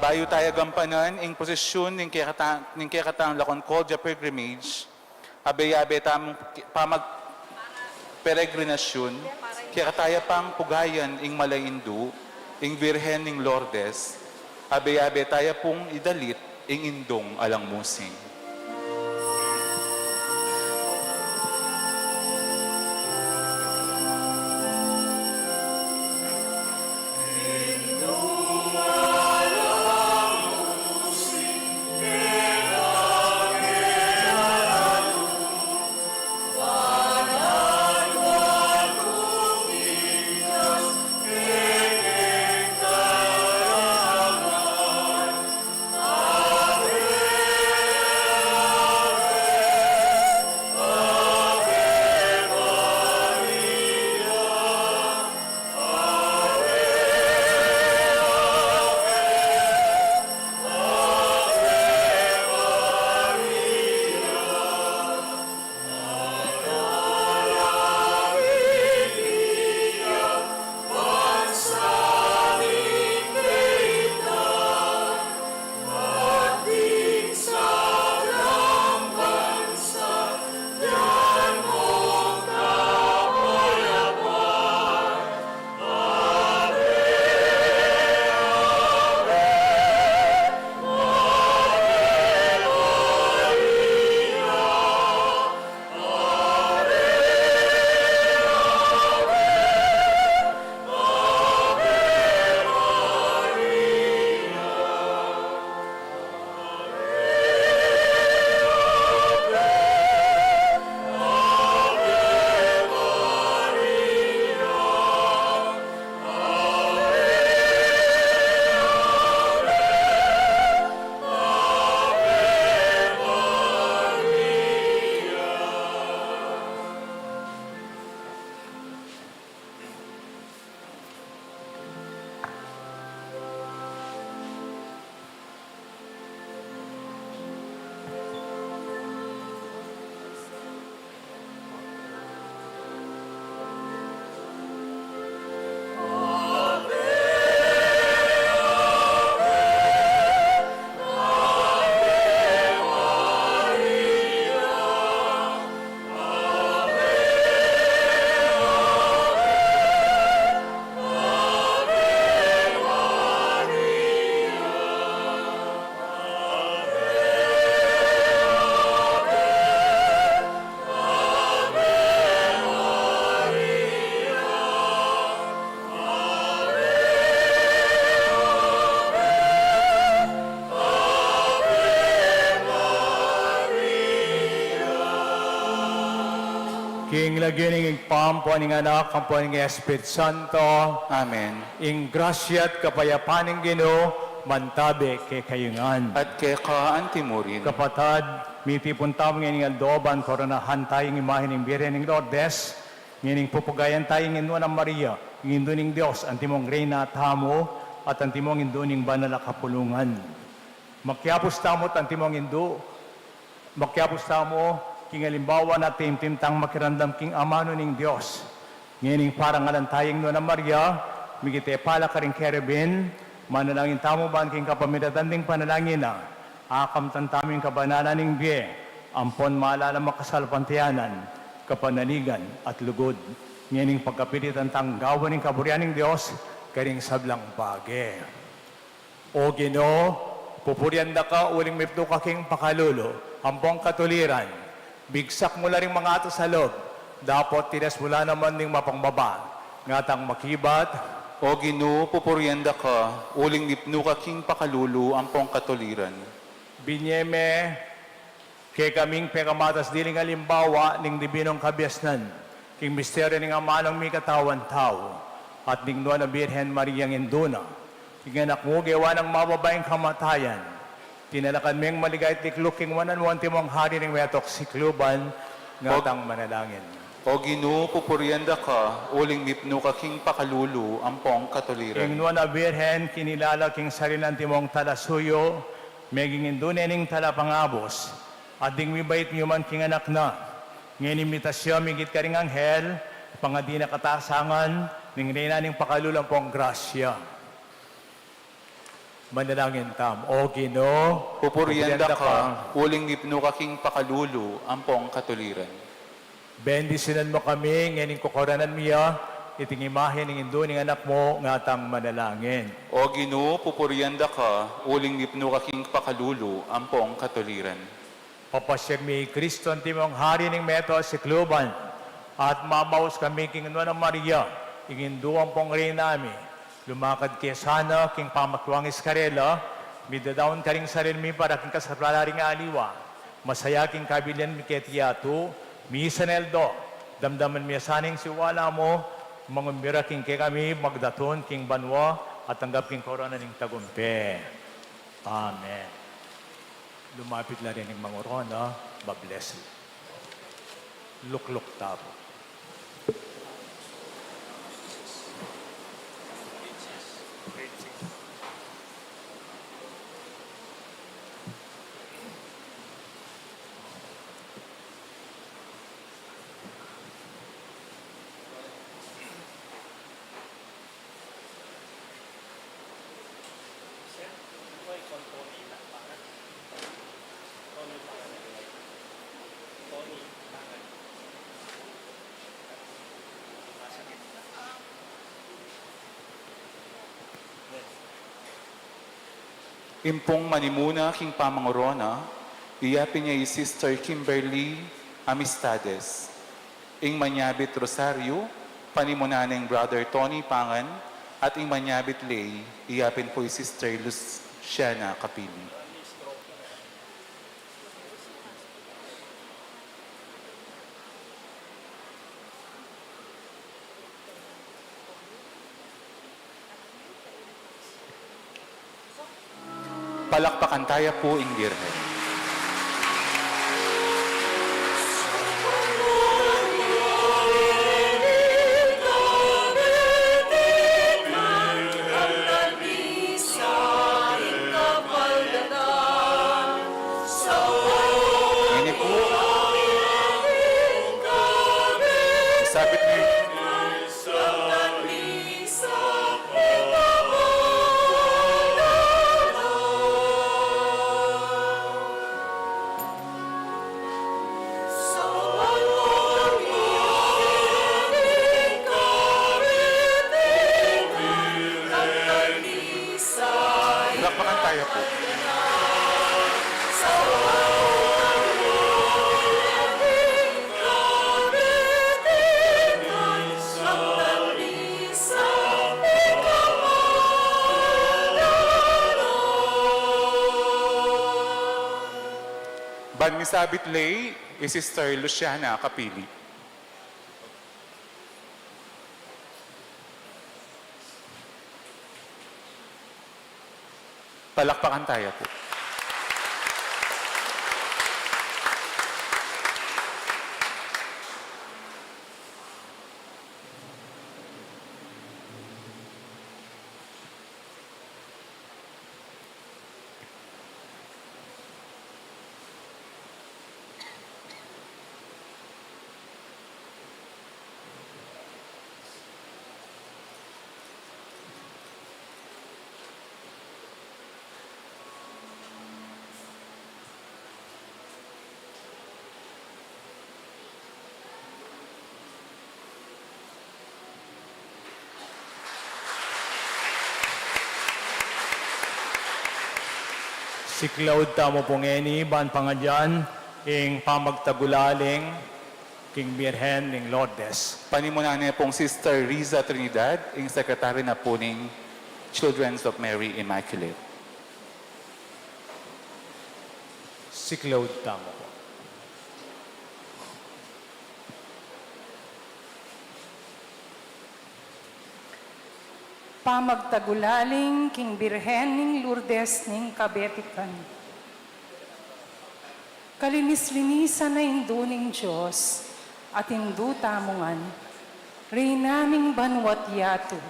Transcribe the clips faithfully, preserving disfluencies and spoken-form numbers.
Bayu taya gampanan ing posesyon ning kekata-, ning kekatang La Concordia Pilgrimage, abe-abe tamung pamag-, peregrinasyun, kekataya pang pugayan ing Mala Indu, ing Birhen ning Lourdes, abe-abe taya pung idalit ing Indung Alang Musing. King lagyu ning Ibpa, ampo ning Anak, ampo ning Espiritu Santo. Amen. Ing grasya at kapayapan ning Ginu mantabe kekayu ngan. At keka anti murin. Kapatad, mitipun tamu ngening aldo ban koronahan taya ing imahe ning Birhen ning Lourdes, ngening pupugayan taya ing Nuan a Maria, ing Indu ning Dios, antimong Reyna tamu, at antimong Indu ning Banal a Kapulungan. Makiapus tamu at antimong Indu, makiapus tamu king alimbawa na taimtim tang makiramdam king amanu ning Dios. Ngening parangalan taya ing Nuan a Maria, migit e pala karing kerubin, manalangin tamu ban king kapamilatan ding panalangin na, akamtan tamu ing kabanalan ning bie, ampon maalala makasalpantayanan, kapanaligan, at lugud. Ngening pagkapilitan tang gawan ing kaburian ning Dios karing sablang bage. O Ginu, pupurian da ka uling mipnu ka king pakalulu ampong katuliran. Bigsak mu la ring mangatas a lub, dapot tinas mu la naman ding mapakbaba, ngatang makibat. O Ginu, pupurian da ka uling mipnu ka king pakalulu ampong katuliran. Binye me kekami ing pekamatas diling alimbawa ning dibinung kabiasnan, king misteryu ning Amanang mikatawan tau, at ning Nuan a Birhen Mariang Indu na, king Anak mu gewa nang mababa ing kamatayan. Tinalakan meng maligaya at likluk king wanan mu antimong Hari ning metung sikluban, ngatang manalangin. O Ginu, pupurian da ka uling mipnu ka king pakalulu ampong katuliran. Ing Nuan a Birhen kinilala king sarili na antimong talasuyu, meging Indu ne ning talapangabus, at ding mibait miuman king anak na. Ngening mitas ya migit karing anghel, pangadi na katasangan ning Reyna ning pakalulu ampong grasya. Manalangin tamu. O Ginu, pupurian da ka, uling mipnu ka king pakalulu ampong katuliran. Bendisyunan mu kami ngening kokoranan mi ya, iting imahe ning Indu ning Anak mu, ngatang manalangin. O Ginu, pupurian da ka, uling mipnu ka king pakalulu ampong katuliran. Papasyag mi i Kristo, antimong Hari ning meto a sikluban, at mamaus kami king Nuan a Maria, ing Indu ampong Reyna mi, lumakad ke sana king pamakiwang mi karela, midadaun karing sarili mi para king kasaplalan da ring aliwa, masaya king kabilian mi keti yatu, misan aldo, damdaman mi sana ing siwala mu, mangumbira king kekami, magdatun king banua, at tanggap king korona ning tagumpe. Amen. Lumapit la rin ing mangorona, ba-bless la. Lukluk tamu pu. Ing pung manimuna king pamangorona, iya pin ya i Sister Kimberly Amistades. Ing manyabit rosaryu, panimunan neng Brother Tony Pangan, at ing manyabit lei, iya pin pu i Sister Luciana Capili. Palakpakan taya pu ing Birhen. Ini pu. Sabit ni. Palakpakan taya pu. Ban misabit lei, i Sister Luciana Capili. Palakpakan taya pu. Siklaud tamu pu ngeni ban pangadyan ing pamagtagulaling king Birhen ning Lourdes. Panimunan ne pung Sister Riza Trinidad, ing Secretary na pu ning Children's of Mary Immaculate. Siklaud tamu pu. Pamagtagulaling king Birhen ning Lourdes ning Kabetikan. Kalinis-linisan a Indu ning Dios, at Indu tamu ngan, Reyna ning banua't yatu,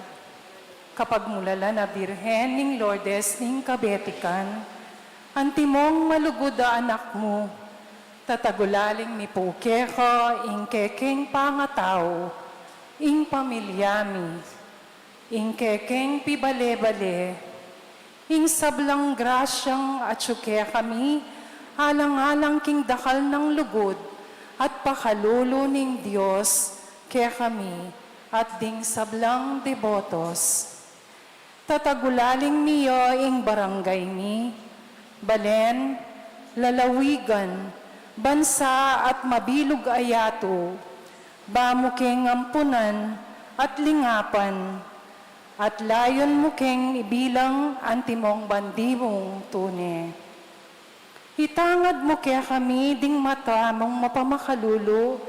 kapagmulalan a Birhen ning Lourdes ning Kabetikan, antimong malugud a anak mu, tatagulaling mi pu keka ing kekeng pangatau, ing pamilya mi, ing kekeng pibale-bale, Ing sablang grasyang atyu kekami, alang-alang king dakal nang lugud at pakalulu ning Dios kekami at ding sablang debotos. Tatagulaling mi ya ing barangay mi, balen, lalawigan, bansa at mabilug a yatu, ba mu keng ampunan at lingapan, at layun mu keng ibilang antimong bandi mung tune. Itangad mu kekami ding mata mung mapamakalulu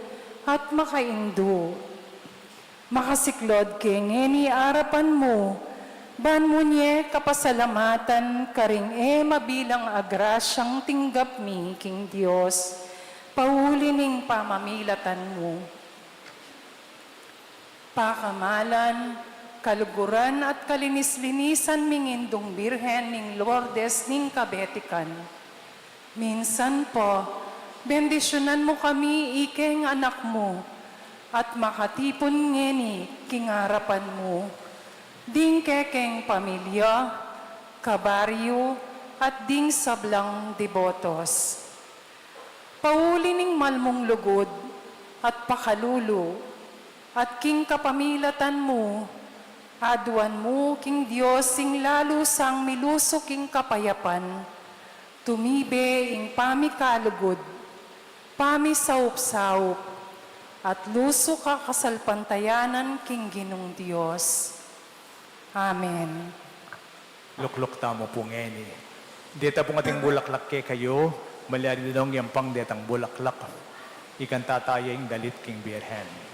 at makaindu. Makasiklud ke ngeni arapan mu, ban mu nye kapasalamatan karing e mabilang a grasyang tinggap mi king Dios, pauli ning pamamilatan mu. Pakamalan, kaluguran at kalinis-linisan ming Indung Birhen ning Lourdes ning Kabetikan. Minsan pa, bendisyunan mu kami ikeng anak mu, at makatipun ngeni king arapan mu, ding kekeng pamilya, kabaryu, at ding sablang debotos. Pauli ning malmung lugud at pakalulu, at king kapamilatan mu, aduan mu king Dios ing lalu sang milusuk ing kapayapan, tumibe ing pamikalugud, pamisaup-saup, at lusuk a kasalpantayanan king Ginung Dios. Amen. Lukluk tamu pu ngeni. Deta pung ating bulaklak kekayu, malyari da nong yampang detang bulaklak. Ikanta taya ing dalit king Birhen.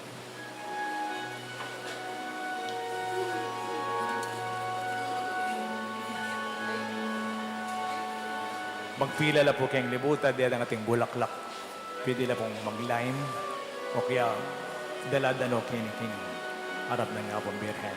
Magpila la pu keng libutan detang ating bulaklak. Pwede la pung mag-line o kaya dala da no keni king arap nang Apung Birhen.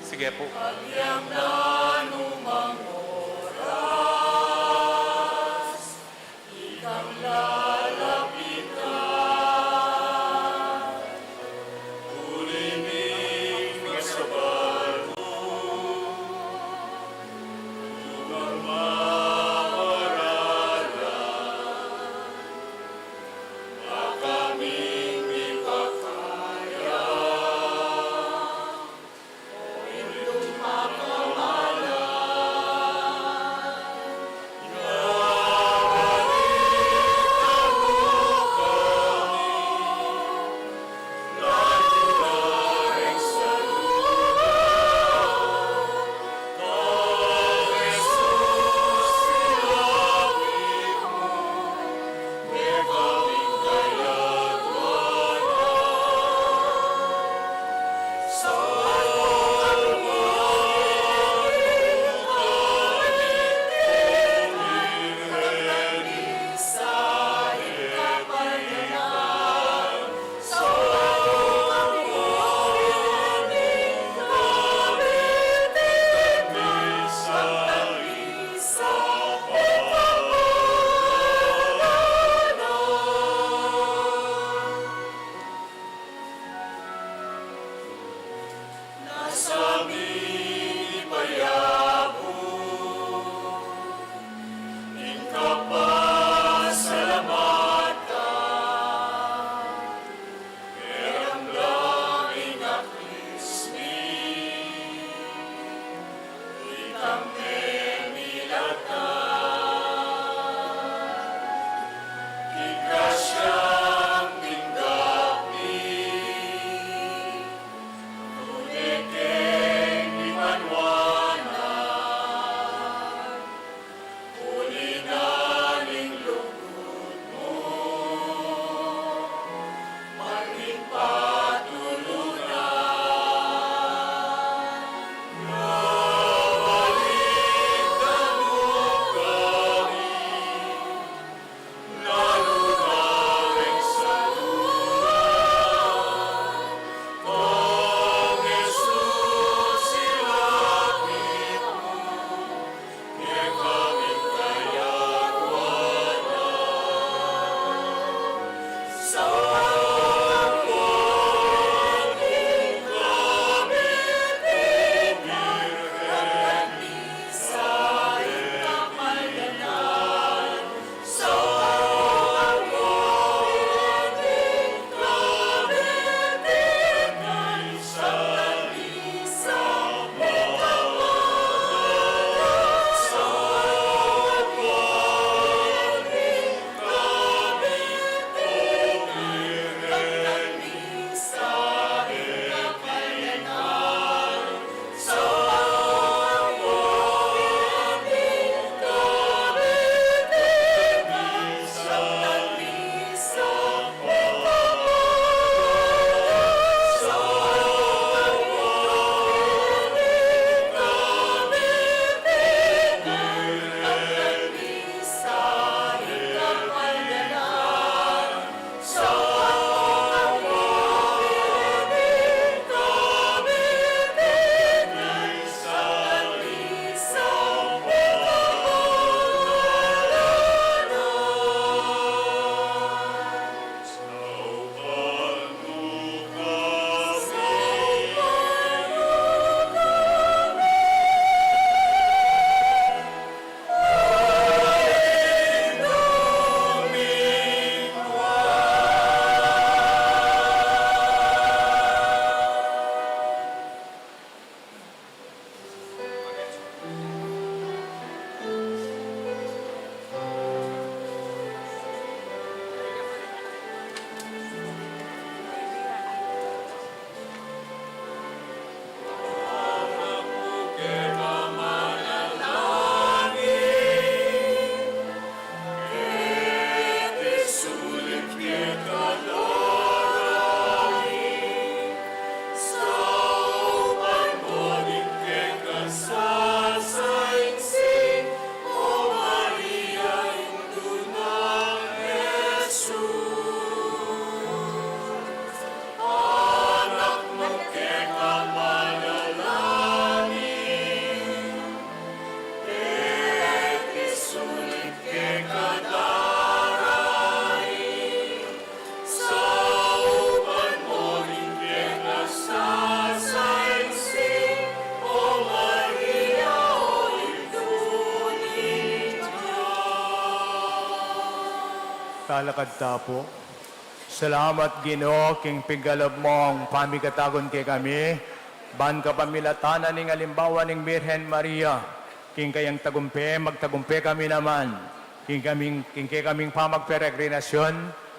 Sige pu. Lakad ta pu. Salamat, Ginu, king pigalub mung pamikatagun kekami, ban kapamilatan na ning alimbawa ning Birhen Maria, king kayang tagumpe, magtagumpe kami naman, king kaming, king kekaming pamagperegrinasyon,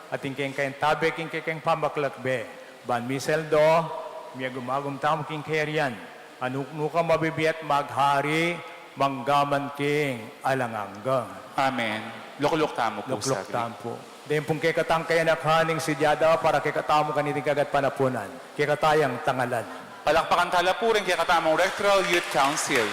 at king kayang tabe, king kekeng pamaklakbe, ban misaldo, miagum-agum tamu king kayarian, a nuknuk a mabibie at maghari, mangga man king alang angga. Amen. Lukluk tamu pu. Lukluk tamu pu. Deng pung kekatang kayanakan ning sidyada para kekatamu kaniting kagat panapunan. Kekatayang tangalan. Palakpakan tala pu ring kekatamung Rectoral Youth Council.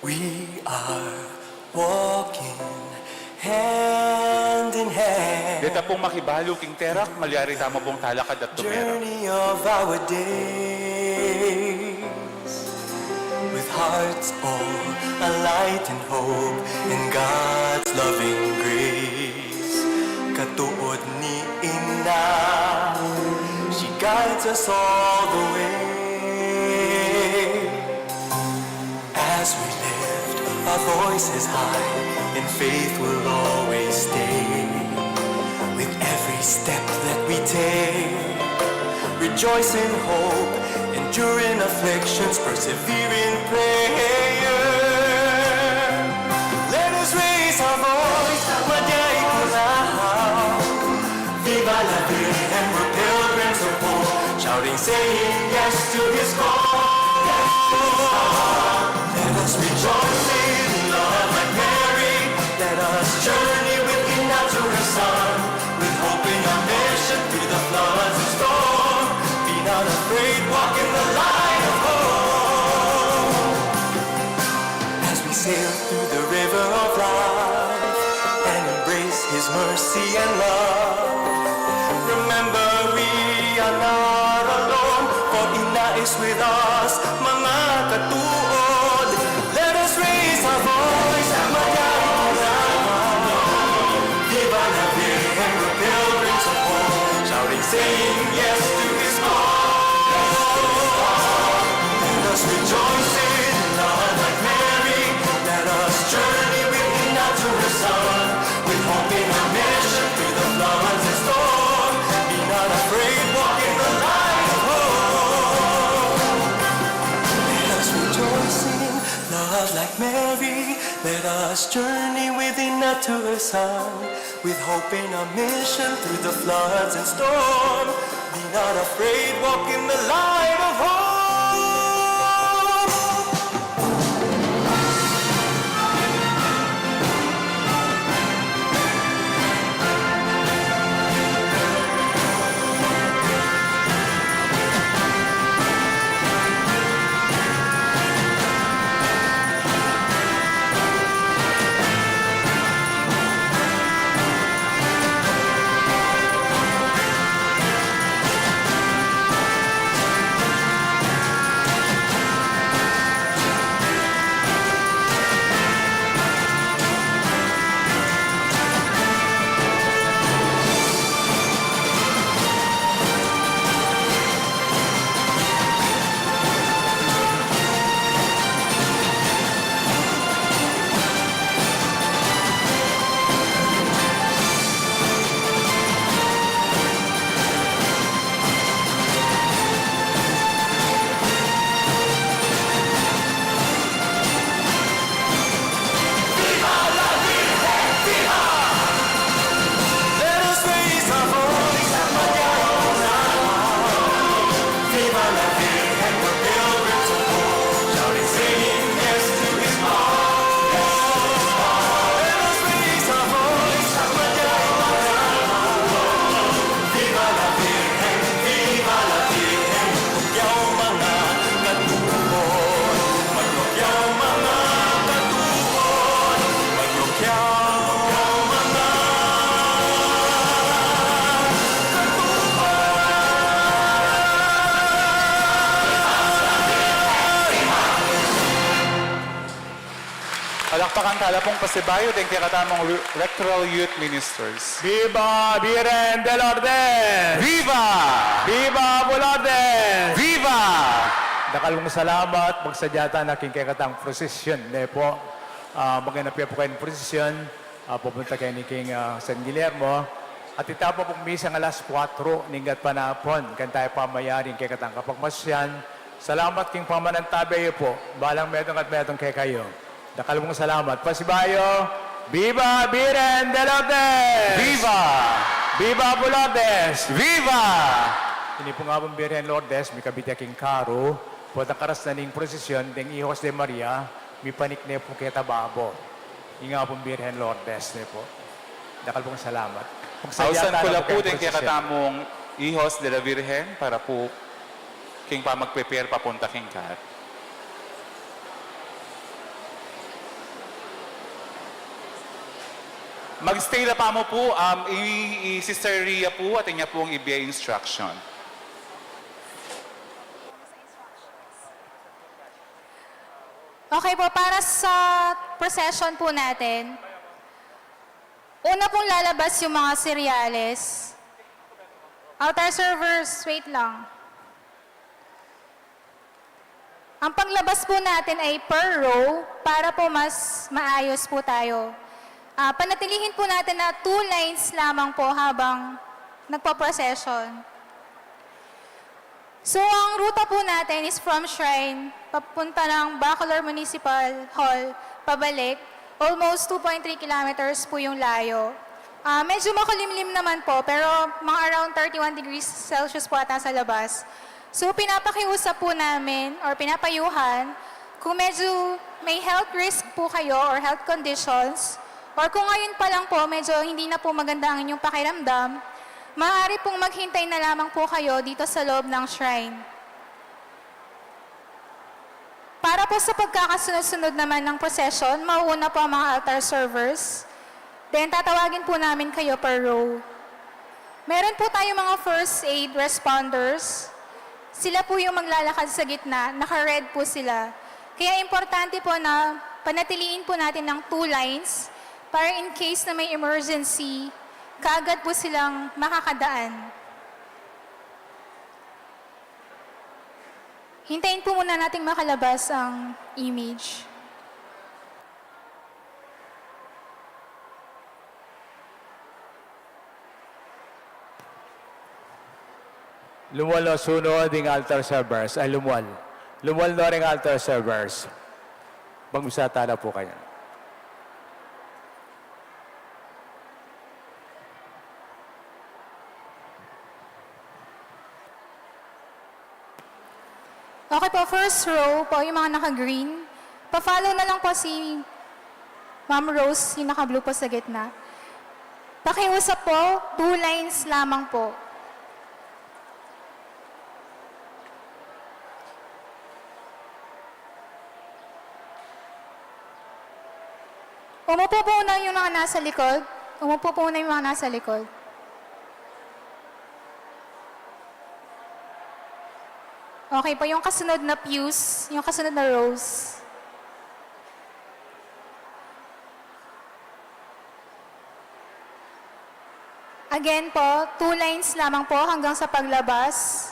We are walking hand in hand. Deta pung makibalu king terak, malyari tamu pung talakad at tumerak. Journey of our days, with hearts all alight in hope in God's loving grace. Katuud ni Ina, she guides us all the way. As we lift our voices high, in faith we'll always stay. With every step that we take, rejoice in hope, endure in afflictions, persevere in prayer. Let us raise our voice, madya ikulaw. Viva la Virgen, we're pilgrims of hope, shouting, saying yes to his call. Let us rejoice in love like Mary. Let us journey with Ina to her son, with hope in our mission through the floods and storm. Be not afraid, walk in the light of hope. As we sail through the river of life and embrace his mercy and love, remember we are not alone, for Ina is with us, mga katuod. Let us raise our voice, madya ikulaw. Viva la Virgen, we're pilgrims of hope, shouting, saying yes to his call. Let us rejoice in love like Mary. Let us journey with Ina to her son, with hope in our mission through the floods and storm. Be not afraid, walk in the light of hope. Let us rejoice in love like Mary. Let us journey with Ina to her son, with hope in our mission through the floods and storm. Be not afraid, walk in the light of hope. Wala pong pasibayu deng kekatamung Re-, Rectoral Youth Ministers. Viva Virgen de Lourdes! Viva! Viva Abu Lourdes! Viva! Dakal pung salamat, magsadya tana king kekatang prosesyon, ne pu. Ah, maganap ya pu kayung prosesyon, ah, papunta keni king, ah, San Guillermo. At ita pu pung misa alas kuatro ning gatpanapun, kanita ya pu mayari ing kekatang kapagmasyan. Salamat king pamanantabe yu pu, balang metung at metung kekayu. Dakal pung salamat. Pasibayu, Viva Virgen de Lourdes! Viva! Viva Abu Lourdes! Viva! Ini pung Apung Birhen Lourdes, mikabit ya king karu, potang karas na ning prosesyon deng Hijos de Maria, mipanik ne pu keta babo. Ing Apung Birhen Lourdes ne pu. Dakal pung salamat. Ausan ku la pu deng kekatamung Hijos de la Virgen para pu king pamag-prepare papunta king karu. Mag-stay la pamu pu, um, i, i Sister Ria pu, atin ya pung ibie instruction. Okay po, para sa procession po natin, una pong lalabas yung mga seryales. Altar servers, wait lang. Ang paglabas po natin ay per row para po mas maayos po tayo. Ah, panatilihin po natin na two lines lamang po habang nagpo-procession. So, ang ruta po natin is from shrine, papunta ng Bacolor Municipal Hall, pabalik. Almost two point three kilometers po yung layo. Ah, medyo makulimlim naman po, pero mga around thirty-one degrees Celsius po ata sa labas. So, pinapakiusap po namin or pinapayuhan, kung medyo may health risk po kayo or health conditions, or kung ngayon pa lang po, medyo hindi na po maganda ang inyong pakiramdam, maaari pong maghintay na lamang po kayo dito sa loob ng shrine. Para po sa pagkakasunod-sunod naman ng procession, mauuna po ang mga altar servers. Then, tatawagin po namin kayo per row. Meron po tayong mga first aid responders. Sila po yung maglalakad sa gitna, naka-red po sila. Kaya importante po na panatiliin po natin ng two lines para in case na may emergency, kaagad po silang makakadaan. Hintayin po muna nating makalabas ang image. Lumual no sunod ing altar servers, ay, lumual. Lumual no ring altar servers. Magmisata na po kayo. Okay po, first row po, yung mga naka-green. Pa-follow na lang po si Ma'am Rose, yung naka-blue po sa gitna. Pakiusap po, two lines lamang po. Umupo po muna yung mga nasa likod. Umupo po muna yung mga nasa likod. Okay po, yung kasunod na pews, yung kasunod na rows. Again po, two lines lamang po hanggang sa paglabas,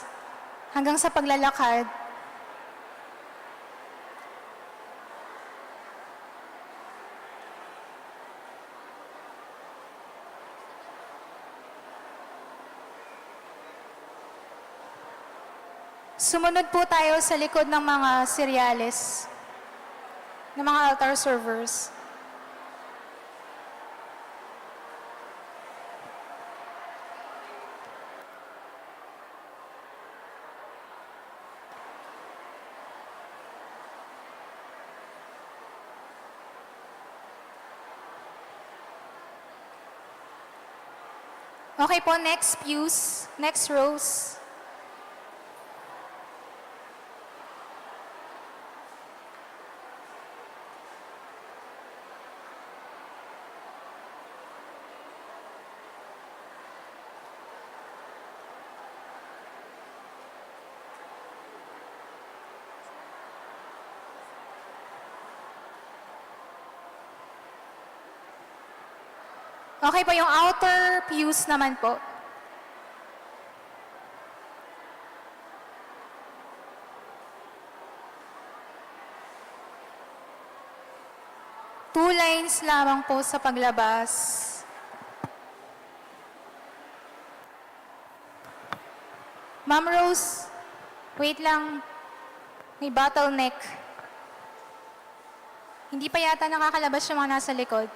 hanggang sa paglalakad. Sumunod po tayo sa likod ng mga seryales, ng mga altar servers. Okay po, next pews, next rows. Okay po, yung outer pews naman po. Two lines lamang po sa paglabas. Ma'am Rose, wait lang. May bottleneck. Hindi pa yata nakakalabas yung mga nasa likod.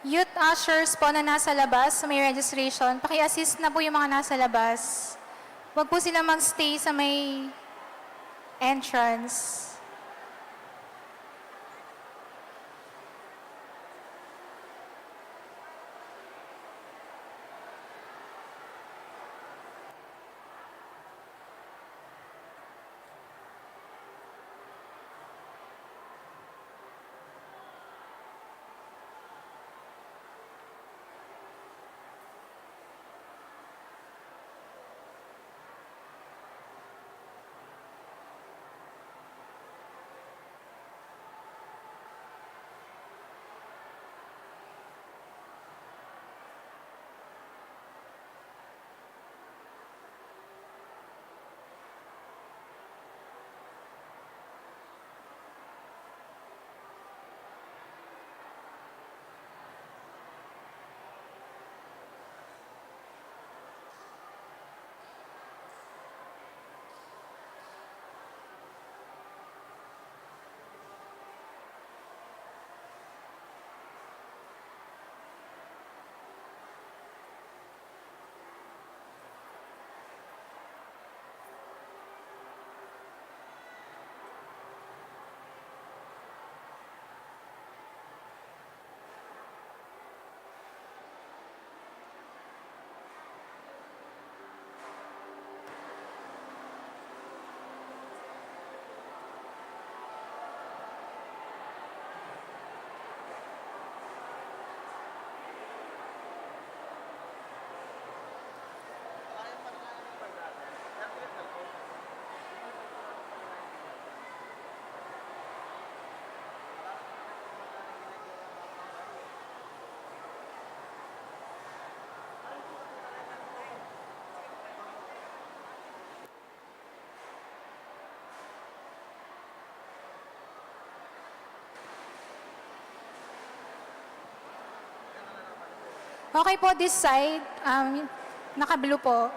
Youth ushers po na nasa labas sa may registration, paki-assist na po yung mga nasa labas. Huwag po sila magstay sa may entrance. Okay po, this side, um, naka-blue po.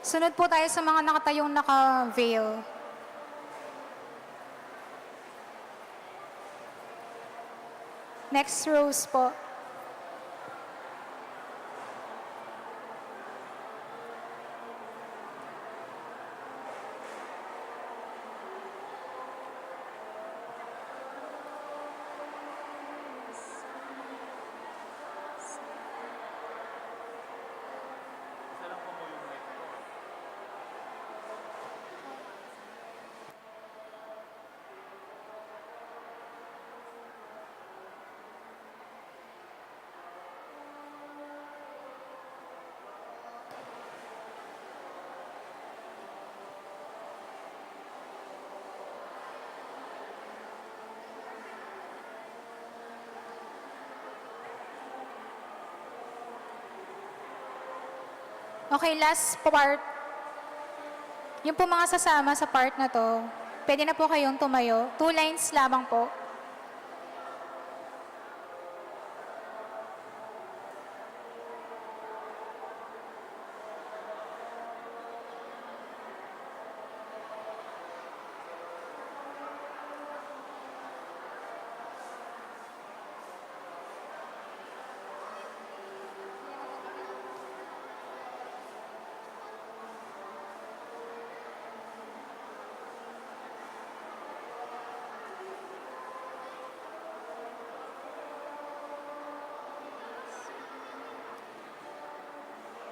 Sunod po tayo sa mga nakatayong naka-veil. Next rows po. Okay, last part. Yung po mga sasama sa part na 'to, pwede na po kayong tumayo. Two lines lamang po.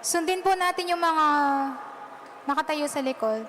Sundin po natin yung mga nakatayo sa likod.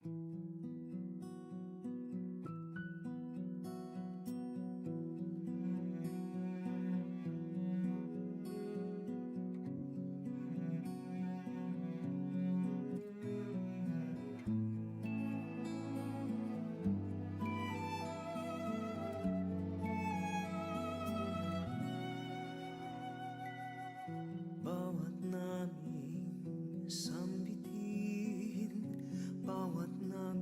Bawat naming sambitin, bawat naming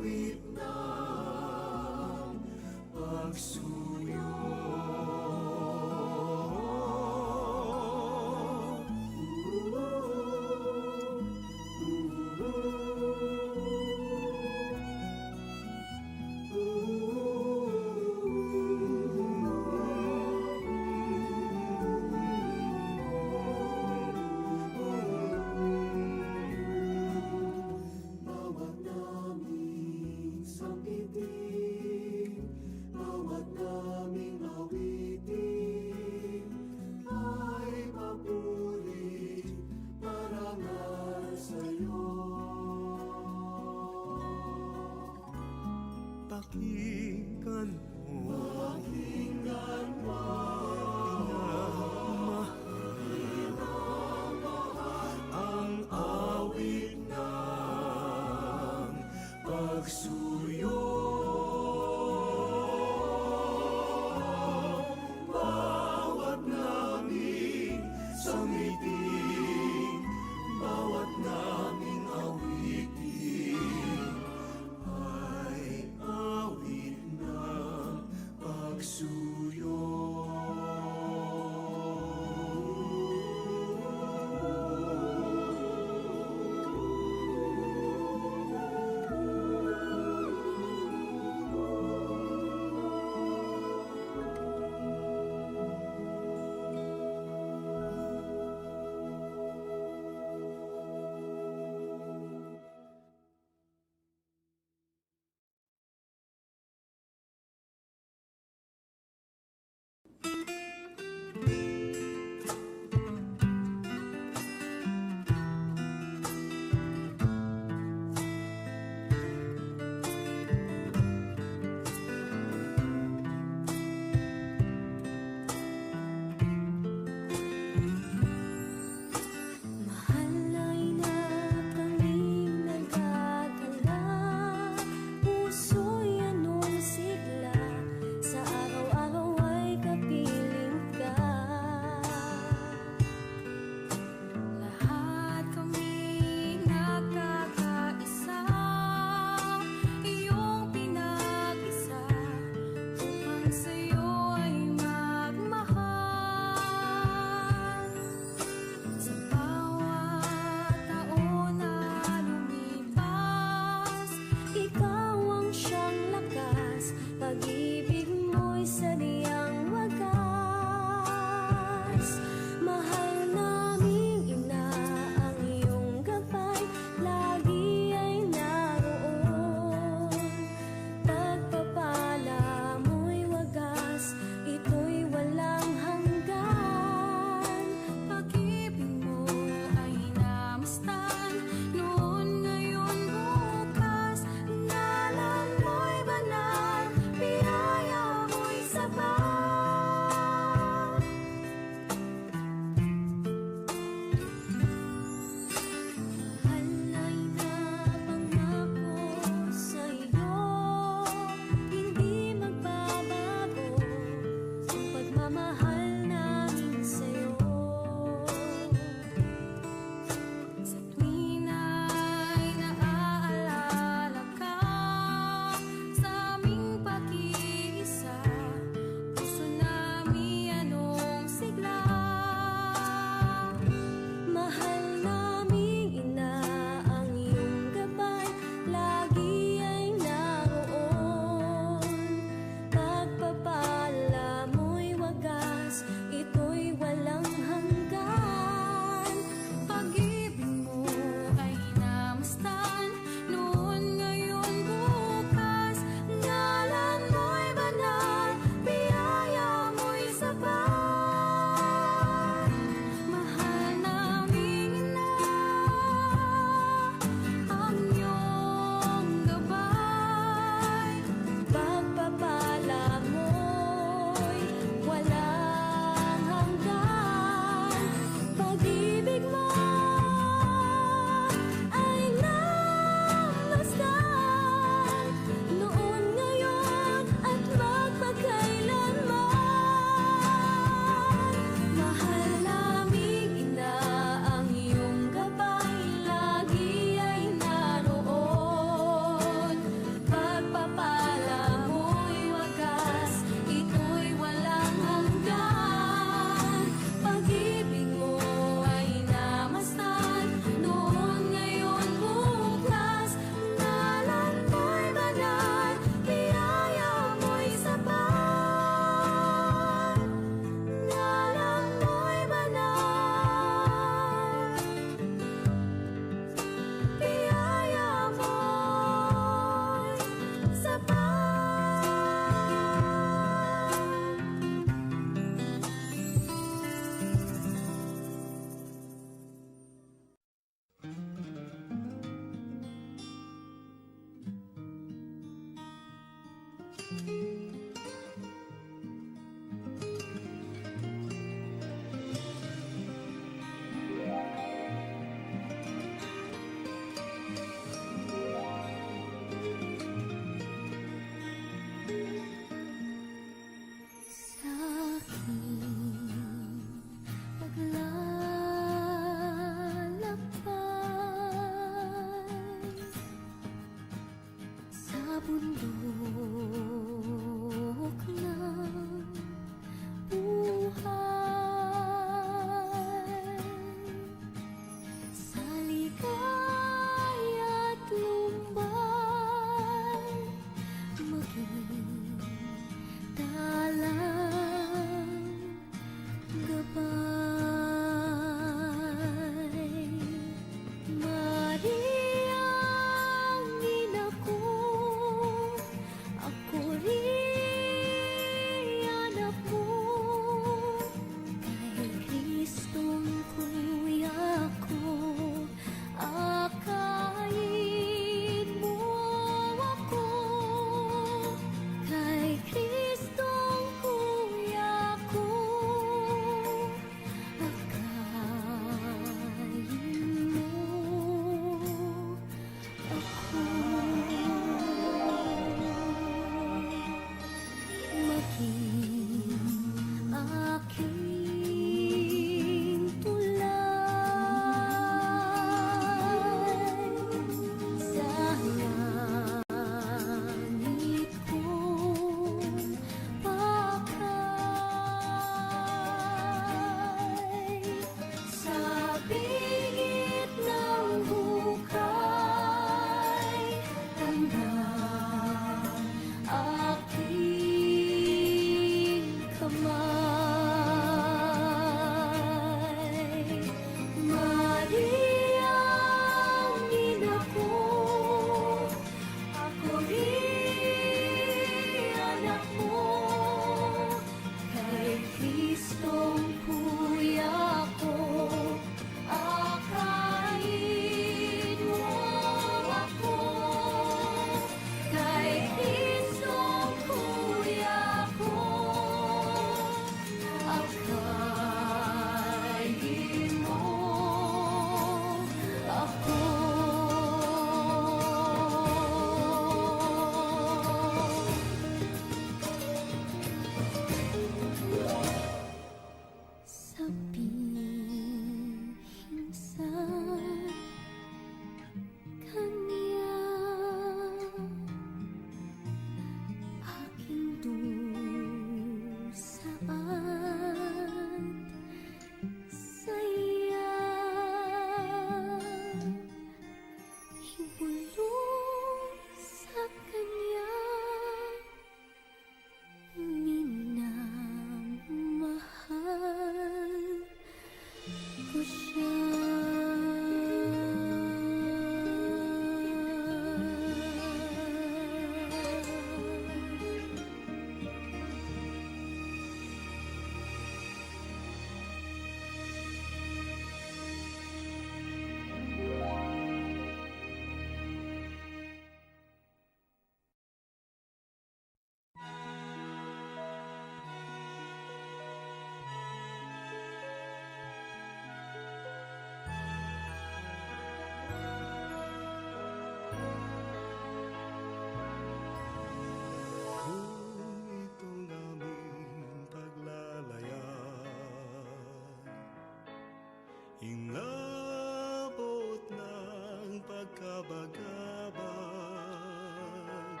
Inlapot nang pagkabagabag,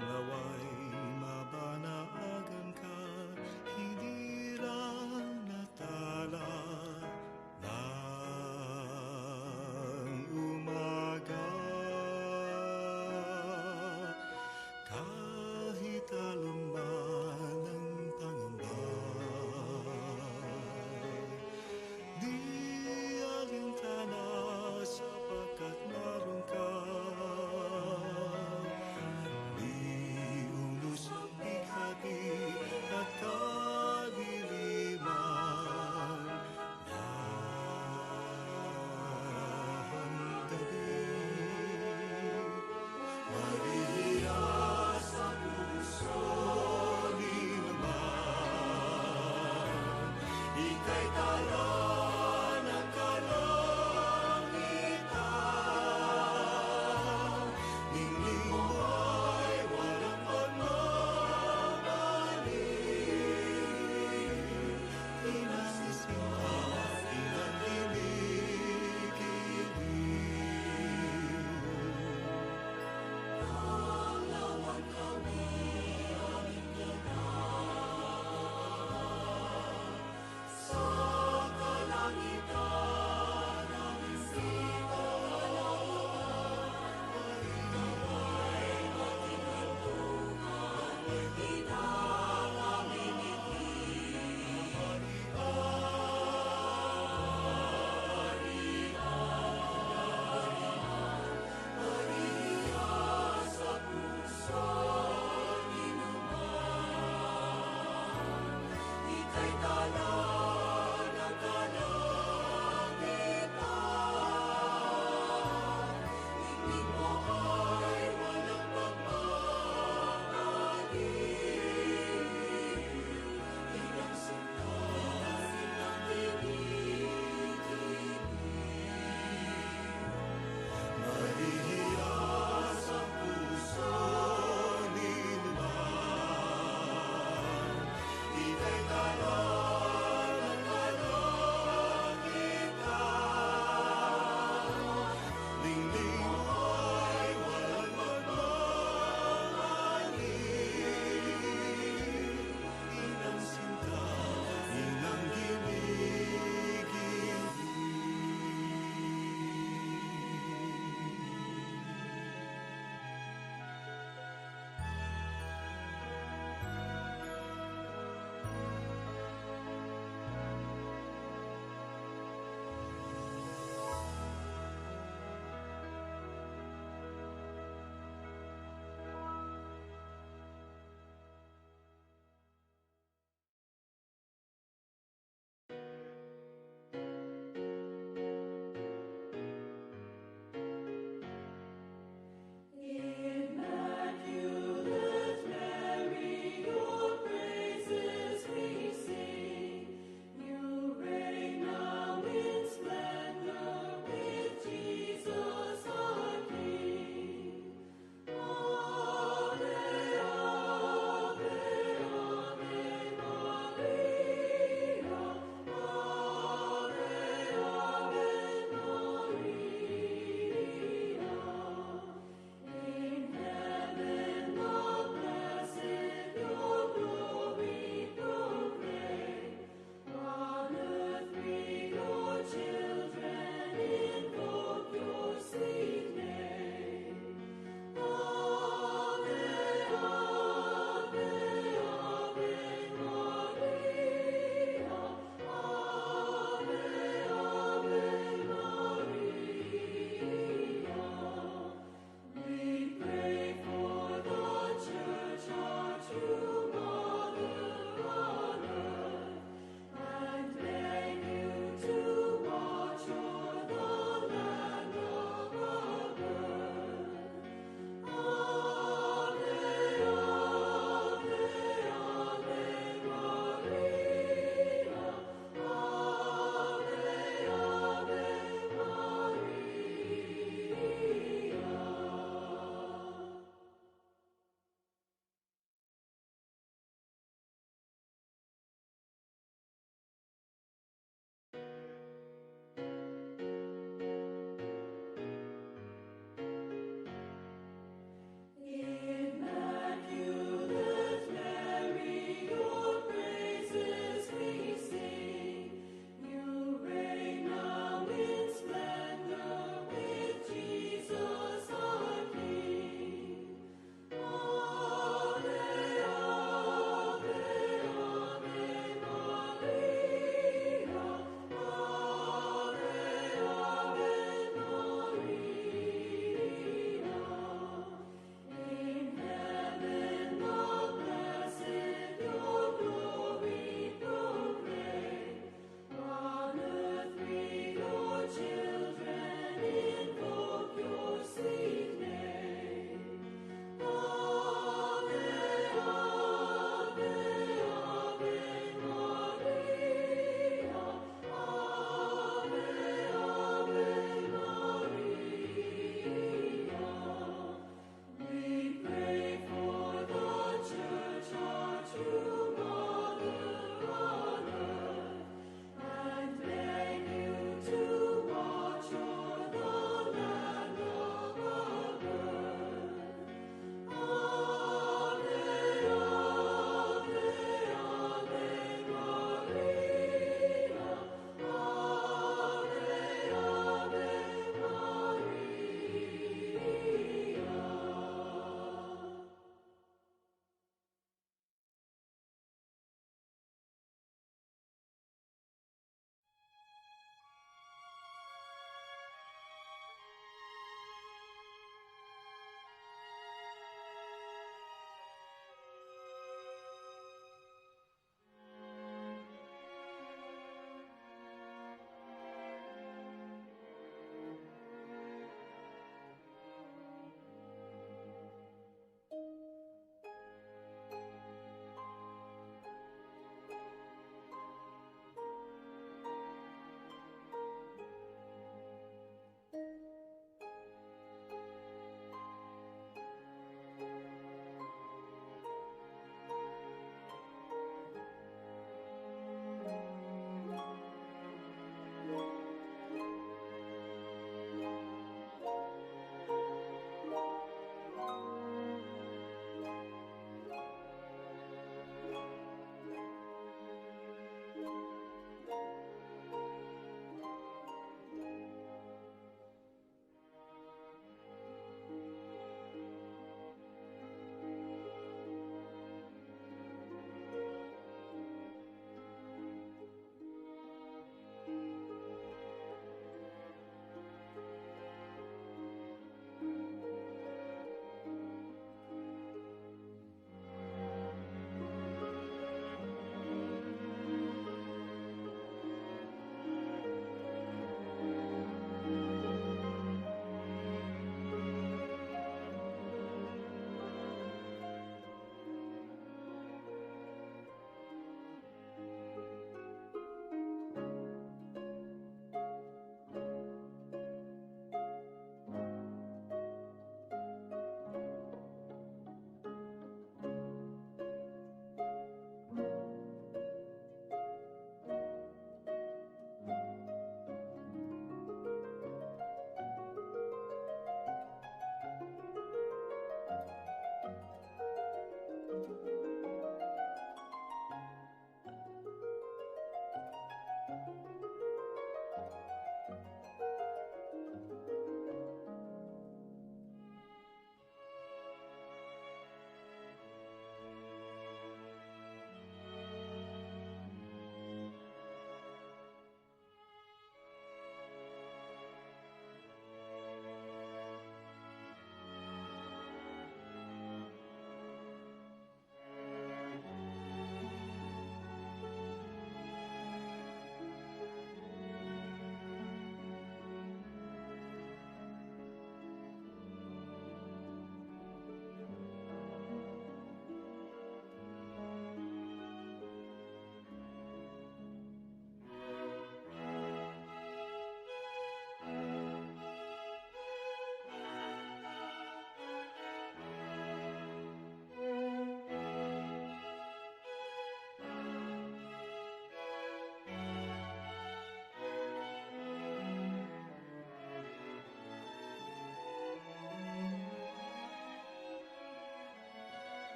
nawa'y mabanagan ka, hinirang na tala ng umaga. Kahit aluman ang pangamba, di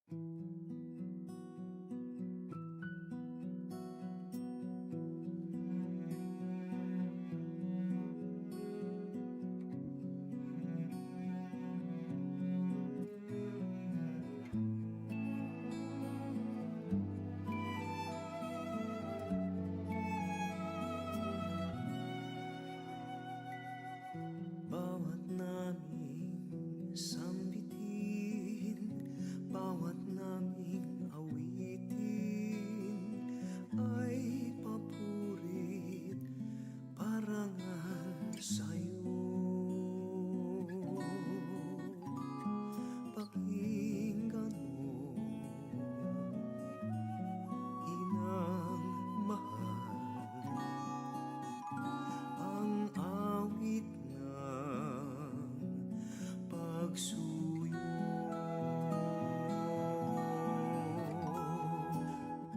Bawat naming sambitin, bawat naming awitin ay papuri't parangal sa'yo. Pakinggan mo, inang mahal, ang awit ng pagsuyo.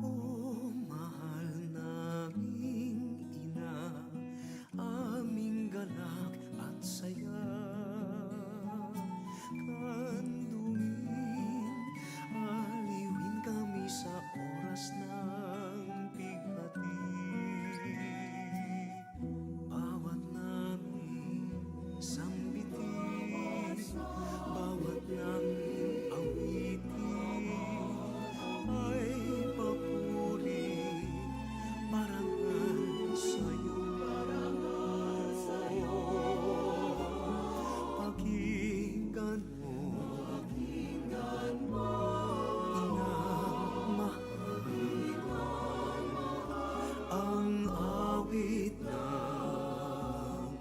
O mahal naming ina, aming galak at saya, kandungin, aliwin kami sa oras ng pighati. Bawat naming sambitin, bawat naming awitin ay papuri, parangal sa'yo. Pakinggan mo, inang mahal, ang awit ng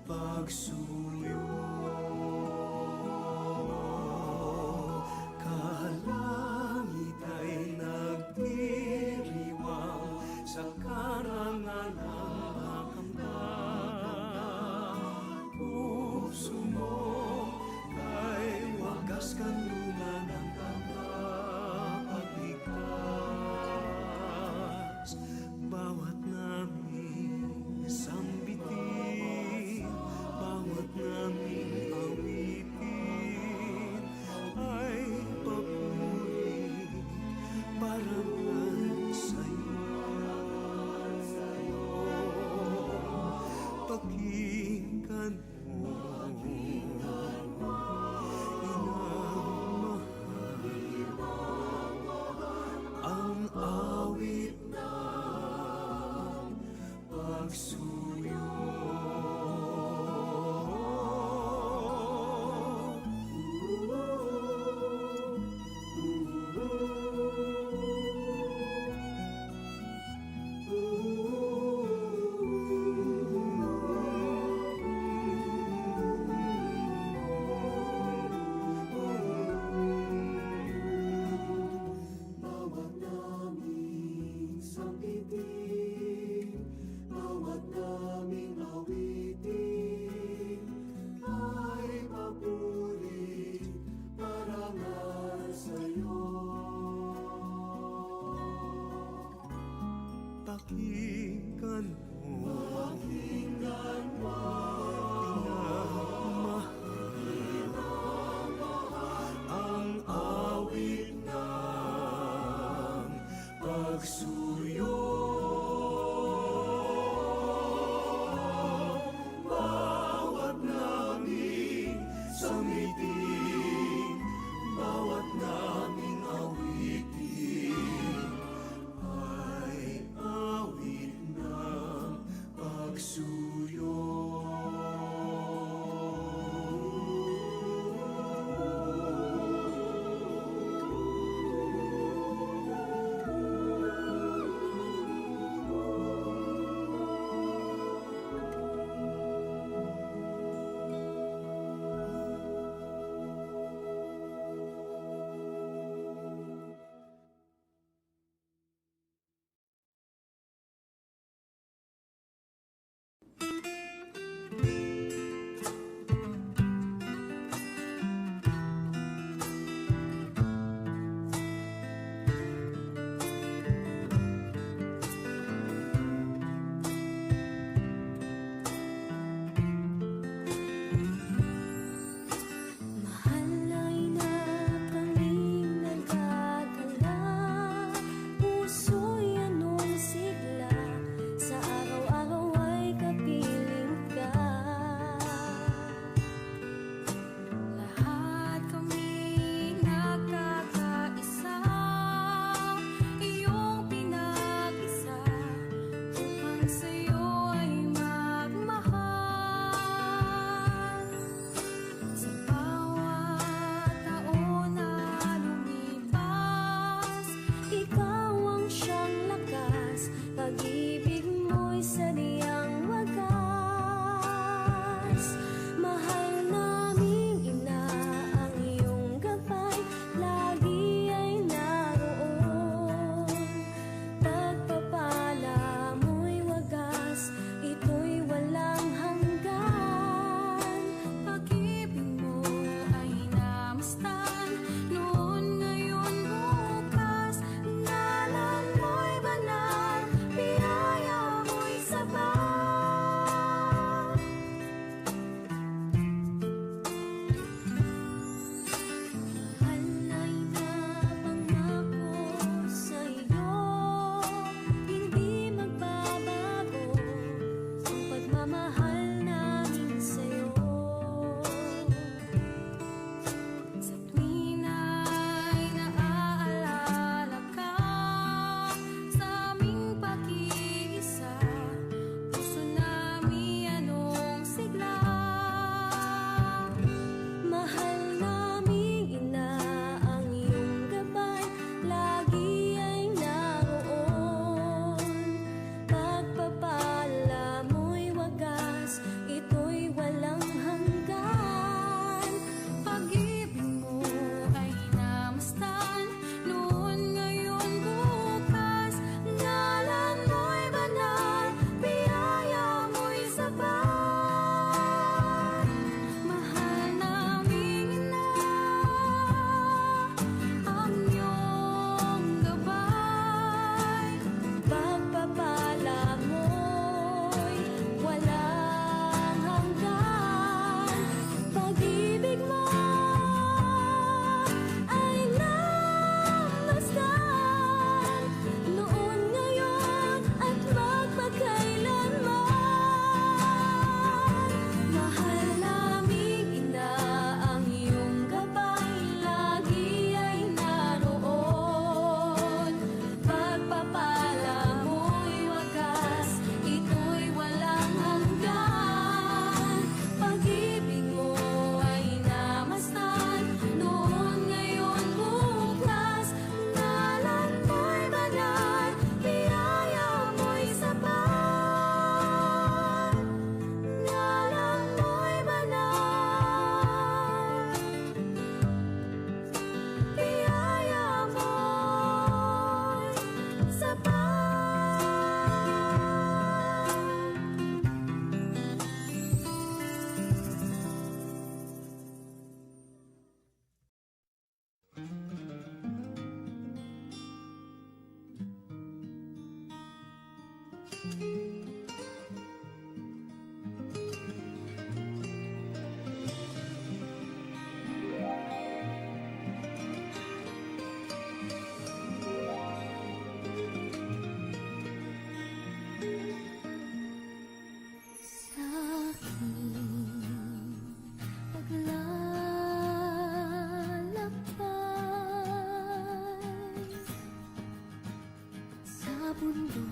pagsuyo. Kalangit ay nagdiriwang sa karangalang makamtan. Puso mo kay wagas kanlungan ng tagapagligtas. Bawat naming sambitin, bawat naming awitin ay papuri, parangal sa'yo. Pakinggan mo, inang mahal, ang awit ng pagsuyo. Bawat naming sambitin, bawat naming awitin ay papuri, parangal sa'yo. Pakinggan mo, pakinggan mo, inang mahal, ang awit ng pagsuyo. Bawat naming sambitin, bawat naming awitin ay awit ng pagsuyo. Mahal na ina, kaming nagka Sa aking paglalakbay sa bundok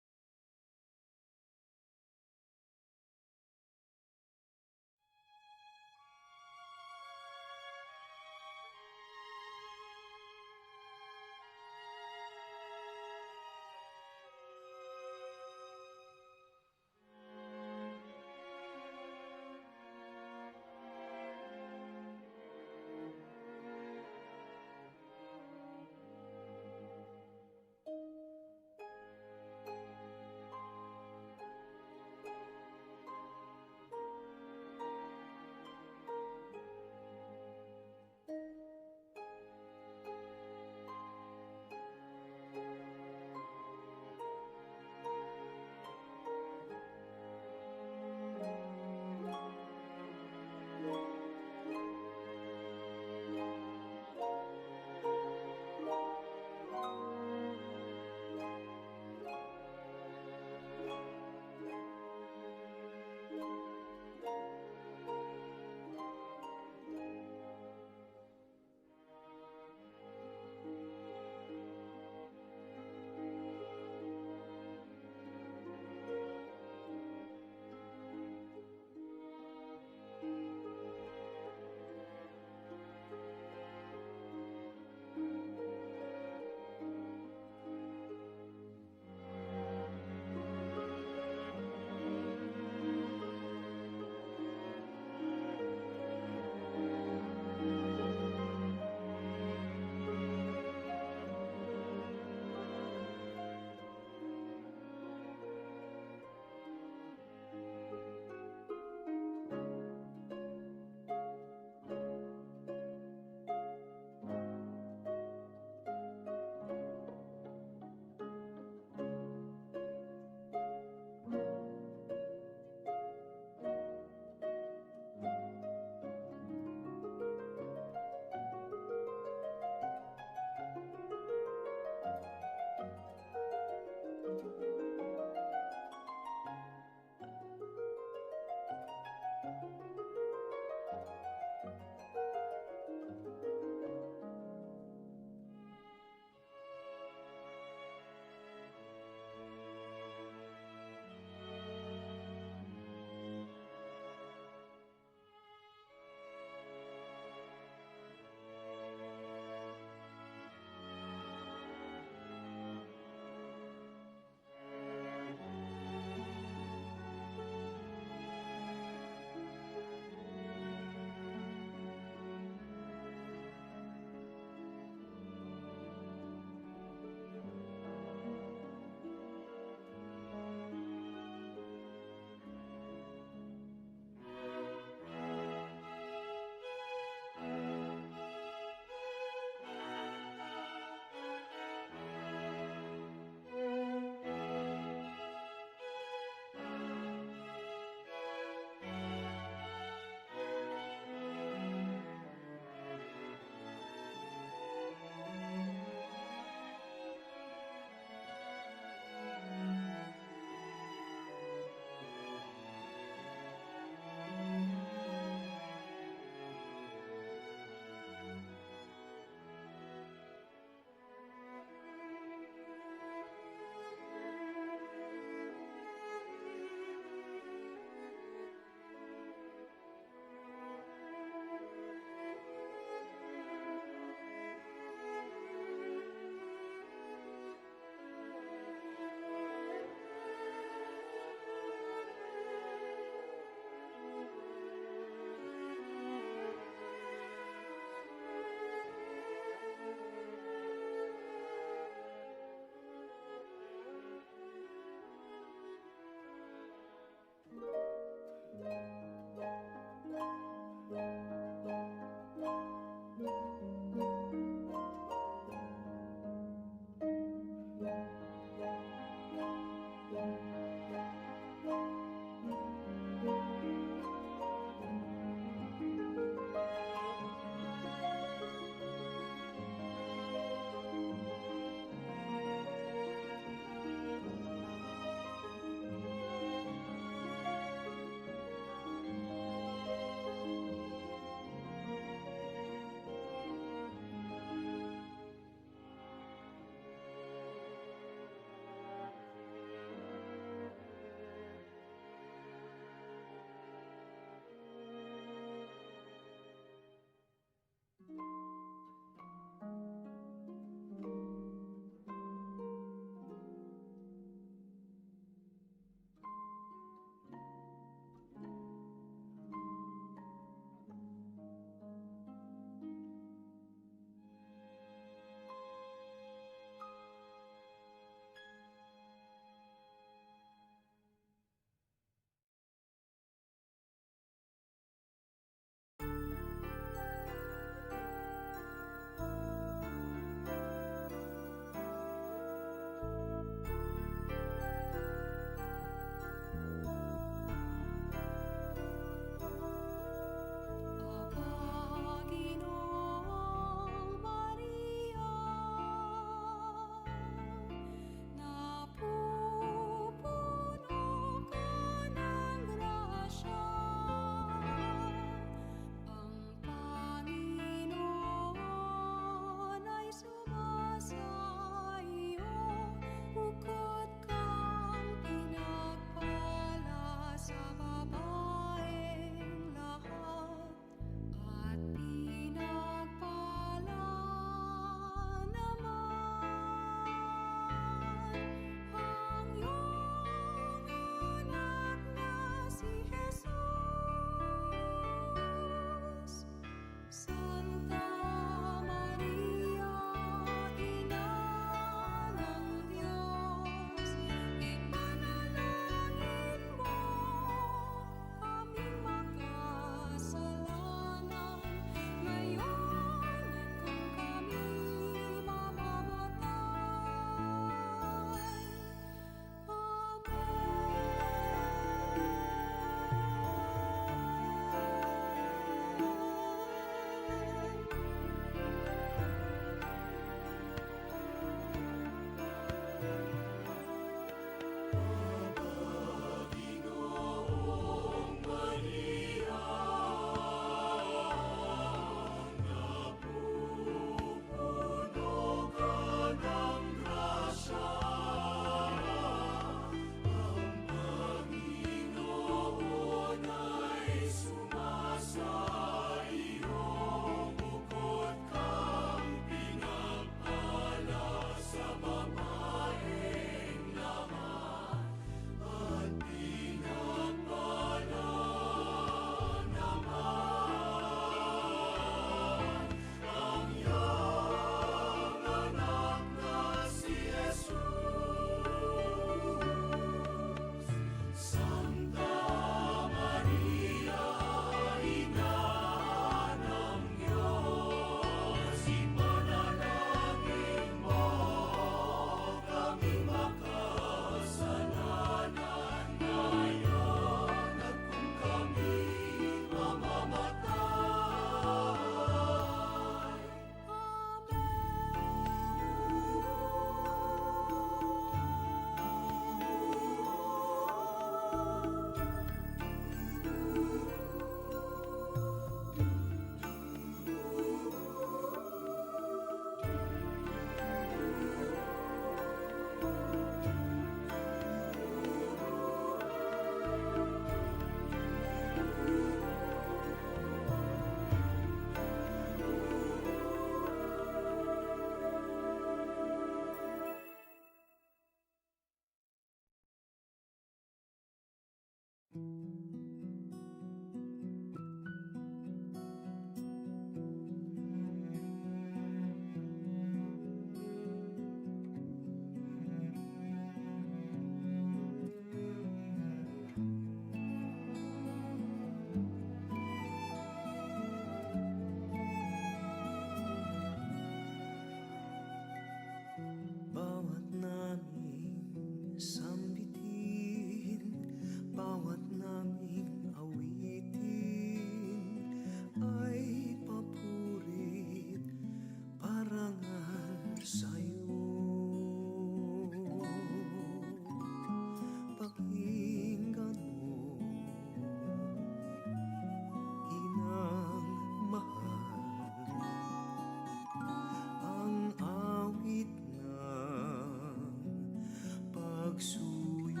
pagsuyo.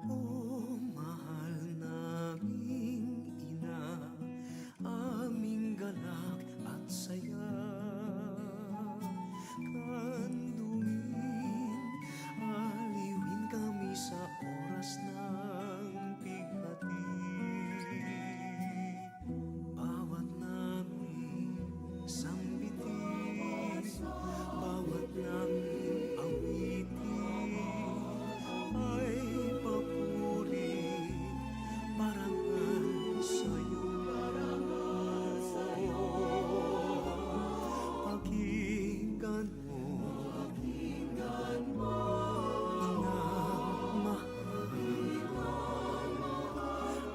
O mahal naming ina, aming galak at saya, kandungin, aliwin kami sa oras ng pighati. Bawat naming sambitin, bawat naming awitin ay papuri, parangal sa'yo. Pakinggan mo, Inang mahal,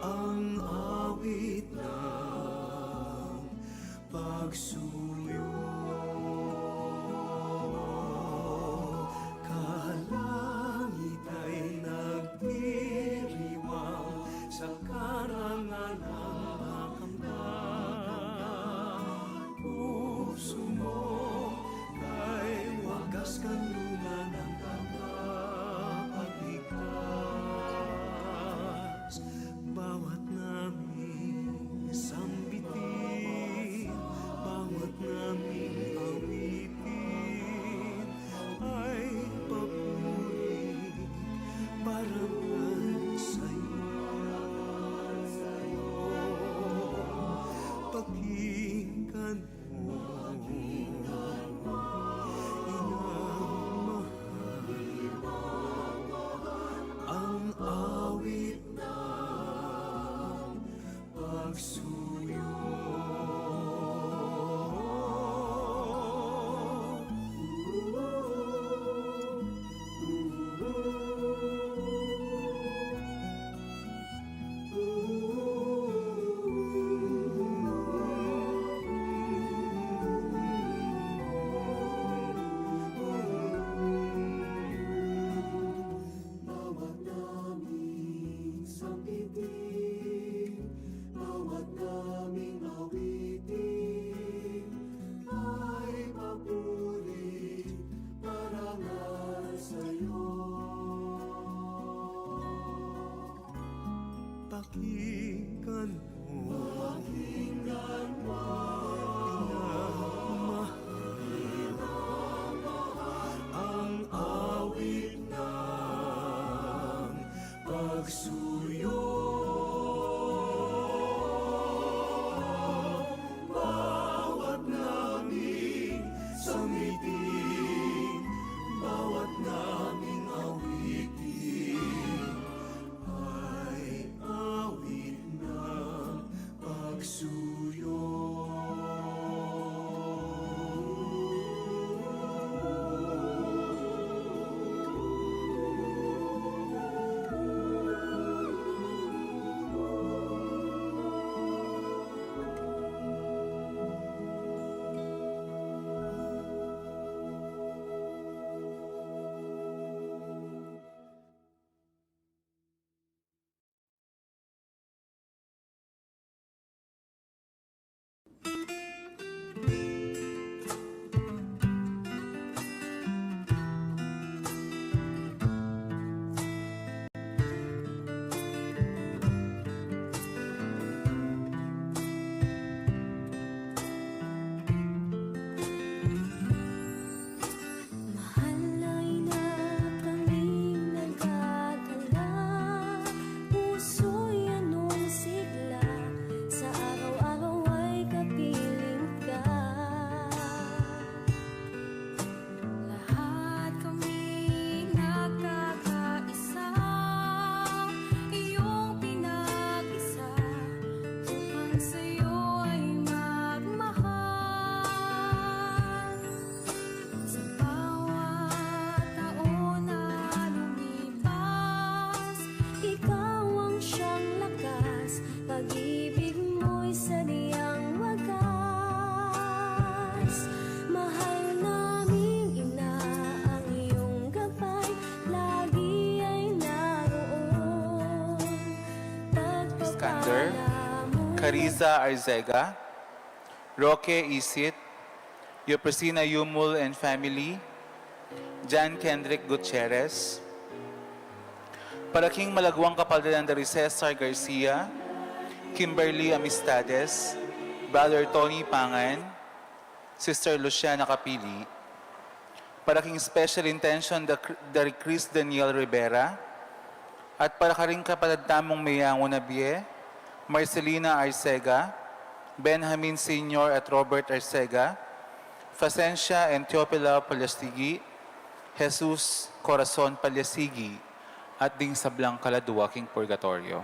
ang awit ng pagsuyo. Kalangit ay nagdiriwang sa karangalang makamtan. Puso mo kay wagas kanlungan ang tagapagligtas. Bawat naming sambitin, bawat naming awitin ay papuri, parangal sa'yo. Pakinggan mo, Inang mahal, ang awit ng pagsuyo. Bawat naming sambitin, bawat naming awitin ay papuri, parangal sa'yo. Pakinggan mo, pakinggan mo, Inang mahal, ang awit ng pagsuyo. Bawat naming sambitin, bawat naming awitin ay awit ng pagsuyo. Mahal na ina, kaming nagdadala, puso'y anong sigla, sa araw-araw ay kapiling ka. Lahat kami nagkakaisa, iyong pinag-isa, upang sa'yo ay magmahal. Sa bawat taon na lumipas, ikaw ang siyang lakas, pag-ibig mo'y sadyang wagas. Mahal naming ina, ang iyong gabay lagi ay naroon. Iskander, Carissa Arcega, Roque Isit, Yopresina Yumul and family, Jan Kendrick Gutierrez, para king malagwang kapaldanan da ri Cesar Garcia, Kimberly Amistades, Brother Tony Pangan, Sister Luciana Capili, para king special intention da, da ri Chris Daniel Rivera, at para karing kapatad tamung meyangu na bie, Marcelina Arcega, Benjamin Senior at Robert Arcega, Facencia and Teofila Palyasigi, Jesus Corazon Palyasigi, at ding sablang kaladua king purgatoryo.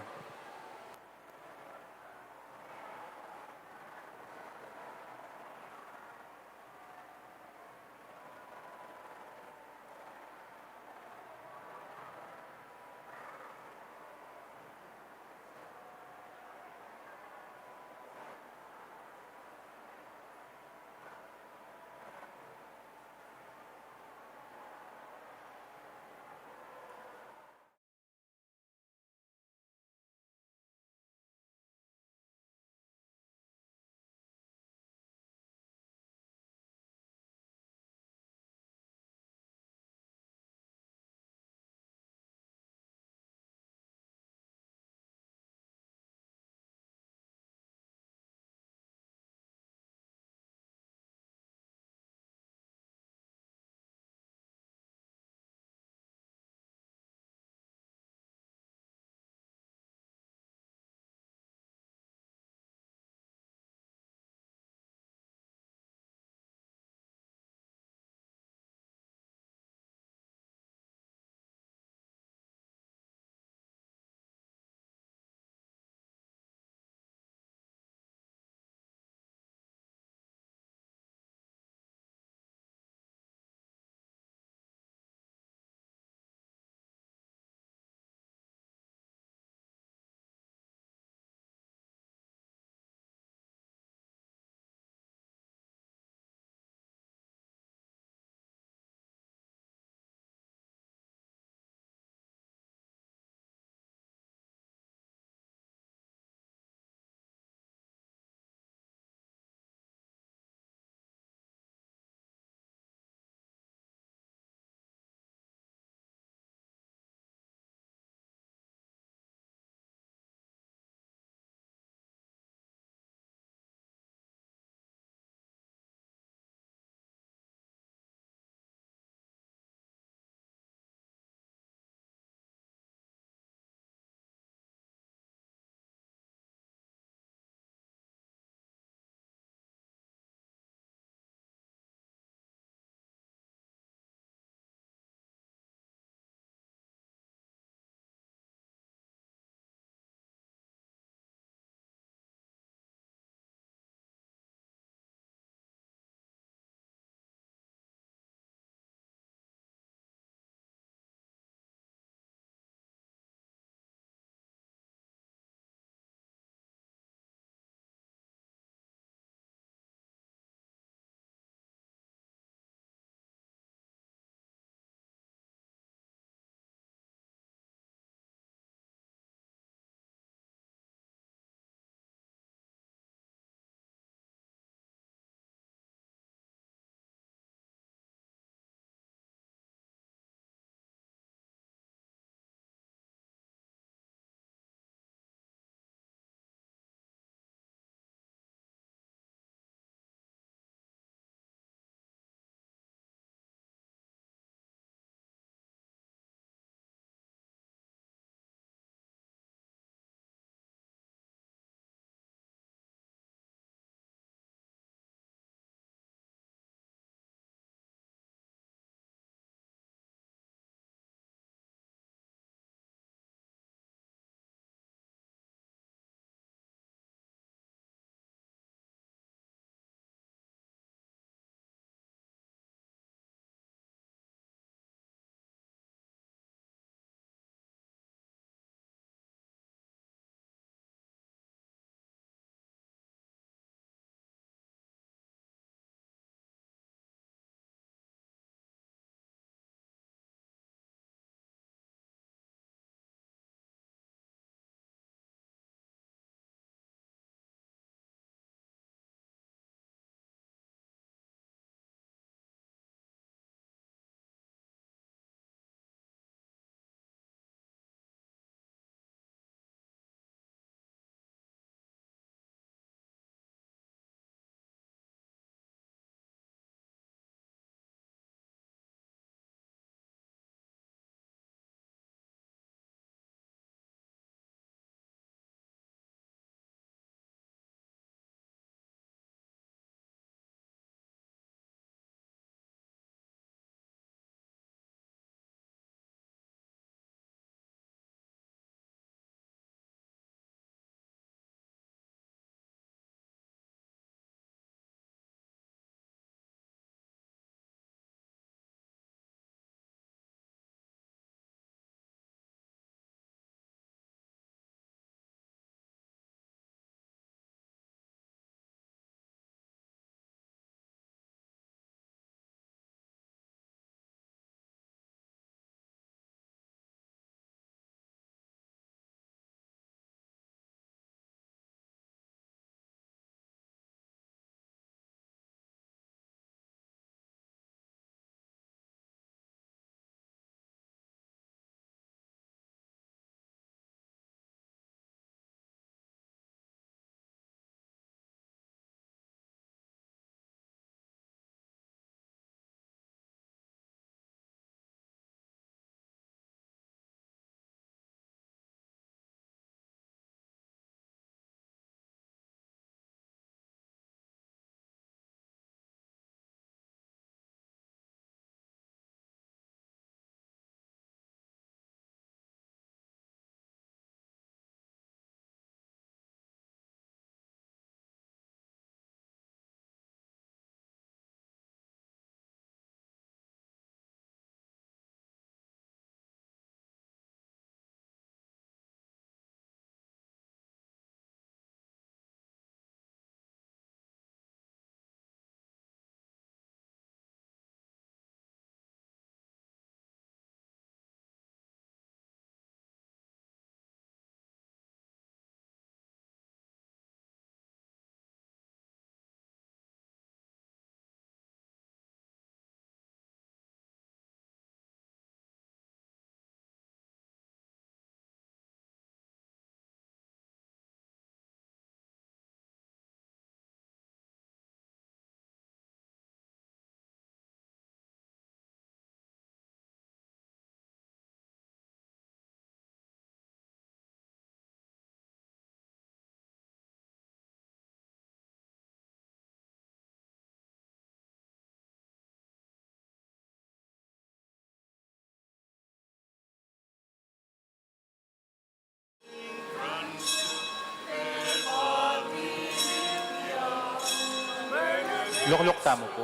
Lukluk tamu pu.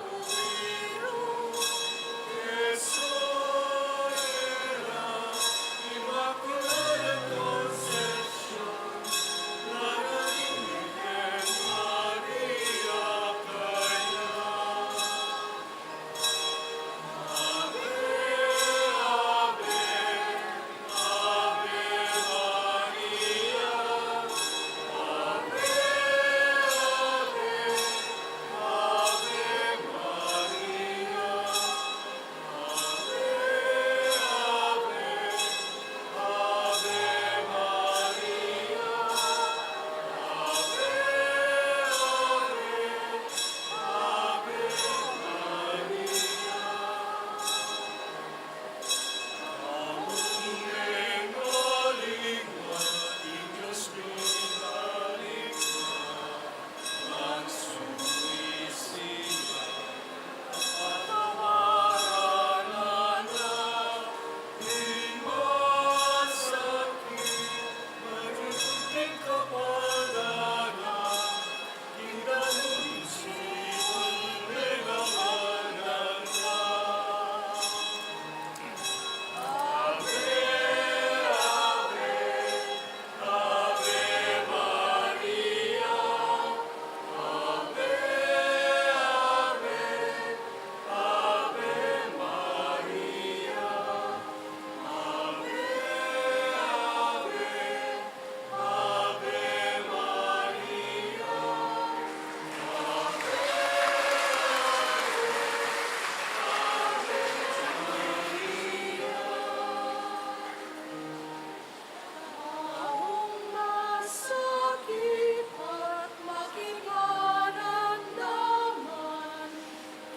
Taung masakit at makiparamdaman,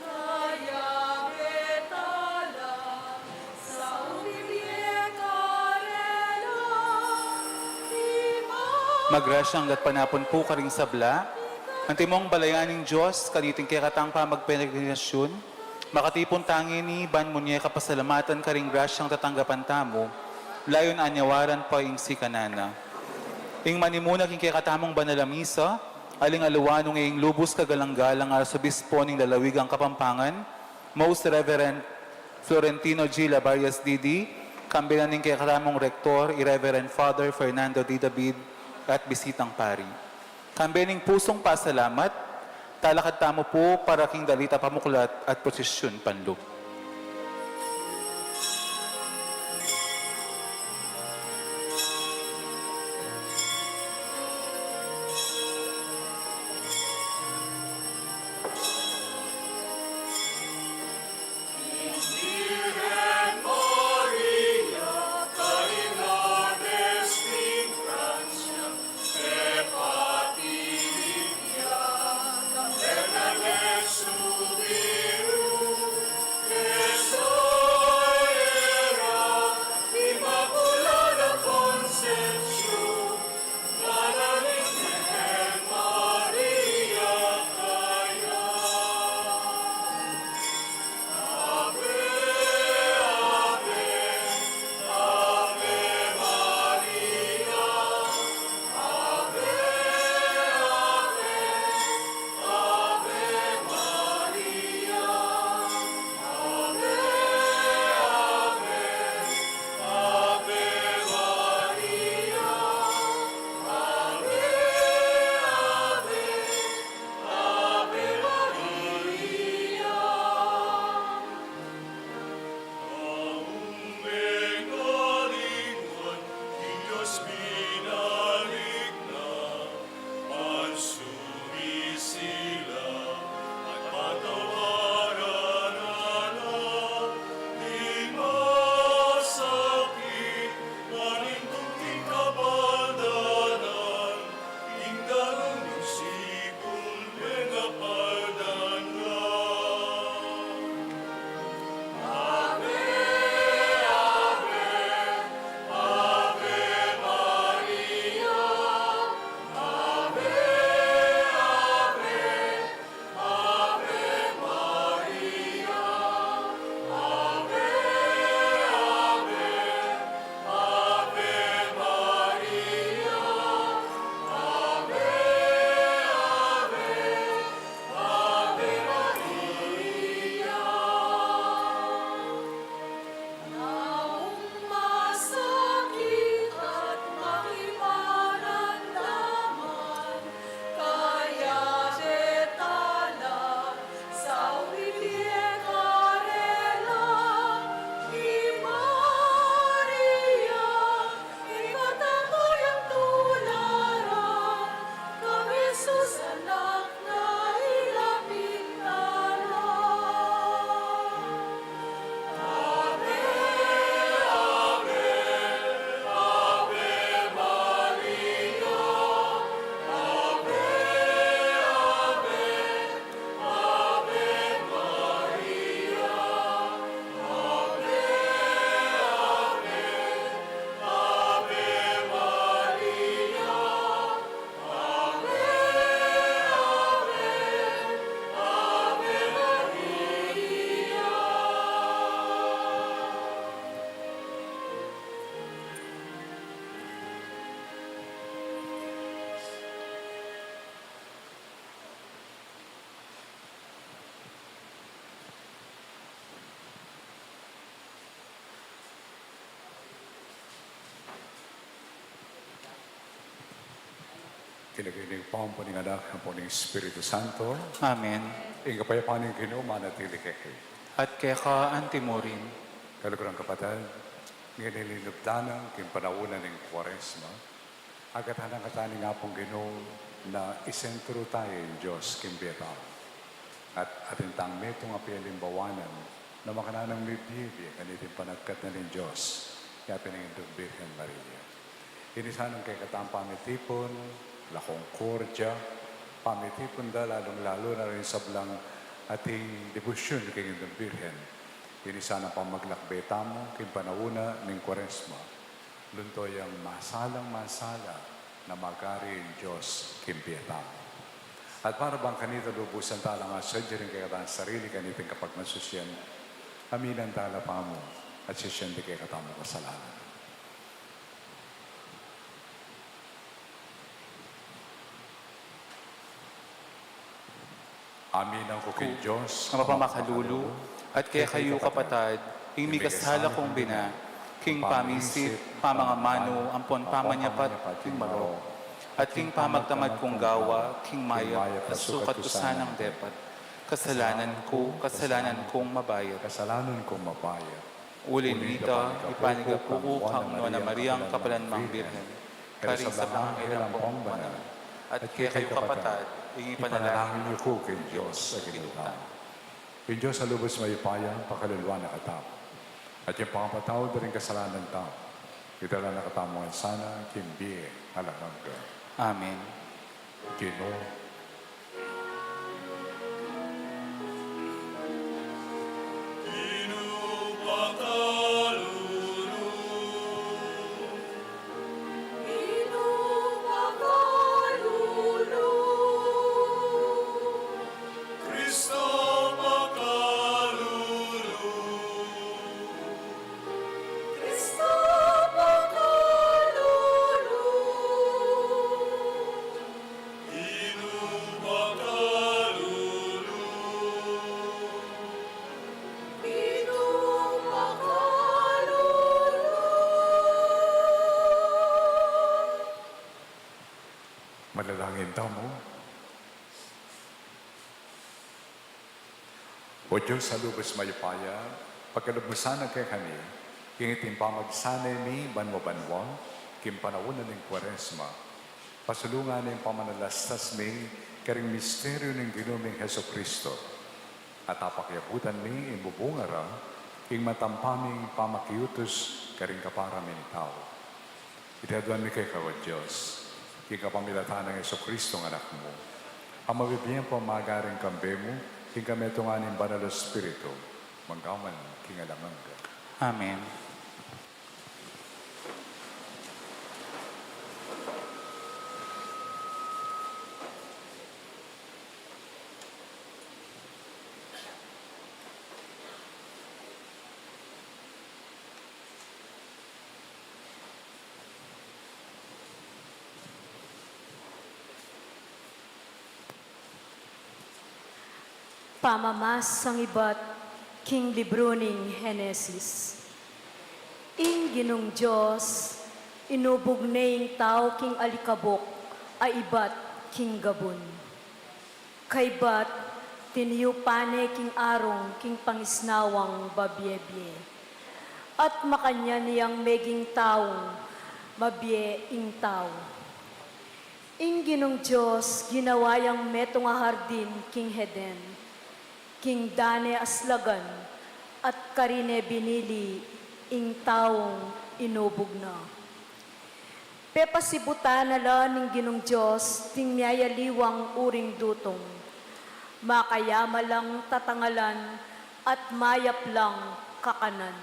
kaya betala sa upibie karela, ima. Magrasyang gatpanapun pu karing sabla. Antimong balayan ning Dios, kaniting kekatang pamagperegrinasyun, makatipun tangeni ban munye kapasalamatan karing grasyang tatanggapan tamu, layun anyawaran pa ing sikanan na. Ing manimuna king kekatamung banal a misa, aling aliwa nung ing lubus kagalang-galang Arsobispo ning lalawigang Kapampangan, Most Reverend Florentino G. Labarias D D, kambe na ning kekatamung Rektor, i Reverend Father Fernando D. David, at bisitang pari. Kambe ning pusung pasalamat, talakad tamu pu para king dalit a pamuklat at prosesyun panlub. King lagyu ning Ibpa, ampo ning Anak, ampo ning Espiritu Santo. Amen. Ing kapayapan ning Ginu manatili kekayu. At keka antimurin. Kaluguran kapatad, ngeni linubdan na king panaun na ning Kuaresma, agatan na katamu ning Apung Ginu na isentru taya ing Dios king bie tang. At atin tang metung a pialimbawanan na makananung mibie-bie kaniting panagkat na ning Dios, ya pin ing Indung Birhen Maria. Ini sanang kekatang pamitipun, lakung kordya, pamitipun da lalung-lalu na ring sablang ating debosyun king Indung Birhen. Ini sanang pamaglakbe tamu king panaun na ning Kuaresma. Lunto yang masalang-masala na magari ing Dios king bie tamu. At para bang kanita lubusan tala ngan sadya ring kekatang sarili kaniting kapagmasusyan, aminan tala pamu at sisian ding kekatamung kasalanan. Aminan ku king Dios a mapamakalulu, at kekayu kapatad, ing mikasala kung bina, king pamisip, pamangamanu, ampon pamanyapat king marok, at king pamagtamad kung gawa king mayap a sukat ku sanang depat. Kasalanan ku, kasalanan kung mabayat. Kasalanan kung mabayat. Uli nita, ipanyawad ku kang Nuan a Mariang kapalan mang Birhen, karing sablang anghel ampong banal, at kekayu kapatad, ing ipanalangin yu ku king Dios a Ginu tamu. Ing Dios a lubos mayupaya, pakaluluan na katamu, at ing pangapatawad da ring kasalanan tamu, idala na katamu ngan sana king bie alang angga. Amen. Ginu. Ginu, pakalulu. Ginu, pakalulu. Kristo, pakalulu. Kristo, pakalulu. Ginu, pakalulu. Ginu, pakalulu. Manalangin tamu. O Dios a lubos mayupaya, pakalub mu sana kekami king iting pamagsanay mi banwa-banwa king panaun na ning Kuaresma. Pasulungan ing pamanalastas mi karing misteryu ning Ginu ming Jesucristo. At apakiabutan mi ing bubunga ra king matampa ming pamakiutus karing kapara ming tau. Iti aduan mi keka, o Dios, king kapamilatan nang Jesucristo a Anak mu, a mabibie ampon magari king kambe mu, king kametungan ning Banal a Espiritu, mangga man king alang angga. Amen. Pamamasang ibat king libru ning Henesis. Ing Ginung Dios inubug ne ing tau king alikabuk a ibat king gabun. Kaybat, tiniupan ne king arung king pangisnawang babie-bie. At makanyan yang meging taung mabie ing tau. Ing Ginung Dios ginawa yang metung a hardin king Eden, king dane aslagan, at karine binili ing taung inubug na. Pepasibutan na la ning Ginung Dios ding miyayaliwang uring dutung. Makayama lang tatangalan at mayap lang kakanan.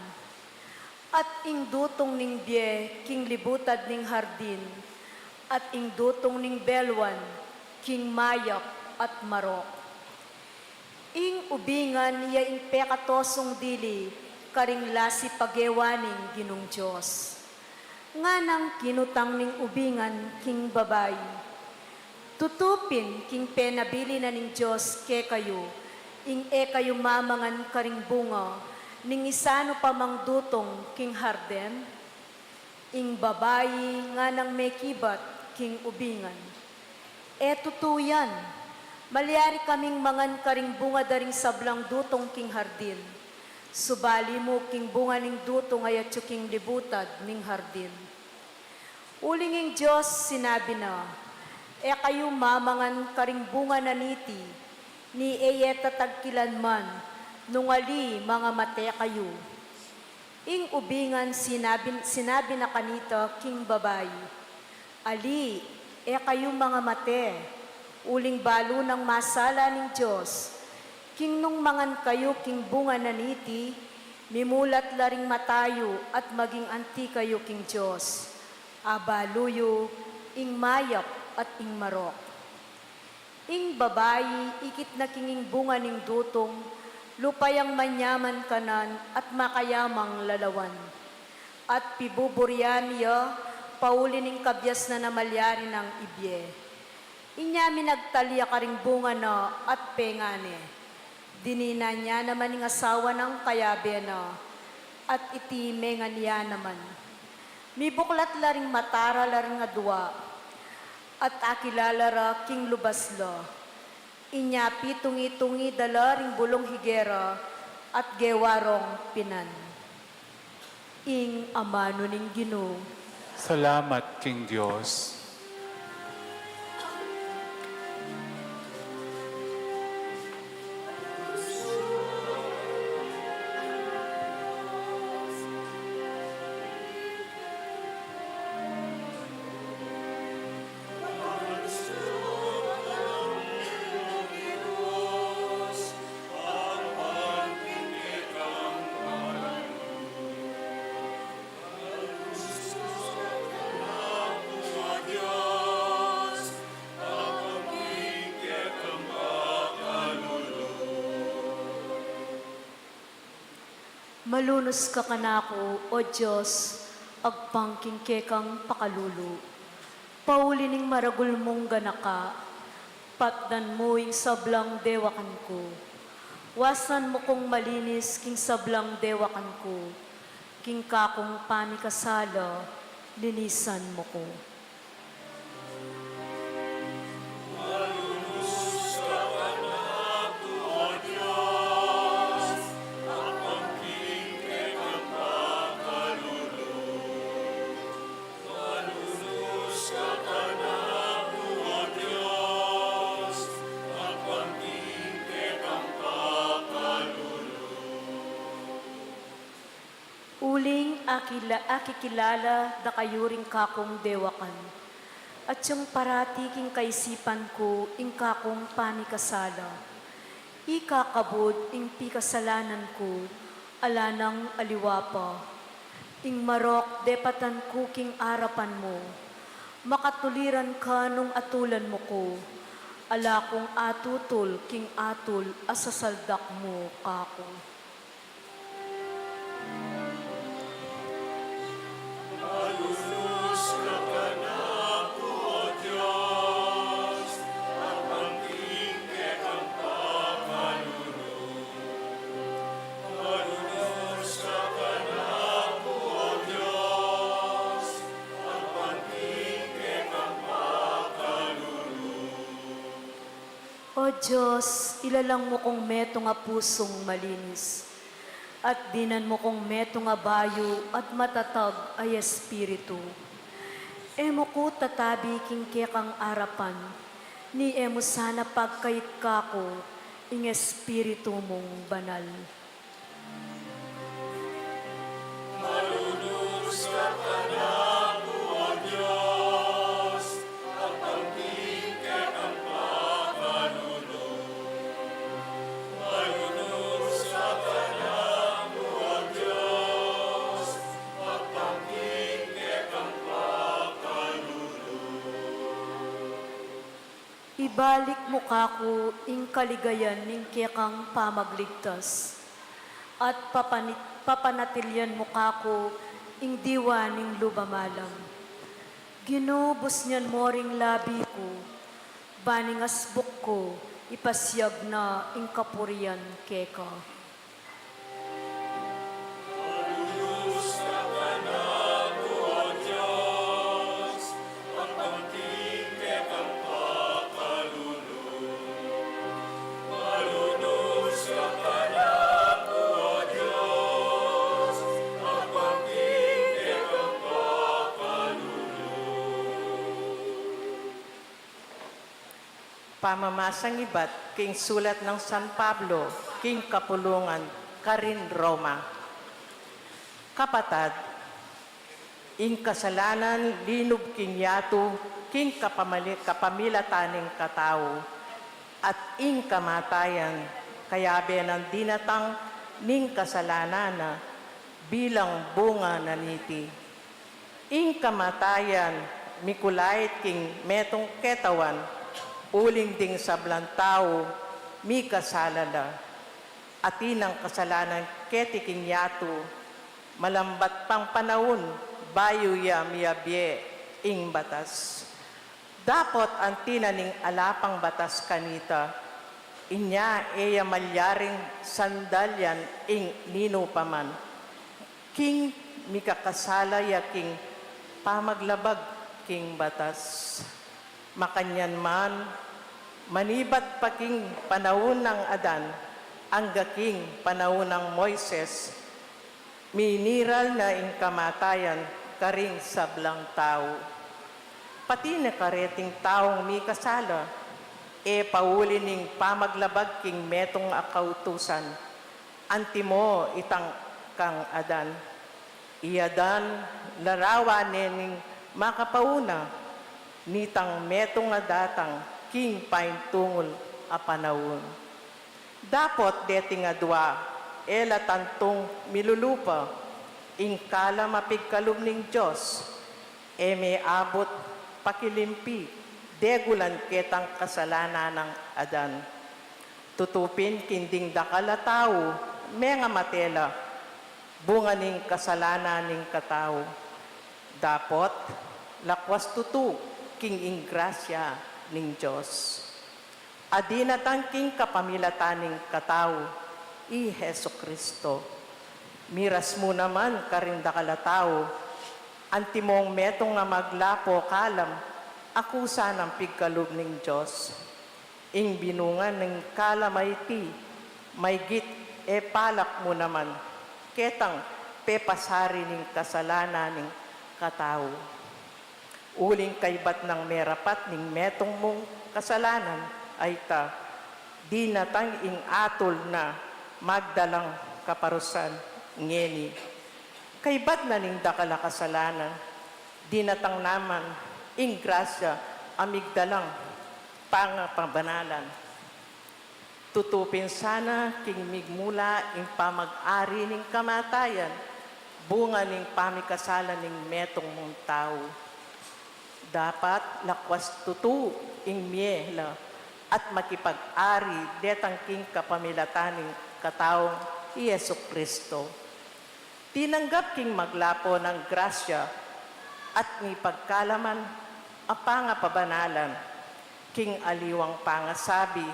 At ing dutung ning bie king libutad ning hardin, at ing dutung ning beluan king mayap at marok. Ing ubingan ya ing pekatosung dili karing lasi pagewa ning Ginung Dios. Nganang kinutang ning ubingan king babai. Tutu pin king penabilin na ning Dios kekayu, ing e kayu mamangan karing bunga ning isanu pa mang dutung king harden? Ing babai nganang mekibat king ubingan. E tutu yan. Malyari kaming mangan karing bunga da ring sablang dutung king hardin. Subali mu king bunga ning dutung a atyu king libutad ning hardin. Uling ing Dios sinabi na, E kayu mamangan karing bunga na niti, ni e ye tatagkilan man, nung ali mangamate kayu. Ing ubingan sinabi, sinabi na kanita king babai, Ali, e kayu mangamate, uling balu nang masala ning Dios, king nung mangan kayu king bunga na niti, mimulat la ring mata yu at maging anti kayu king Dios, abalu yu ing mayap at ing marok. Ing babai ikit na king ing bunga ning dutung, lupa yang manyaman kanan at makayamang lalawan. At pibuburyam ya pauli ning kabias na na malyari nang ibie. Inya minagtal ya karing bunga na at pengane. Dininan ya naman ing asawa nang kayabe na, at iti mengan ya naman. Mibuklat la ring mata ra la ring adua, at akilala ra king lubas la. Inya pitungi-tungi da la ring bulung higera at gewa rong pinan. Ing amanu ning Ginu. Salamat king Dios. Malunus ka kanaku, O Dios, agpang king kekang pakalulu. Pauli ning maragul mung ganaka, patdan mu ing sablang dewakan ku. Wasan mu kung malinis king sablang dewakan ku, king kakung pamikasala, linisan mu ku. Uling akila-, akikilala da kayu ring kakung dewakan, at yung parati king kaisipan ku ing kakung pamikasala. Ikakabud ing pikasalanan ku, ala nang aliwa pa. Ing marok depatan ku king arapan mu. Makatuliran ka nung atulan mu ku. Ala kung atutul king atul a sasaldak mu kaku. O Dios, ilalang mu kung metung a pusung malinis, at dinan mu kung metung a bayu at matatag a espiritu. E mu ku tatabi king kekang arapan, ni e mu sana pagkait kaku ing Espiritu mung Banal. Malunus ka kanaku, O Dios, agpang king kekang pakalulu. Malunus ka kanaku, O Dios, agpang king kekang pakalulu. Ibalik mu kaku ing kaligayan ning kekang pamagligtas, at papanit-, papanatilian mu kaku ing diwa ning lub a malam. Ginu, busnyan mu ring labi ku, ban ing asbuk ku ipasiag na ing kapurian keka. Malunus ka kanaku, O Dios, agpang king kekang Pamamasang ibat king sulat nang San Pablo king kapulungan karing Roma. Kapatad, ing kasalanan linub king yatu king kapamali-, kapamilatan ning katau, at ing kamatayan kayabe nang dinatang ning kasalanan na bilang bunga na niti. Ing kamatayan mikulait king metung ketawan, uling ding sablang tau mikasala la. Atin nang kasalanan keti king yatu, malambat pang panaun bayu ya miyabie ing batas. Dapot anti na ning ala pang batas kanita, inya e ya malyaring sandalian ing ninu pa man, king mikakasala ya king pamaglabag king batas. Makanyan man, manibat pa king panaun nang Adan angga king panaun nang Moises, miniral na ing kamatayan karing sablang tau. Pati na kareting taung mikasala, e pauli ning pamaglabag king metung a kautusan, antimo itang kang Adan. I Adan, larawan ne ning makapauna, nitang metung a datang king paintungul a panaun. Dapot deting adua, e la tantung milulupa ing kalam a pigkalub ning Dios, e me abut pakilimpi degulan ketang kasalanan nang Adan. Tutu pin king ding dakal a tau, mengamate la, bunga ning kasalanan ning katau. Dapot, lakwas tutu king ing grasya ning Dios. A dinatang king kapamilatan ning katau, i Jesu-Cristo. Miras mu naman karing dakal a tau, antimong metung a maglapo kalam, akusa nang pigkalub ning Dios. Ing binunga ning kalam a iti, maygit e palak mu naman, ketang pepasari ning kasalanan ning katau. Uling kaybat nang merapat ning metung mung kasalanan a ita, dinatang ing atul na magdalang kaparusan ngeni. Kaybat na ning dakal a kasalanan, dinatang naman ing grasya a migdalang pangapabanalan. Tutu pin sana king migmula ing pamag-ari ning kamatayan, bunga ning pamikasala ning metung mung tau. Dapat lakwas tutu ing mie la at makipag-ari detang king kapamilatan ning kataung i Jesu-Cristo. Tinanggap king maglapo nang grasya at mipagkalaman a pangapabanalan, king aliwang pangasabi,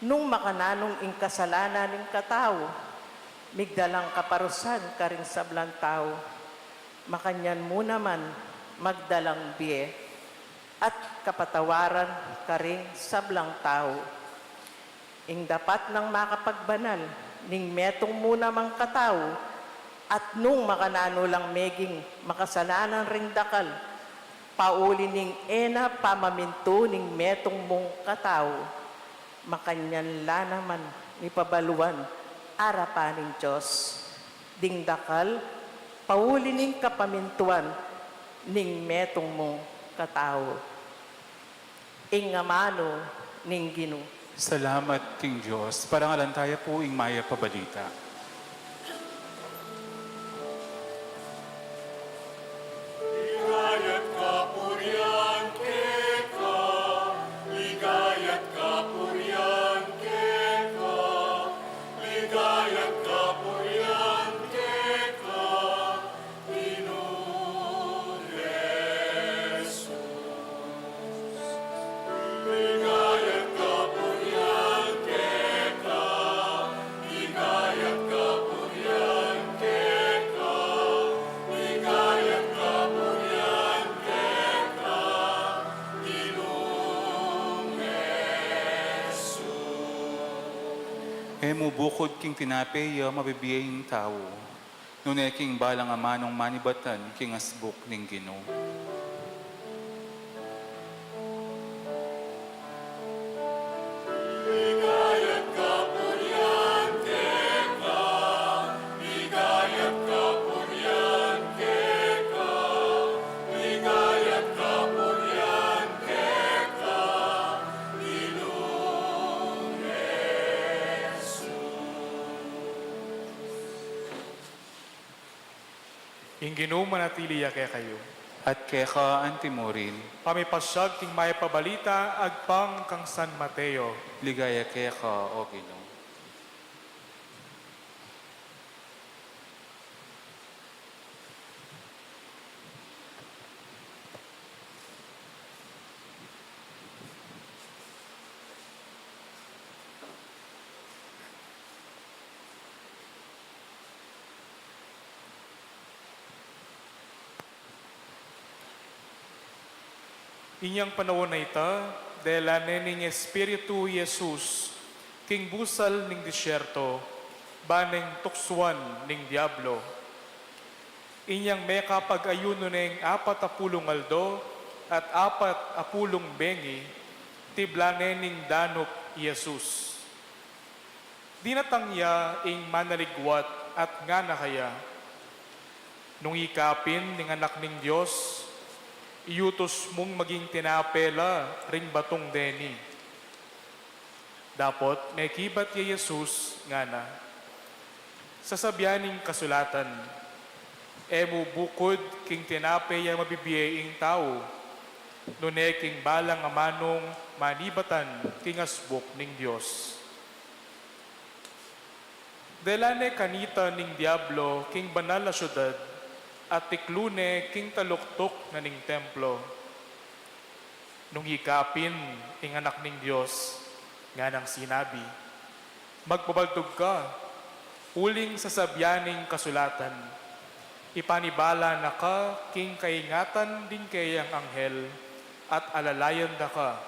nung makananung ing kasalanan ning katau, migdalang kaparusan karing sablang tau, makanyan mu naman magdalang bie at kapatawaran karing sablang tau. Ing dapat nang makapagbanal ning metung mu namang katau, at nung makananu lang meging makasalanan ring dakal, pauli ning e na pamamintu ning metung mung katau, makanyan la naman mipabaluan arapan ning Dios ding dakal, pauli ning kapamintuan ning metung mung katau. Ing amanu ning Ginu. Salamat king Dios. Parangalan taya pu ing mayap a balita. Ligaya't kapurian keka, ligaya't kapurian keka, ligaya't kapurian keka, Ginu Jesus. Ligaya't kapurian keka, ligaya't kapurian keka, ligaya't kapurian keka, Ginung Jesus. E mu bukud king tinape ya mabibie ing tau, nune king balang amanung manibatan king asbuk ning Ginu. Ing Ginu manatili ya kekayu. At keka antimurin. Pamipasyag king mayap a balita agpang kang San Mateo. Ligaya keka, O Ginu. Inyang panaun a ita, dela ne ning Espiritu i Jesus king busal ning disyerto, ba neng tuksuan ning Diablo. Inyang mekapag-ayunu neng apat a pulung aldo at apat a pulung bengi, tibla ne ning danup i Jesus. Dinatang ya ing manaligwat at ngana kaya, "Nung ika pin ing Anak ning Dios, iyutus mung maging tinape la ring batung deni." Dapot mekibat ya i Jesus, ngana, "Sasabian ning kasulatan, 'E mu bukud king tinape ya mabibie ing tau, nune king balang amanung manibatan king asbuk ning Dios.'" Dela ne kanita ning Diablo king banal a siudad at tiklu ne king taluktuk na ning templo. "Nung ika pin ing Anak ning Dios," nganang sinabi, "magbabaldug ka, uling sasabian ning kasulatan, 'Ipanibala na ka king kaingatan ding keyang anghel at alalayan da ka,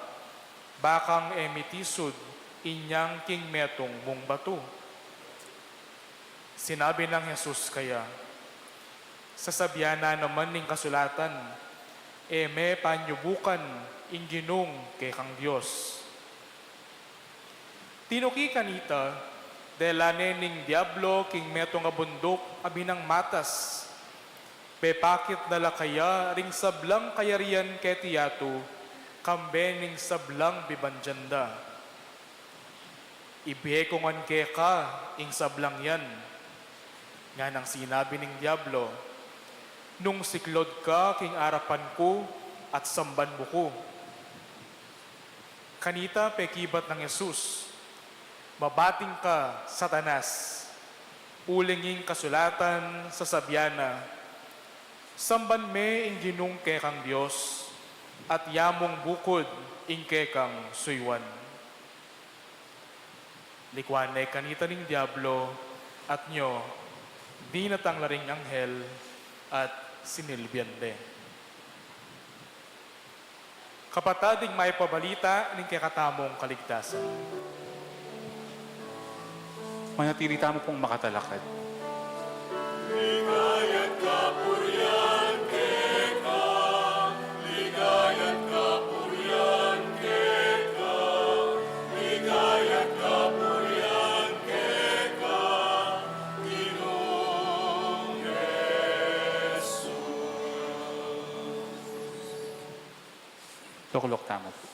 bakang e mitisud inyang king metung mung batu.'" Sinabi nang Jesus kaya, "Sasabian na naman ning kasulatan, 'E me panyubukan ing Ginung kekang Dios.'" Tinuki kanita, dela ne ning Diablo king metung a bunduk a binang matas. Pepakit na la kaya ring sablang kayarian keti yatu, kambe ning sablang bibandian da. "Ibie ku ngan keka ing sablang yan," nganang sinabi ning Diablo, "nung siklud ka king arapan ku at samban mu ku." Kanita pekibat nang Jesus, "Mabating ka, Satanas! Uling ing kasulatan sasabian na, 'Samban me ing Ginung kekang Dios, at ya mung bukud ing kekang suyuan.'" Likuan ne kanita ning Diablo, at nyo, dinatang la ring anghel at sinilbian de. Kapatad, ing mayap a balita ning kekatamung kaligtasan. Manatili tamu pung makatalakad. Ligaya't kapurian keka, ligaya't kapurian keka, ligaya't kapurian keka, Ginung Jesus. Lukluk tamu pu.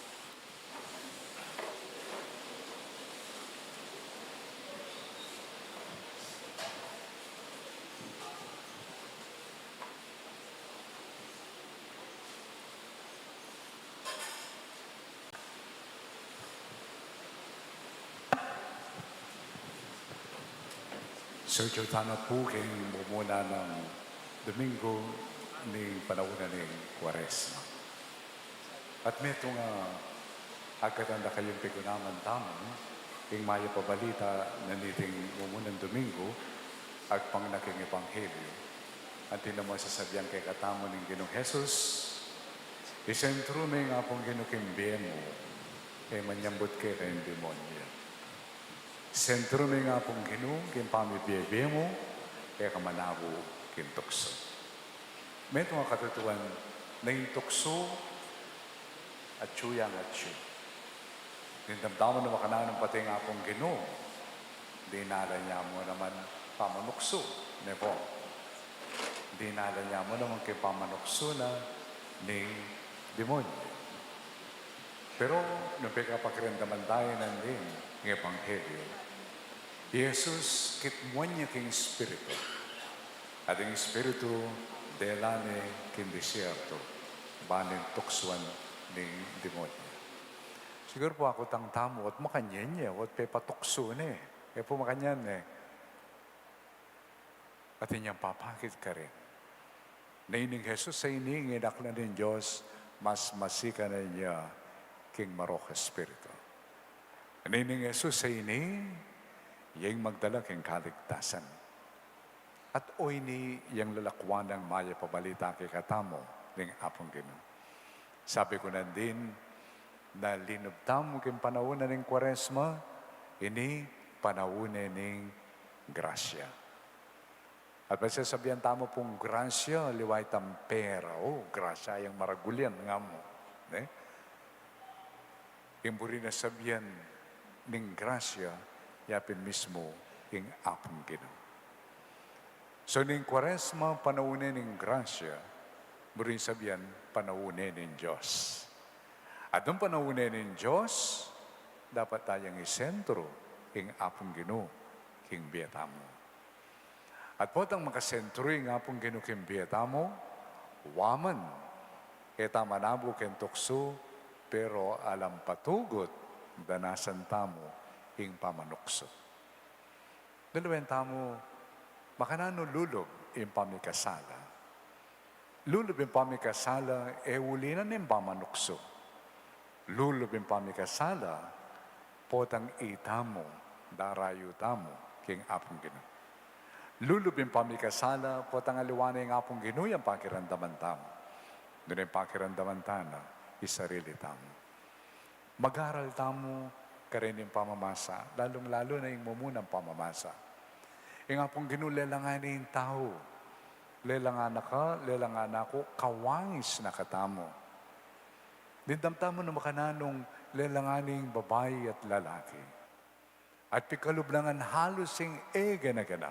Sugyu tamu na pu king mumuna nang Domingo ning panaun na ning Kuaresma. At metung a agkatan da kayung pigunaman tamu ing mayap a balita na niting mumunang Domingo, agpang na king Ebanghelyo. Anti na mu sasabian kekatamu ning Ginung Jesus, "Isentru me nga pung Ginu king bie mu, e manyambut keka ing demonyo. Isentru me nga pung Ginu king pamibiebie mu, e ka manabu king tuksu." Metung a katutuan na ing tuksu, atyu yang atyu. Dimdam tamu na makananu pati nga pung Ginu, dinalan ya mu naman pamanuksu, ne pu? Dinalan ya mu naman king pamanuksu na ning demonyo. Pero nung pekapakiramdaman tamu nandin ing Ebanghelyo, i Jesus kitmuan ya king espiritu. At ing Espiritu, dela ne king desierto, ban ing tuksuan ning demonyo. Siguru pu akutang tamu, ot makanyan ya, ot pepatuksu ne. E pu makanyan ne. At inyang papakit karin. Na ining Jesus a ini ing inaklan ning Dios, mas masikan na ya king marok a espiritu. Na ining Jesus a ini, ya ing magdala king kaligtasan. At o ini yang lalakwan nang mayap a balita kekatamu ning Apung Ginu. Sabi ku nandin, na linub tamu king panaun na ning Kuaresma, ini panaun na ning grasya. At masasabian tamu pung grasya, aliwa itang pera, o, grasya yang maragul yan, nga mu. Ne? Ing buri na sabian ning grasya, ya pin mismu ing Apung Ginu. So, ning Kuaresma, panaun ne ning grasya, buri sabian, panaun ne ning Dios. At nung panaun ne ning Dios, dapat tayang isentro ing Apung Ginu king bie tamu. At potang makasentro ing Apung Ginu king bie tamu, wa man, e ta manabu king tuksu, pero alang patugut, danasan tamu ing pamanuksu. Dalawen tamu, makananu lulub ing pamikasala. Lulub ing pamikasala, e uli na ning pamanuksu. Lulub ing pamikasala, potang itamu, darayu tamu, king Apung Ginu. Lulub ing pamikasala, potang aliwa na ing Apung Ginu yang pakiramdaman tamu. Nune ing pakiramdaman ta na, ing sarili tamu. Mag-aral tamu karin ing pamamasa, lalung-lalu na ing mumunang pamamasa. Ing Apung Ginu lelang ne ing tau, lelang na ka, lelang na ku, kawangis na katamu. Dimdam tamu na makananu lelang ne ing babai at lalaki. At pikalub la ngan halus ing e gana-gana.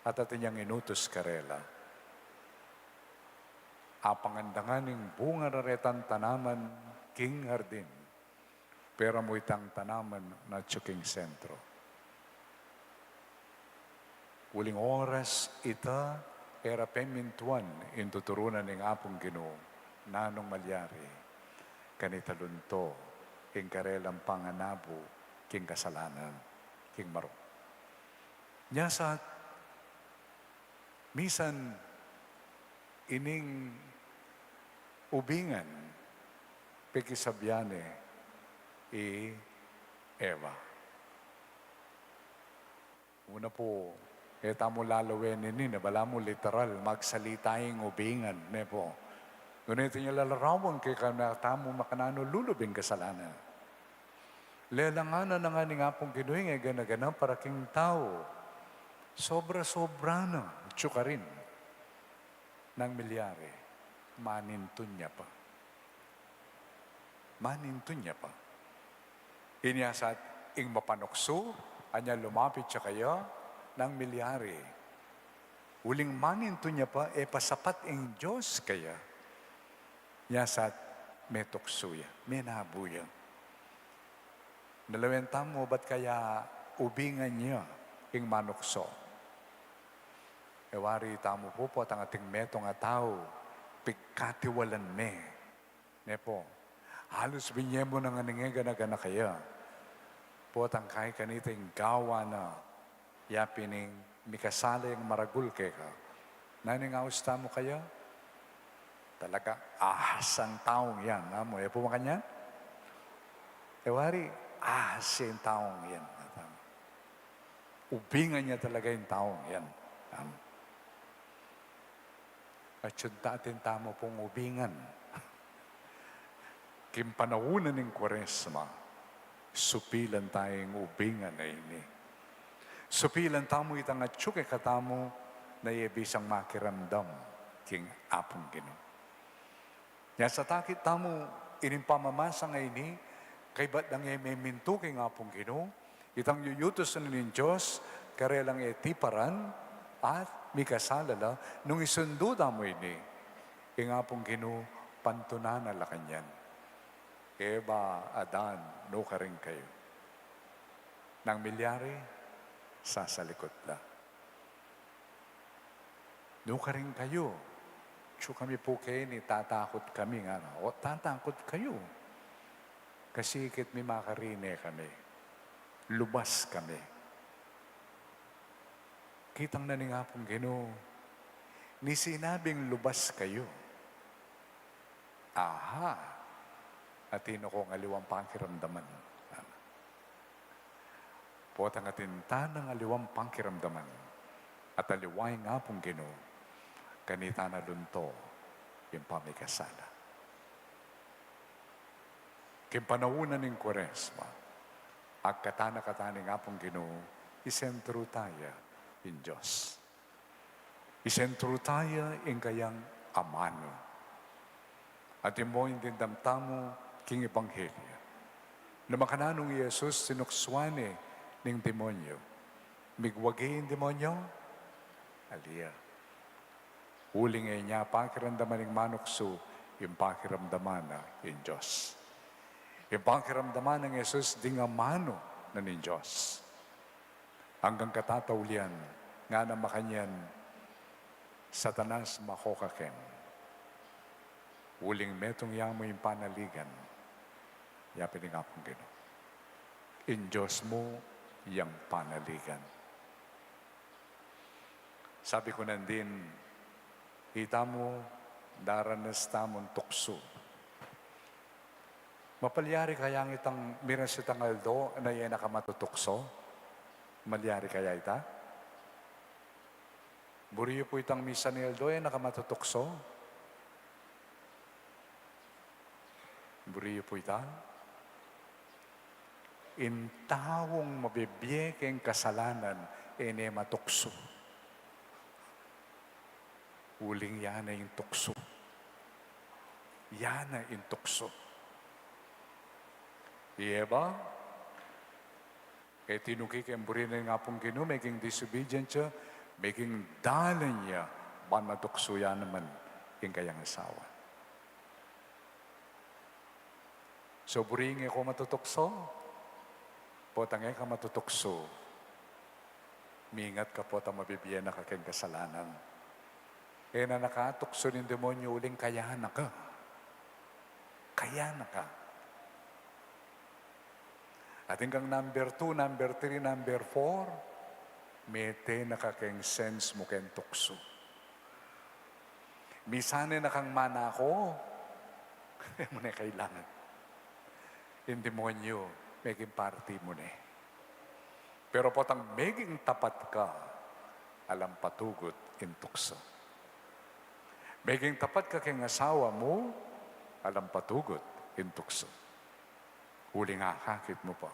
At atin yang inutus karela. Apangan da ngan ing bunga na retang tanaman king hardin. Pero mu itang tanaman na atyu king sentro. Uling oras ita, e ra pemintuan ing tuturunan ning Apung Ginu, nanung malyari, kanita lunto ing karelang panganabu king kasalanan, king marok. Nya sa, misan ining ubingan, pekisabyan ne i Eva. Una pu, e tamu lalawen ini, ne, balamu literal, magsalita ing ubingan, ne pu. Nune ita ing lalarawan kekatamu makananu lulub ing kasalanan. Lelang na ngan ning Apung Ginu ing e gana-gana para king tau. Sobra-sobra na, atyu karin. Nang milyari, manintun ya pa. Manintun ya pa. Inya sa ing mapanuksu, anya lumapit ya kaya, nang milyari. Uling manintun ya pa, e pasapat ing Dios kaya. Nya sa metuksu ya, menabu ya. Nalawen tamu, bat kaya ubingan ya ing manuksu. E wari tamu pu, potang ating metung a tau, pigkatiwalan ne. Ne pu, halus binye mu na ngan ing e gana-gana kaya. Potang kaya kanita ing gawa na, ya pin ing mikasala yang maragul keka. Nanu ing aus tamu kaya? Talaga, ahas ing taung yan, nga mu. E pu makanyan? E wari, ahas ing taung yan. Ubingan ya talaga ing taung yan. Atin tamu pung ubingan. King panaun na ning Kuaresma, supilan ta ing ubingan a ini. Supilan tamu itang atyu kekatamu na e bisang makiramdam king Apung Ginu. Nya sa takit tamu ining pamamasa a ini, kaybat dang e memintu king Apung Ginu, itang yuyutus na ning Dios, karelang e tiparan, at mikasala la, nung isundu tamu ini, ing Apung Ginu, pantunan na la kanyan. Eva, Adan, nukarin kayu? Nang milyari, sasalikut la. "Nukarin kayu?" "Atyu kami pu keni, tatakut kami," ngana. "O, tatakut kayu? Kasi ikit mi makarine kami. Lubas kami." Kitang na ning Apung Ginu, ni sinabing, "Lubas kayu." "Aha, atin kong aliwang pakiramdaman." Potang atin tana nang aliwang pakiramdaman at aliwa ing Apung Ginu, kanita na lunto ing pamikasala. King panaun na ning Kuaresma, agkatan na kata ning Apung Ginu, isentru taya ing Dios. Isentru taya ing kayang amanu. At imo ing dimdam tamu king Ebanghelyo, na makananu i Jesus tinuksuan ne ning demonyo. Migwagi ing demonyo? Ali ya. Uling e ne pakiramdaman ing manuksu, ing pakiramdaman na ing Dios. Ing pakiramdaman nang Jesus ding amanu na ning Dios. Anggang katataulian, ngana makanyan, "Satanas, mako ka keni. Uling metung ya mu ing panaligan." Yapin ing Apung Ginu, "Ing Dios mu yang panaligan." Sabi ku nandin, itamu, daranas tamung tuksu. Mapalyari kaya itang miras itang aldo na e na ka matutuksu? Malyari kaya ita? Buri yu pu itang misan ing aldo, e na ka matutuksu? Buri yu pu ita? Ing taung mabibie keng kasalanan, e ne matuksu. Uling ya na ing tuksu. Ya na ing tuksu. I Eva, e tinuki keng buri na ning Apung Ginu, meging disobedient ya, meging dalan ya ban matuksu ya naman ing kayang asawa. So, buri ing e ko matutuksu? Potang e ka matutuksu, mingat ka potang mabibie na ka keng kasalanan. E na na ka tuksu ning demonyo uling kaya na ka. Kaya na ka. Atin kang number two, number three, number four, mete na ka keng sense mu keng tuksu. Misan e na kang manako, e mu ne kailangan. Ing demonyo, meging parti mu ne. Pero potang meging tapat ka, alang patugut ing tuksu. Meging tapat ka keng asawa mu, alang patugut ing tuksu. Uling akakit mu pa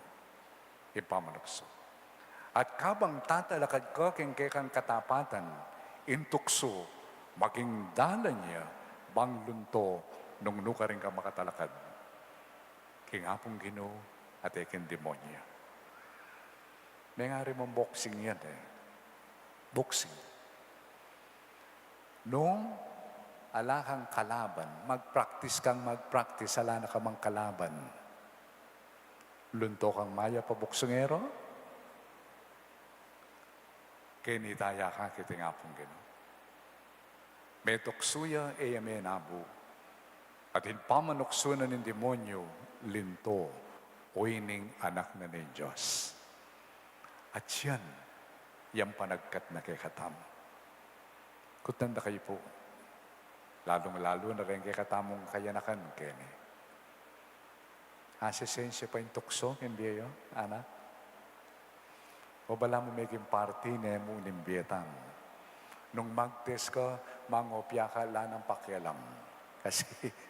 ing pamanuksu. At kabang tatalakad ka keng kekang katapatan, ing tuksu maging dalan ya bang lunto nung nukarin ka makatalakad king Apung Ginu at e king demonyo. Mengari mung boxing yan e. Boxing. Nung ala kang kalaban, mag-practice kang mag-practice, ala na ka mang kalaban. Lunto kang mayap a boksingero? Keni taya akakit ing Apung Ginu. Metuksu ya, e ya menabu. At ing pamanuksu na ning demonyo, linto, o ining anak na ning Dios. At yan, yang panagkat na kekatamu. Kutnan da kayu pu, lalung-lalu na reng kekatamung kayanakan keni. Asesensya pa ing tuksu keng bie yu, anak? O balamu meging parti ne mu ning bie tamu? Nung mag-test ka, mangopia ka, ala nang pakialam. Kasi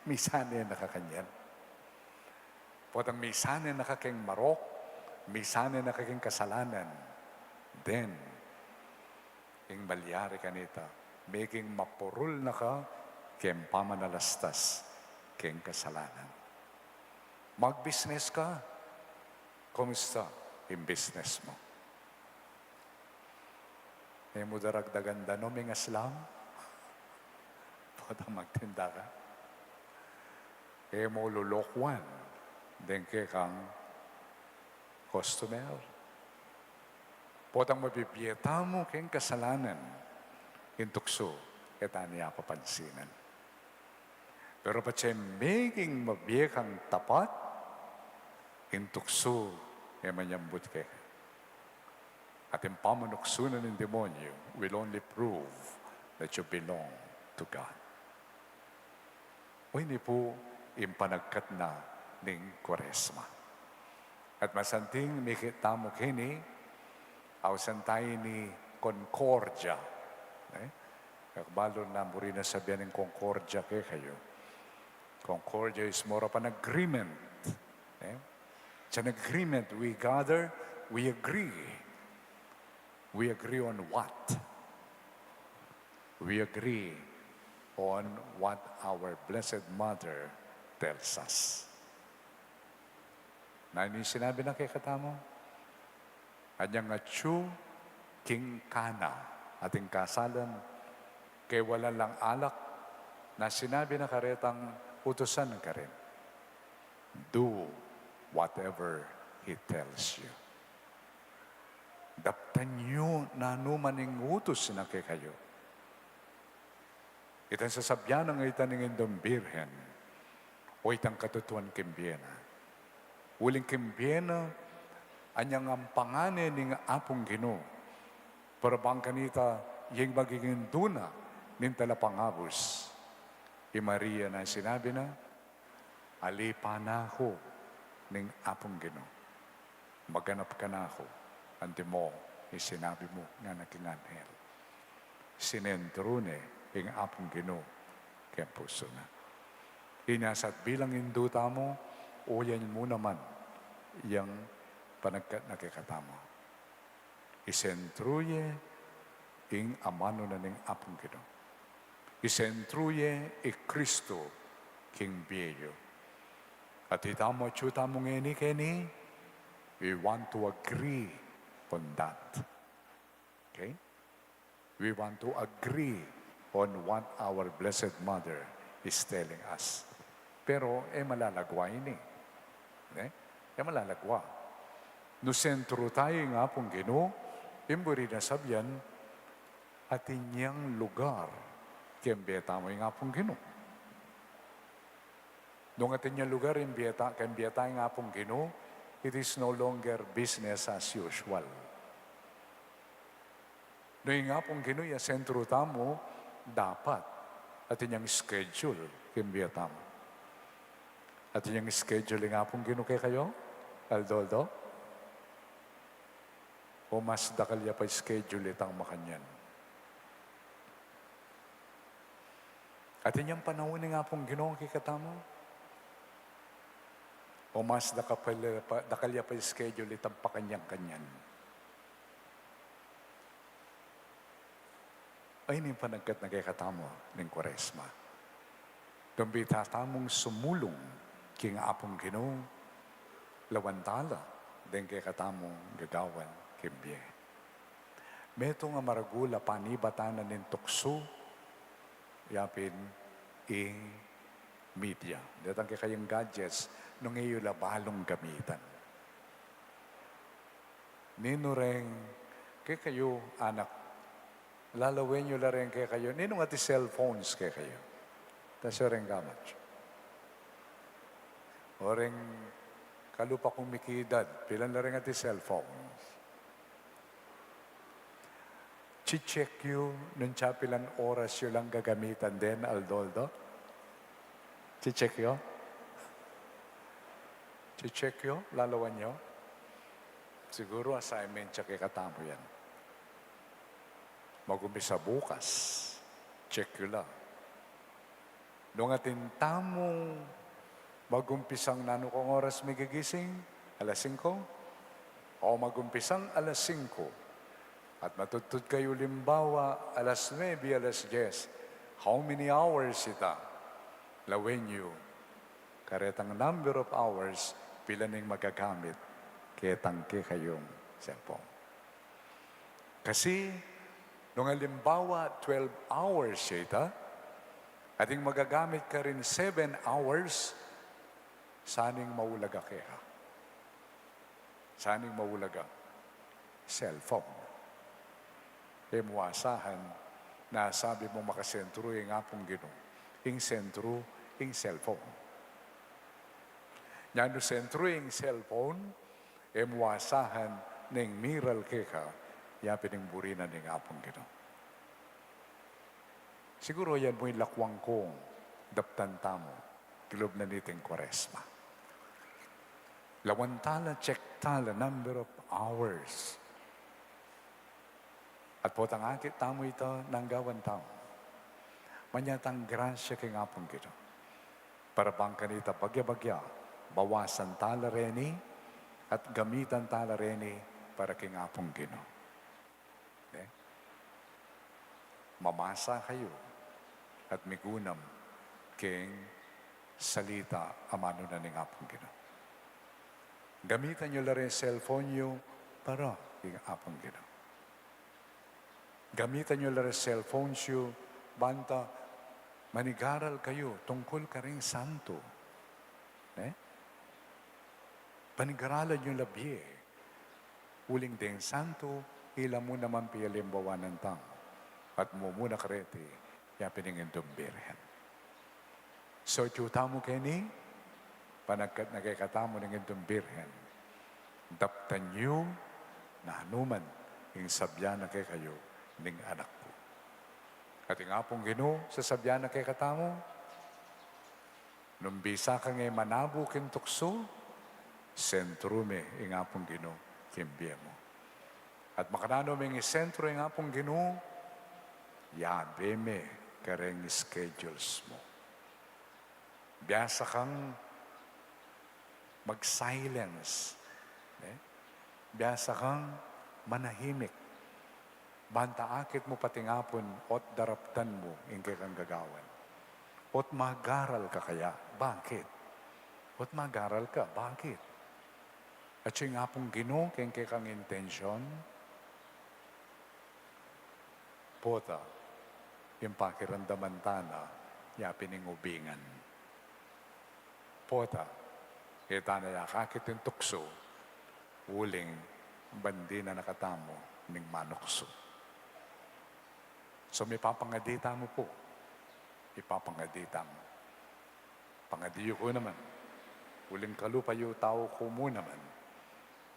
misan e na ka kanyan. Potang misan e na ka keng marok, misan e na ka keng kasalanan, then, ing malyari kanita, meging mapurul na ka keng pamanalastas keng kasalanan. Mag-business ka, kumusta ing business mu? E mu daragdagan danum ing aslam? Potang magtinda ka, e mu lulokwan deng kekang customer? Potang mabibie tamu keng kasalanan, ing tuksu, e ta ne ya papansinan. Pero patse maging mabie kang tapat, ing tuksu e manyambut keka. At ing pamanuksu na ning demonyo will only prove that you belong to God. O ini pu ing panagkat na ning Kuaresma. At masanting mikit tamu keni, ausan tamu ni Concordia. Eh? Kakabalu na, buri na sabian ing Concordia kekayu. Concordia is more of an agreement. Eh? It's an agreement. We gather, we agree. We agree on what? We agree on what our Blessed Mother tells us. Na ini sinabi na kekatamu? Anyang atyu king Cana, ating kasalan, kewalan lang alak, na sinabi na karetang utusan karin, "Do whatever he tells you." Daptan yu nanu man ing utus na kekayu. Itang sasabian na ita ning Indung Birhen, o itang katutuan king bie na. Uling king bie na, anyang ampangan ne ning Apung Ginu, para bang kanita ing maging indu na ning talapangabus. I Maria na sinabi na, "Ali pa na ku ning Apung Ginu. Maganap ka na ku." Antimo ing sinabi mu, ngana king anghel. Sinentru ne ing Apung Ginu keng pusu na. Inya sa at bilang indu tamu, uyan mu naman yang panagkat na kekatamu. Isentru ye ing amanu na ning Apung Ginu. Isentru ye i Kristu king bie yu. At itamu, atyu tamu ngeni keni, we want to agree on that. Okay? We want to agree on what our Blessed Mother is telling us. Pero e malalagwa ini. Ne? E malalagwa. Nung sentru tamu ing Apung Ginu, ing buri na sabian, atin yang lugar keng bie tamu ing Apung Ginu. Nung atin yang lugar ing bie ta, keng bie ta ing Apung Ginu, it is no longer business as usual. Nung ing Apung Ginu ya sentru tamu, dapat atin yang schedule keng bie tamu. Atin yang schedule ing Apung Ginu kekayu, aldo-aldo? O mas dakal ya pa schedule itang makanyan? Atin yang panaun ing Apung Ginu kekatamu? O mas dakal pa, dakal ya pa schedule itang pakanyan-kanyan? Ay, ini ing panagkat na kekatamu ning Kuaresma. Deng bie tamung sumulung king Apung Ginu, lawan tala deng kekatamung gagawan king bie. Metung a maragul a panibatan na ning tuksu, yapin ing media. Detang kekayung gadgets, nung e yu la balung gamitan. Ninu reng kekayu, anak, lalawen yu la reng kekayu, ninung ating cellphones kekayu? Tasi reng gamat. O reng kalupa kung mikidad, pilan la reng ating cellphones? Chicheck yu nung tsapilan oras yu lang gagamitan den aldo-aldo? Chicheck yu? Chicheck yu? Lalawan yu? Siguru assignment ya kekatamu yan. Mag-umpisa bukas, check yu la. Nung atin tamung mag-umpisang nanu kung oras migigising, alas singko? O mag-umpisang alas singko, at matudtud kayu limbawa alas nuebe, alas dyes, how many hours ita? Lawen yu, karetang number of hours, pilan ing magagamit ketang kekayung cellphone. Kasi, nung alimbawa, twelve hours ya ita, at ing magagamit karin seven hours, saning maulaga keka? Saning maulaga? Cellphone. E mu asahan, Nasabi mung makasentru ing Apung Ginu, ing sentru ing cellphone. Nya nu sentru ing cellphone, e mu asahan neng miral keka ya pin ing buri na ning Apung Ginu. Siguru yan mu ing lakwang kung daptan tamu kilub na niting Kuaresma. Lawan tala, check tala number of hours. At potang akit tamu ita nang gawan tamu. Manyatang grasya king Apung Ginu para bang kanita bagya-bagya bawasan tala reni at gamitan tala reni para king Apung Ginu. Ne? Mamasa kayu at migunam king salita a manu na ning Apung Ginu. Gamitan yu la ring cellphone yu para king Apung Ginu. Gamitan yu la ring cellphone yu banta manigaral kayu tungkul karing santu. Ne? Panigaralan yu la bie. Uling deng santu, ila mu naman pialimbawanan tamu. At mumuna kareti, ya pin ing Indung Birhen. So, atyu tamu keni, panagkat na kekatamu ning Indung Birhen, daptan yu na numan ing sabian na kekayu ning anak ku. At ing Apung Ginu, sasabian na kekatamu, nung bisa kang e manabu king tuksu, sentru me ing Apung Ginu king bie mu. At makananu meng isentru ing Apung Ginu, yabe me kareng schedules mu. Biasa kang mag-silence, ne? Biasa kang manahimik. Banta akit mu patingapun, ot daraptan mu ing kekang gagawan. Ot magaral ka kaya? Bakit? Ot magaral ka? Bakit? Atyu ing Apung Ginu keng kekang intensyon? Pota, ing pakiramdaman tana, ya pin ing ubingan. Pota, e tana ya akakit ing tuksu, uling ban dinan na katamu ning manuksu. So, mipapangadi tamu pu. Mipapangadi tamu. Pangadi yu ku naman. Uling kalupa yu tau ku mu naman.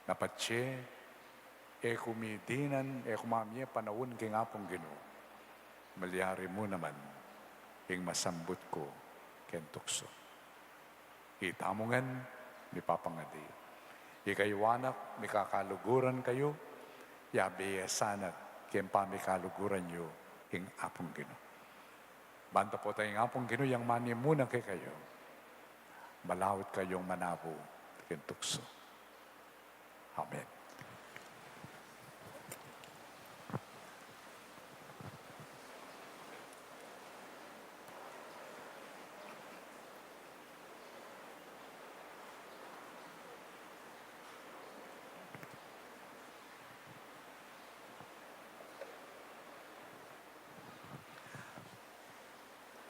Na patse, e ku midinan, e ku mamie panaun king Apung Ginu. Malyari mu naman, ing masambut ku keng tuksu. Itamu ngan, mipapangadi. Ikayu anak, mikakaluguran kayu, yabe ya sana keng pamikaluguran yu ing Apung Ginu. Banta pota ing Apung Ginu yang manimuna kekayu, malaut kayung manabu king tuksu. Amen.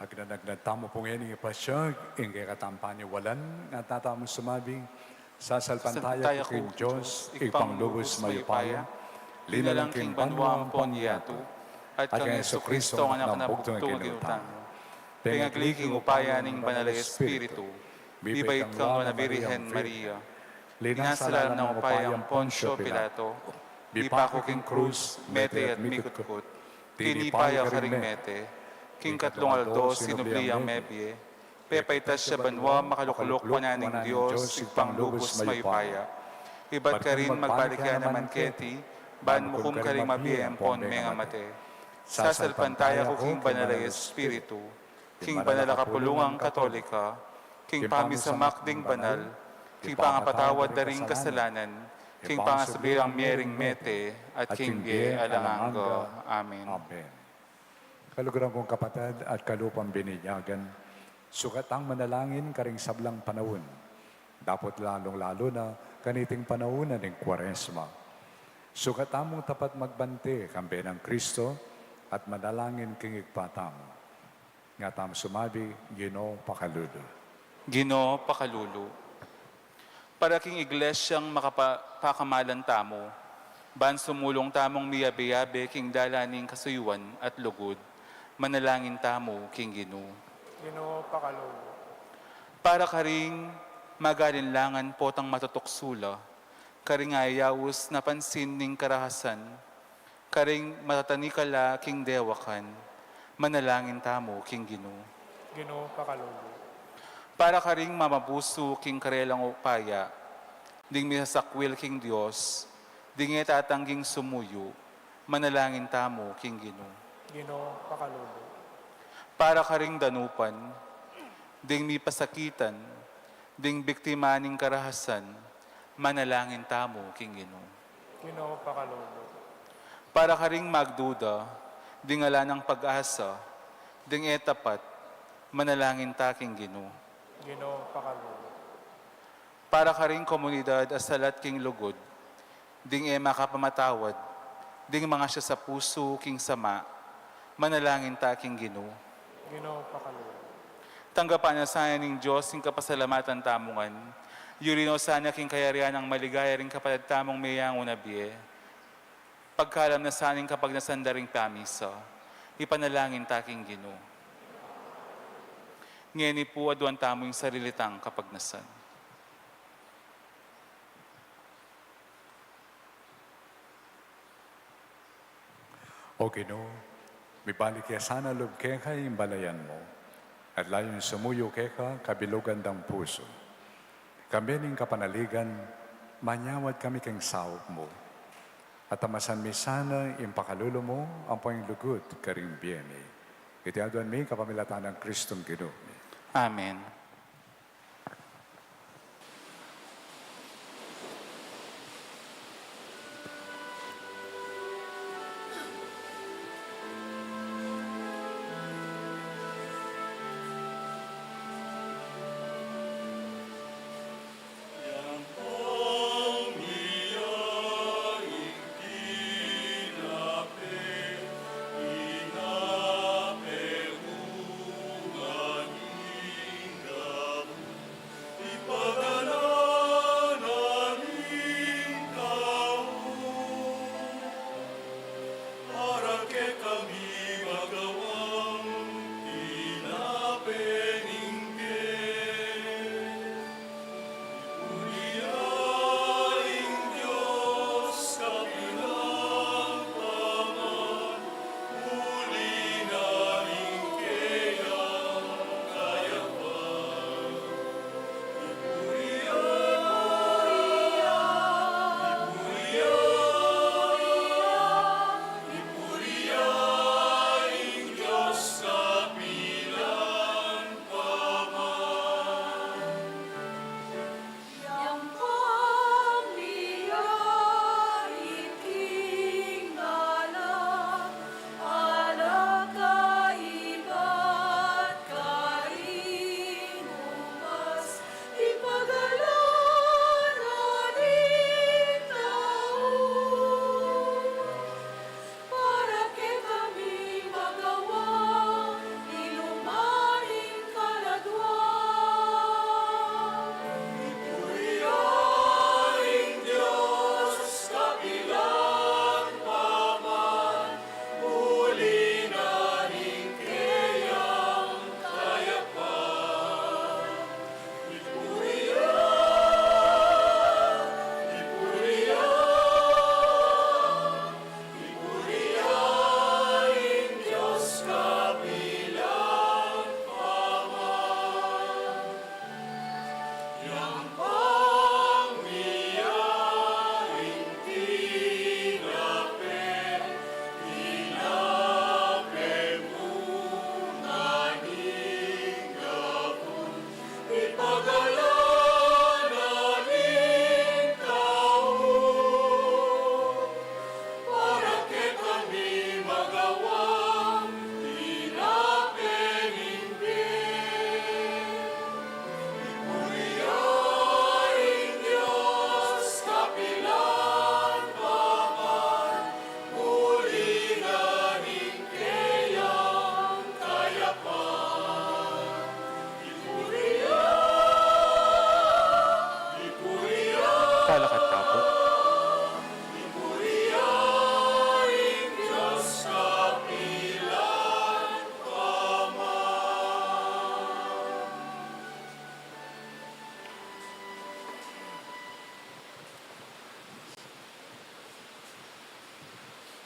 Agnanagnat tamu pu ngeni ipasiag ing kekatang paniwalan, ngan tamu sumabi, sasalpantaya ku king Dios, Ibpang lubus mayupaya, linalang king banua ampon yatu, at kang Jesucristo, anak nang bugtung, a Ginu tamu. Pengagli king upaya ning Banal a Espiritu, mibait kang Nuan a Birhen Maria, linasa lalam ning upaya nang Poncio Pilato, mipaku king krus, mete at mikutkut, tinipa ya karing mete, king katlung aldo sinubli yang mebie, pepaitas ya banua, makalukluk wanan ning Dios, Ibpang lubus mayupaya. Ibat karin magbalik ya naman keti, ban mukum karing mabie ampon mengamate. Sasalpantaya ku king Banal a Espiritu, king banal a kapulungan Katolika, king pamisamak ding banal, king pangapatawad da ring kasalanan, king pangasubli lang mie ring mete, at king bie alang angga. Amen. Amen. Kaluguran kung kapatad at kalupang bininyagan, sukat tang manalangin karing sablang panaun, dapot lalung-lalu na kaniting panaun na ning Kuaresma. Sukat tamung tapat magbante kambe nang Kristo at manalangin king Ibpa tamu. Nga tamu sumabi, Ginu, pakalulu. Ginu, pakalulu. Para king Iglesyang makapa-, pakamalan tamu, ban sumulung tamung miyabe-yabe king dalan ning kasuyuan at lugud. Manalangin tamu king Ginu. Ginu, pakalulu. Para karing magalinlangan potang matutuksu la, karing ayaus na pansin ning karahasan, karing matatanikala king dewakan, manalangin tamu king Ginu. Ginu, pakalulu. Para karing mamabusu king karelang upaya, ding misasakwil king Dios, ding e tatangging sumuyu, manalangin tamu king Ginu. Ginu, pakalulu. Para karing danupan, ding mipasakitan, ding biktima ning karahasan, manalangin tamu king Ginu. Ginu, pakalulu. Para karing magduda, ding ala nang pag-asa, ding e tapat, manalangin ta king Ginu. Ginu, pakalulu. Para karing komunidad a salat king lugud, ding e makapamatawad, ding mangasya sa pusu king sama, manalangin ta king Ginu. Ginu, pakalulu. Tanggapan na sana ning Dios ing kapasalamatan tamu ngan, yuri no sana king kayarian nang maligaya ring kapatad tamung meyangu na bie, pagkalam na sana ing kapagnasan da ring pamisa, ipanalangin ta king Ginu. Ngeni pu aduan tamu ing sarili tang kapagnasan. O Ginu, mibalik ya sana lub keka ing balayan mu, at layun sumuyu keka kabilugan dang pusu. Kambe ning kapanaligan, manyawad kami king saup mu. At tamasan mi sana ing pakalulu mu ampo ing lugud karing bie mi. Iti aduan mi kapamilatan nang Kristong Ginu mi. Amen.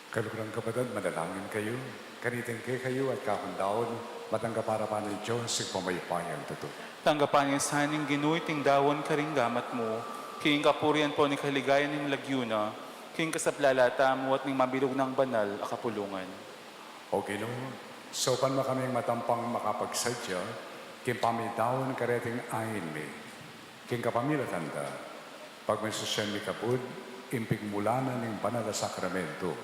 Kaluguran kapatad, manalangin kayu. Kanitang kekayu at kakandaun, matanggap arapan ning Dios, Ibpang mayupayang tutu. Tanggapan na sa ning Ginu iting daun karing gamat mu, king kapurian ampon king kaligayan ning lagyu na, king kasaplalan tamu at ning mabilug nang banal a kapulungan. O Ginu, saupan mu kaming matampang makapagsadya, king pamidaun kareting ain mi. King kapamilatan da, pagmasusyan mi kabud, ing pigmulan na ning banal a sakramento.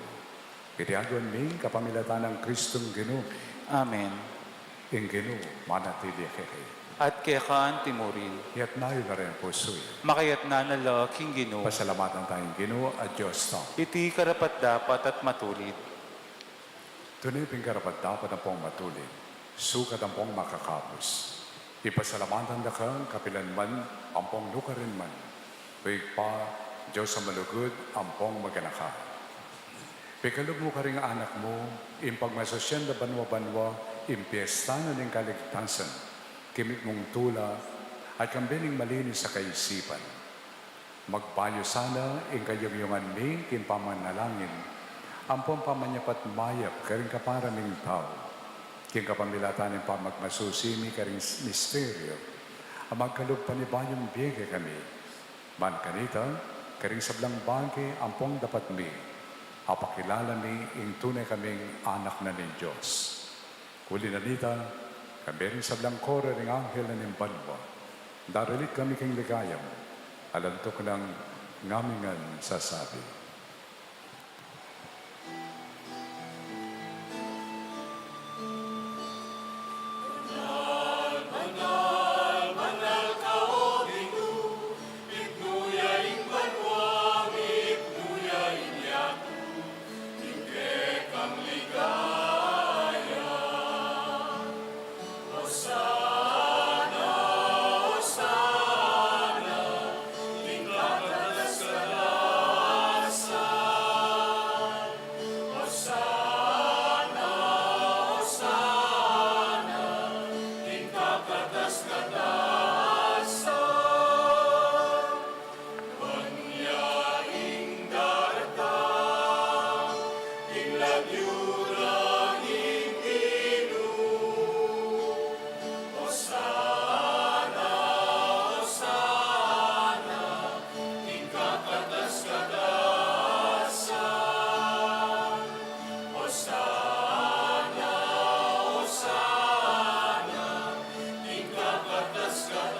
Iti aduan mi, kapamilatan nang Kristong Ginu. Amen. Ing Ginu, manatili kekayu. At keka antimurin. Iyatas yu karing pusu yu. Makayatas na la king Ginu. Pasalamatan taya ing Ginu a Dios tamu. Iti karapat-dapat at matulid. Tune pin karapat-dapat ampong matulid, sukat ampong makakapus. Ipasalamatan da ka kapilan man ampong nukarin man, O Ibpa, Dios a malugud ampong maganaka. Pikalub mu karing anak mu ing pagmasusyan da banua-banua ing piesta na ning kaligtasan, king mitmung tula at kambe ning malinis a kaisipan. Magbayu sana ing kayungyungan mi king pamanalangin ampong pamanyapat mayap karing kapara ming tau, king kapamilatan ning pamagmasusi mi karing misteryo a magkalub panibayung bie kekami. Ban kanita, karing sablang bage ampong dapat mi, apakilala mi ing tune kaming anak na ning Dios. Uli na nita, kambe ring sablang koro ring anghel na ning banua, daralit kami king ligaya mu, alantuk nang ngaming ngan sasabi. Banal, banal, banal ka, O Ginu, mitmu ya ing banua, mitmu ya ing yatu, ing kekang ligaya. Osana, Osana, ing kakatas-katasan. Osana, Osana, ing kakatas-katasan. Ban ya ing datang king lagyu nang Ginu. Osana, Osana, ing kakatas-katasan. Osana, Osana, ing kakatas-katasan.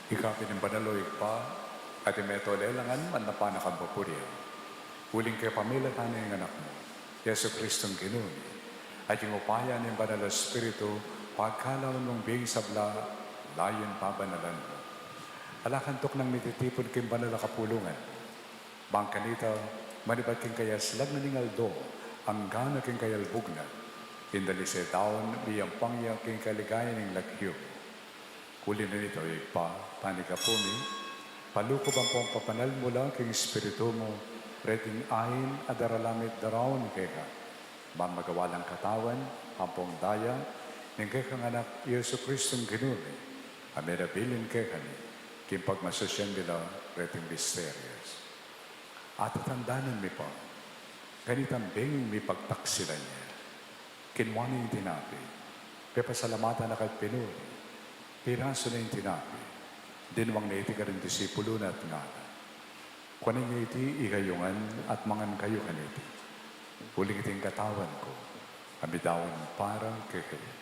Ika pin ing banal, O Ibpa, at ing metung a lelangan, manlapan na kang papurian. Uling kapamilatan na ning Anak mu, Jesucristong Ginu mi, at ing upaya ning Banal a Espiritu, pagkalaunan mung bie ing sabla, layun pabanalan mu. Ala kang tuknang mititipun king banal a kapulungan. Ban kanita, manibat king kayaslag na ning aldo, anggang king kayalbug na, ing dalise daun, miyampang ya king kaligayan ning lagyu. Uli na nita, O Ibpa, panyawad mu mi, palukub ampong pabanal mu la king Espiritu mu reting ain a daralan mi at daraun keka, ban magawa lang katawan ampong daya ning kekang Anak, Jesucristong Ginu mi, a mirabilin kekami king pagmasusyan mi la reting misterios. Atatandanan mi pa, kanitang bengi mipagtaksilan ya, kinua ne ing tinape, pepasalamatan na ka't pinuri, pirasu ne ing tinape, dinwang ne iti karing disipulu na at ngana: Kuanan ye iti ikayu ngan at mangan kayu kaniti, uling iti ing katawan ku, a midaun para kekayu.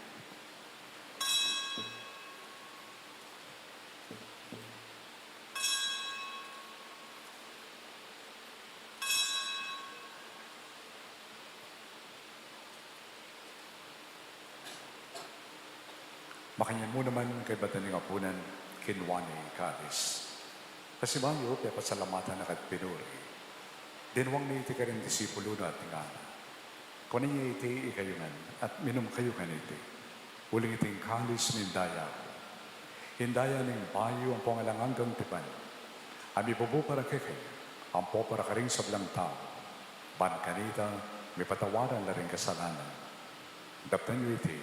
Makanyan mu naman kaybat da ning apunan, kinua ne ing kalis. Pasibayu, pepasalamatan na ka't pinuri, dinwang ne iti karing disipulu na at ngana: Kuanan ye iti ikayu ngan at minum kayu kaniti, uling iti ing kalis ning daya ku, ing daya ning bayu ampong alang anggang tipan, a mibubu para kekayu ampo para karing sablang tau, ban kanita mipatawaran la ring kasalanan. Daptan yu iti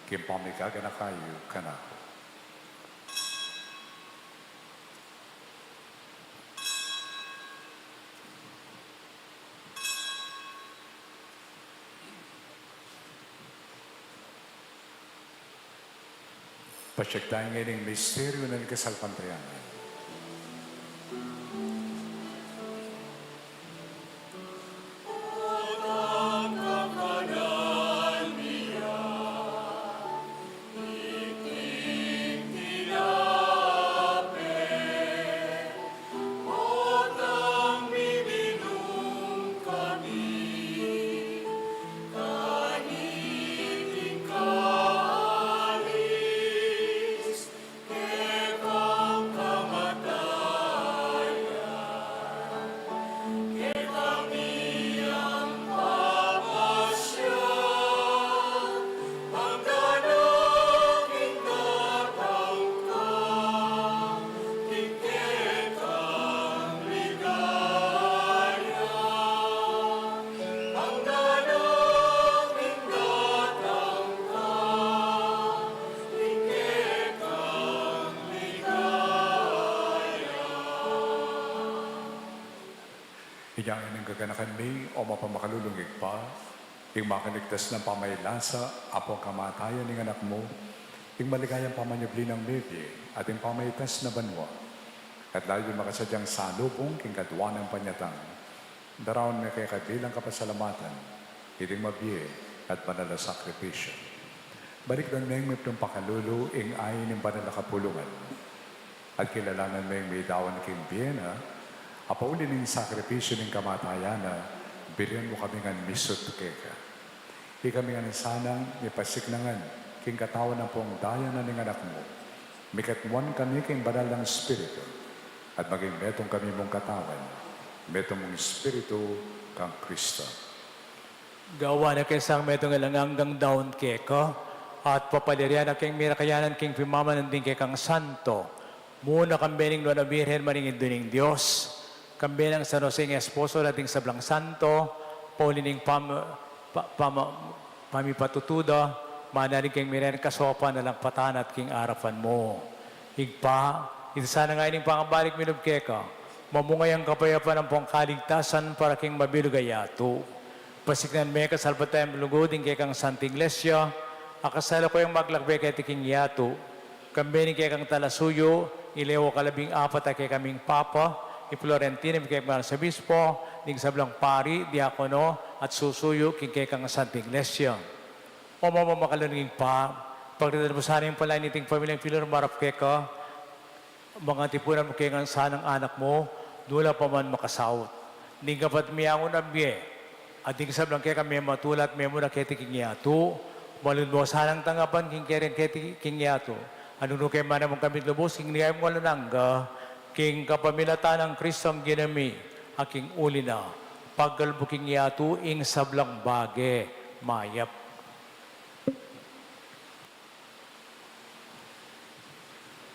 king pamigaganaka yu kanaku. Pasiag tamu ngeni king misteryu ning kasalpantayanan. Inya ing gaganakan mi, o mapamakalulung Ibpa, ing makaligtas nang pamailasa ampong kamatayan ning Anak mu, ing maligayang pamanyubli nang mebie, at ing pamaitas na banua, at lalung makasadyang salubung king kaduanan panyatang, daraun mi keka bilang kapasalamatan iting mabie at banal a sakripisyu. Balikdan meng mipnung pakalulu ing ain ning banal a kapulungan, at kilalanan meng midaun king bie na, a pauli ning sakripisyu ning kamatayan na, birian mu kami ngan misut keka. Ikami ngan sanang mipasiknangan king katawan ampong daya na ning Anak mu, mikatmuan kami king Banal nang Espiritu, at maging metung kami mung katawan, metung mung Espiritu, kang Kristo. Gawan na ke sang metung alang anggang daun keka, at papaliran na keng mirakayanan king pimamanan ding kekang santo, muna kambe ning Nuan a Birhen, Maring Indu ning Dios, kambe nang San Jose ing esposo da, ding sablang santo, pauli ning pam-, pa-, pama-, pamipatutu da, manalig keng miren kasaupan alang patana at king arapan mu. Ibpa, iti sana ngeni ing pangabalik mi lub keka, mamunga yang kapayapan ampong kaligtasan para king mabilug a yatu. Pasiknan me kasalpantayang lugud ing kekang Santa Iglesia, a kasala kong maglakbe keti king yatu. Kambe ning kekang talasuyu, i Leo kalabing apat a kekaming Papa, i Florentino, ing kekang Arsebispo, ding sablang pari, diakono, at susuyu king kekang Santa Iglesia. O mapamakalulung Ibpa, pagdaldan mu sana ing palain iting pamilyang pinumarap keka, mangatipunan mu keng sanang anak mu, dula pa man makasaut. Ding kapatmiyang una bie, at ding sablang kekang mematula at memuna keti king yatu, malugud mu sanang tanggapan king keren keti king yatu. Nune keng manaman kami lubus king ligaya mung alang angga, king kapamilatan nang Kristong Ginu mi, a king uli na, pagkalub mu king yatu ing sablang bage mayap.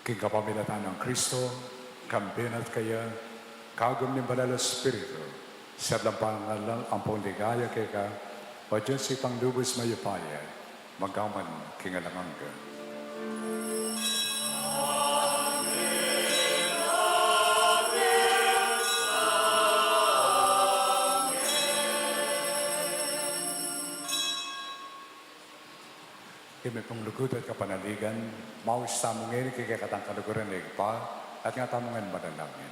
King kapamilatan nang Kristo, kambe na at keya, kagum ning Banal a Espiritu, sablang parangal ampong ligaya keka, o Dios Ibpang lubus mayupaya, magpaman king alang angga. Ing mipnung lugud at kapanaligan, maus tamu ngeni king kekatang kaluguran ning Ibpa, at nga tamu ngan manalangin.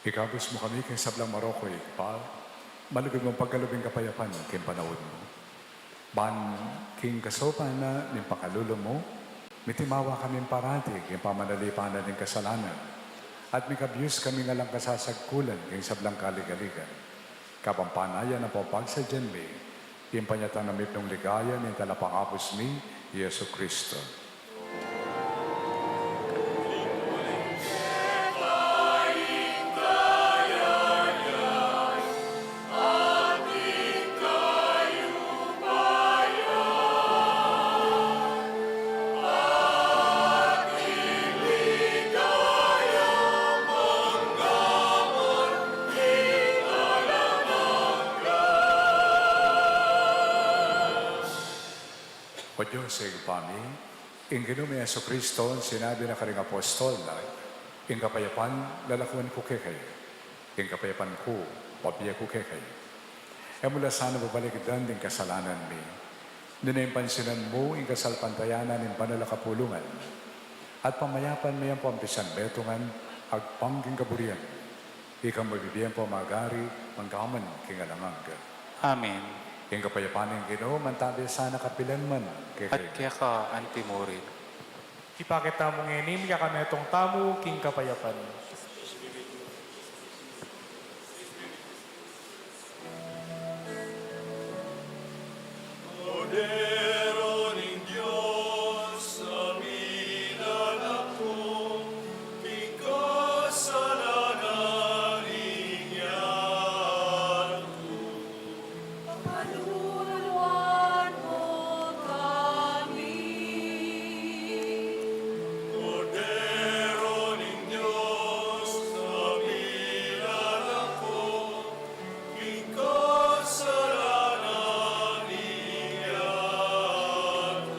Ikabus mu kami king sablang marok, Ibpa, malugud mung pagkalub ing kapayapan king panaun mu. Ban king kasaupan na ning pakalulu mu, mitimawa kami parati king pamanalipan na ning kasalanan, at mikabus kami ngan alang kasasagkulan king sablang kaligaligan. Kabang panayan na pong pagsadyan mi, ing panyatang na mitmung ligaya ning Talapangabus mi, Jesucristo. O Dios, Ibpa mi, ing Ginu ming Jesucristo, sinabi na karing apostol na, "Ing kapayapan lalakuan ku kekayu, ing kapayapan ku babie ku kekayu." E mu la sana babalikdan ding kasalanan mi, nune ing pansinan mu ing kasalpantayanan ning banal a kapulungan, at pamayapan me yang pampisan metungan agpang king kaburian. Ika mabibie ampong magari, mangga man king alang angga. Amen. Ing kapayapan ning Ginu mantabi sana kapilan man kekayu. At keka antimurin. Ipakit tamu ngeni ing metung tamu king kapayapan. Kordero ning Dios, a milalako king kasalanan ning yatu. Pakaluluan mu kami. Kordero ning Dios, a milalako king kasalanan ning yatu.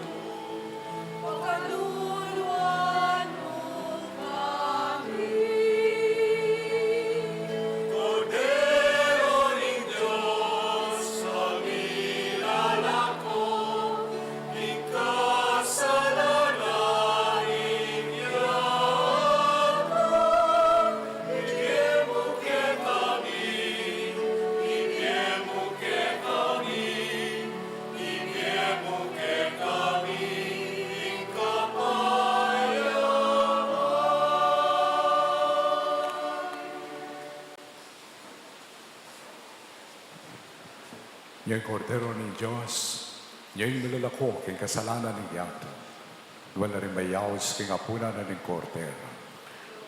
Pakaluluan mu kami. Kordero ning Dios, a milalako king kasalanan ning yatu. Ibie mu kekami, ibie mu kekami, ibie mu kekami ing kapayapan. Ing Kordero ning Dios, ing milalako king kasalanan ning yatu. Nuan la ring mayaus king apunan na ning Kordero.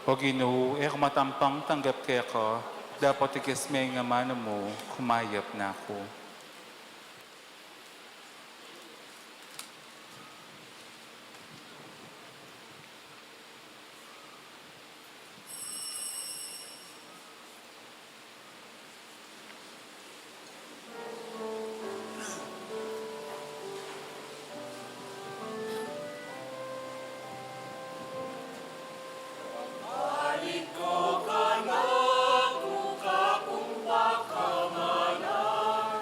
O Ginu, e ku matampang tanggap keka, dapot ikis me ing amanu mu, kumayap na ku. Balik ku kanaku kapung pakamalan.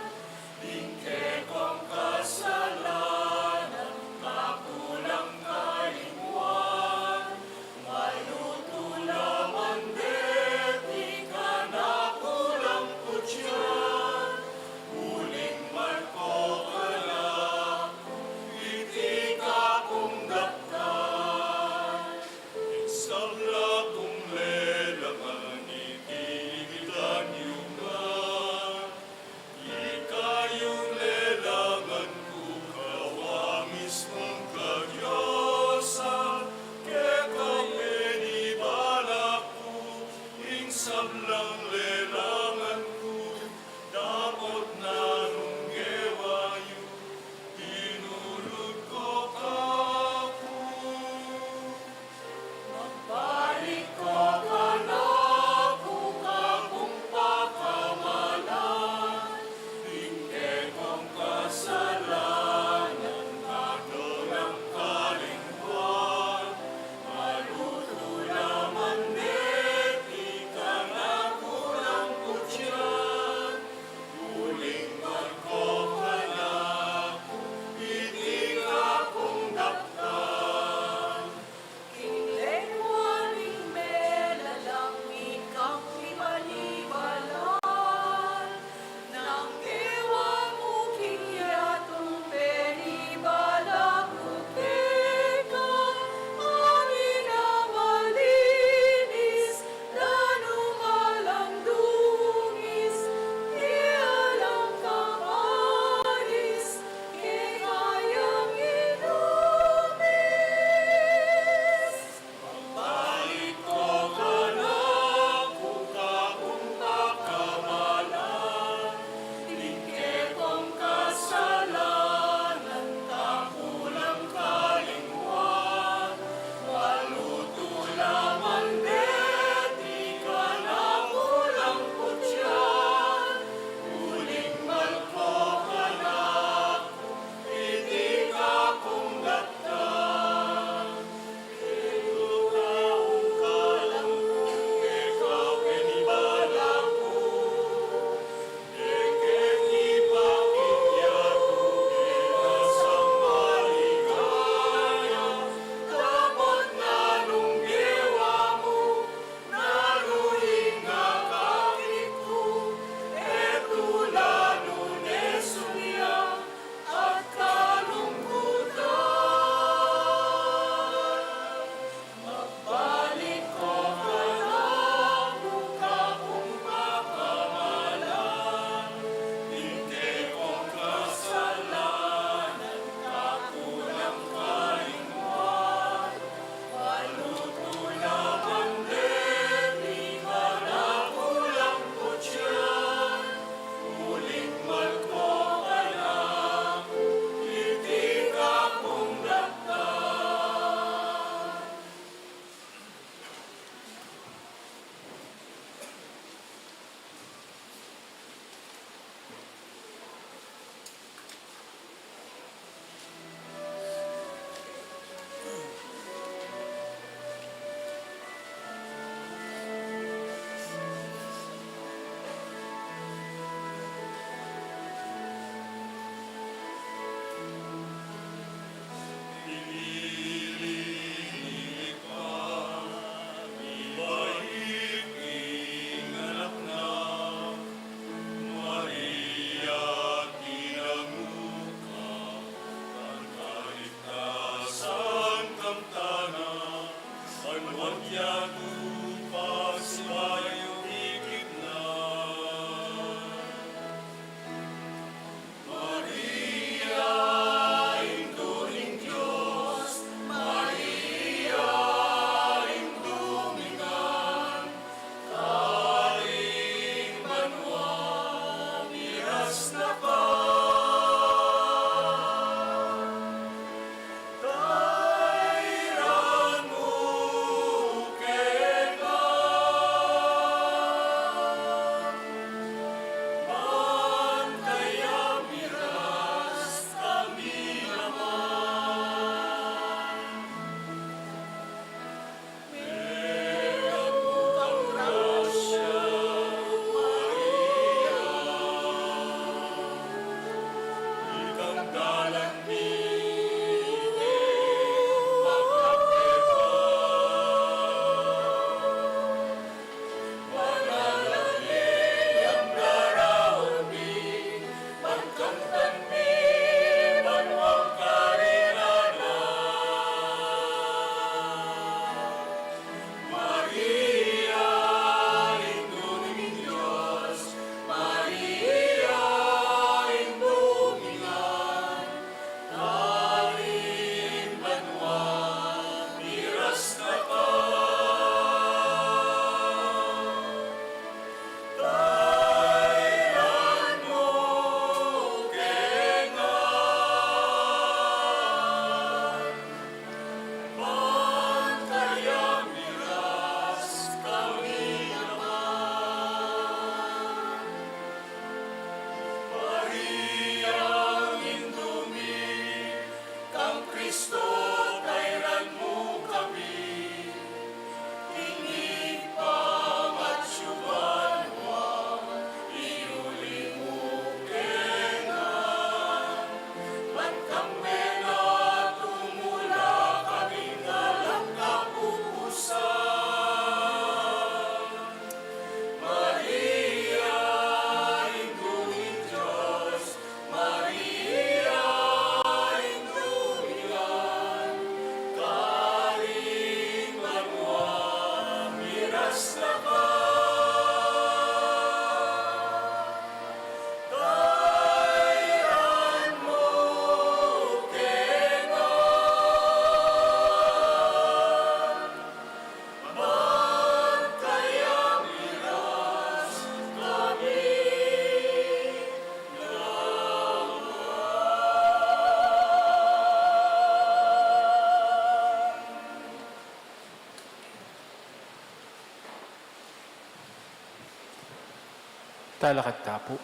Talakad ta pu.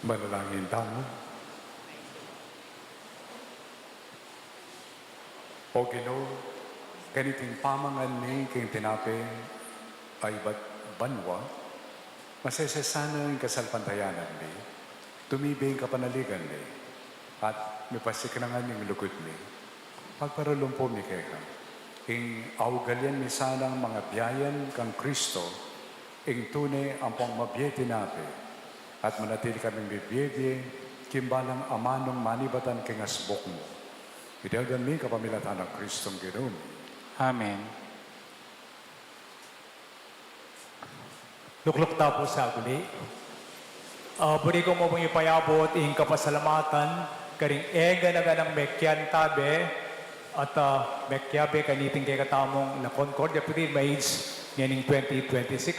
Manalangin tamu. O Ginu, kaniting pamangan mi king tinape a ibat banua, masese sana ing kasalpantayanan mi, tumibe ing kapanaligan mi, at mipasiknangan ing lugud mi. Pagparalumpu mi keka, ing augalian mi sanang mangabiayan kang Kristo, ing tune ampong mabie tinape, at manatili kaming bibie-bie, king balang amanung manibatan king asbuk mu. Iti aduan mi kapamilatan nang Kristong Ginu mi. Amen. Lukluk ta pu sa guli. Ah, buri ku mu pung ipayabut ing kapasalamatan karing e gana-ganang mekiantabe at, ah, mekiabe kaniting kekatamung La Concordia Pilgrimage ngening twenty twenty-six.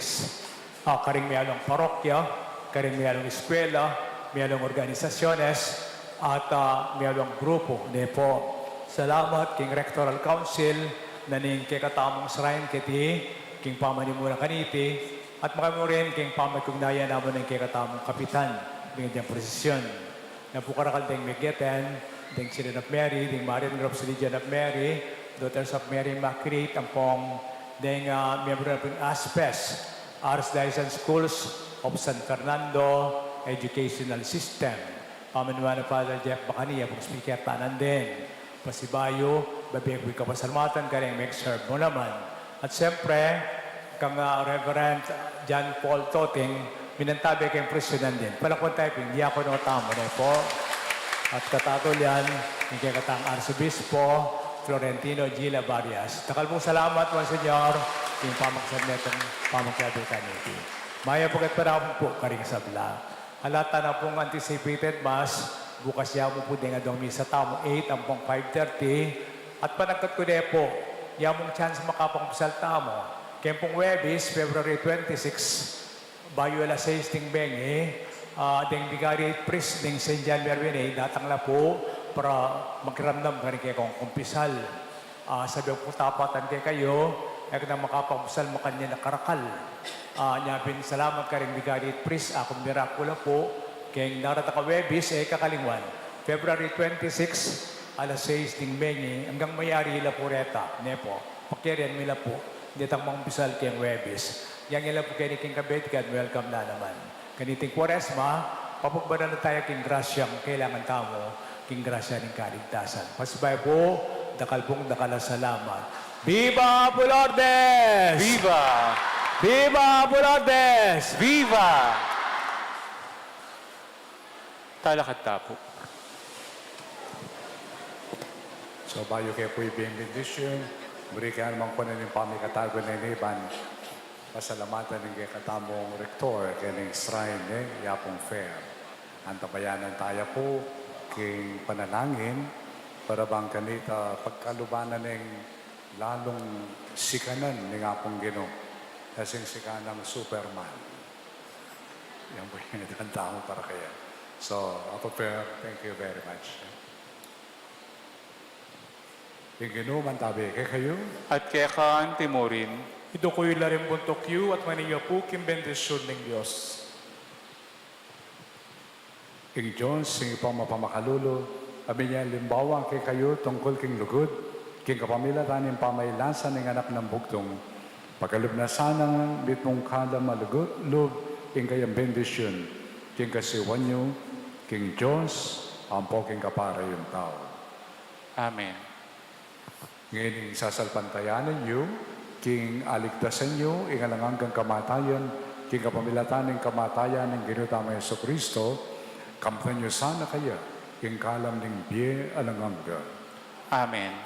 Ah, karing mialong parokya, karing mialong eskwela, mialong organisasyones, at, ah, mialong grupu, ne pu. Salamat king Rectoral Council na ning kekatamung shrine keti, king pamanimuna kaniti, at makamurin king pamikugnayan namu ning kekatamung kapitan, ning deng prosesyon. Na pu karakal deng Miguetan, deng Children of Mary, deng Marian Group, Legion of Mary, Daughters of Mary Immaculate, ampong deng, ah, miyembro na pu ning ASPES, Archdiocese Schools of San Fernando Educational System. Paminuan nang Father Jeff Bacani, ya pung speaker tamu nandin. Pasibayu, babie ku ing kapasalamatan karing meg-serve mu naman. At siyempre, kang, ah, Reverend John Paul Toting, minantabe keng presyon nandin. Palakwan tamu pu ing diakono tamu, ne pu. At katatulyan, ing kekatang Arsobispo, Florentino G. Labarias. Dakal pung salamat, Monsignor, king pamakiabe, pamakiabe kaniti. Mayap a panahon pu karing sabla. Ala, tana pung anticipated mass, bukas ya mu pu deng adwang misa tamu, eight ampong five thirty, at panagkat ku ne pu, ya mung chance makapangpisal tamu. Keng pung Huwebes, February twenty-six, bayu alas sais ding bengi, ah, deng Vicariate Priest deng Saint John Mary Vianney, datang la pu para makiramdam karing kekong kumpisal. Ah, sabyan ku pu tapatan kekayu, e ku na makapangpisal makanyan a karakal. Ah, nya pin salamat karing Vicariate Priest, akung mirakula pu, keng daratang a Huwebes, e kakalingwan, February twenty-six, alas sais ding bengi, anggang mayari la pu reta, ne pu. Pakiarian mi la pu, detang mangumpisal keng Huwebes. Yang ila pu keni king kabetikan, welcome na naman. Kaniting Kuaresma, papagbanan na taya king grasyang kailangan tamu, king grasya ning kaligtasan. Pasibayu pu, dakal pung dakal a salamat. Viva Apo Lourdes! Viva! Viva Apo Lourdes! Viva! Talakad ta pu. So, bayu ke pu ibie ing bendisyun, buri ke naman kunan ing pamikatagun a ini ban pasalamatan ing kekatamung rektor keng shrine, e, ya pung fair. Antabayanan taya pu king panalangin, para bang kanita pagkaluban na ning lalung sikanan ning Apung Ginu, kasing sikan nang Superman. Yan pu ing aduan tamu para kaya. So, Apo Fair, thank you very much. Ing Ginu mantabe kekayu. At keka anti mu rin. Iduku yu la ring buntuk yu at manyapu king bendisyun ning Dios. Ing Dios, ing Ibpang mapamakalulu, a binye alimbawa kekayu tungkul king lugud, king kapamilatan ning pamailasan ning Anak nang Bugtung, pakalub na sana nang mitmung kalam a lugud, lub ing kayang bendisyun, king kasiwan yu, king Dios, ampo king kaparayung tau. Amen. Ngeni sasalpantayanan yu, king aligtasan yu ing alang anggang kamatayan, king kapamilatan ning kamatayan ning Ginu tamung Jesucristo, kamtan yu sana kaya king kalam ning bie alang angga. Amen.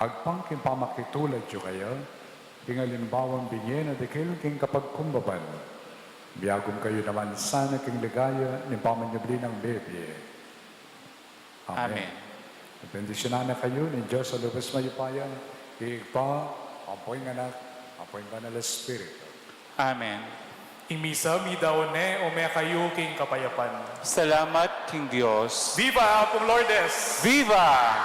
Agpang king pamakitulad yu kaya, king alimbawang binye na dikil king kapagkumbaban, miagum kayu naman sana king ligaya ning pamanyubli nang mebie. Amen. Amen. Bendisyunan na kayu ning Dios a lubos mayupaya, ing Ibpa, ampo ing Anak, ampo ing Banal a Espiritu. Amen. Ing misa midaun ne, o mekayu king kapayapan. Salamat king Dios. Viva Apung Lourdes! Viva!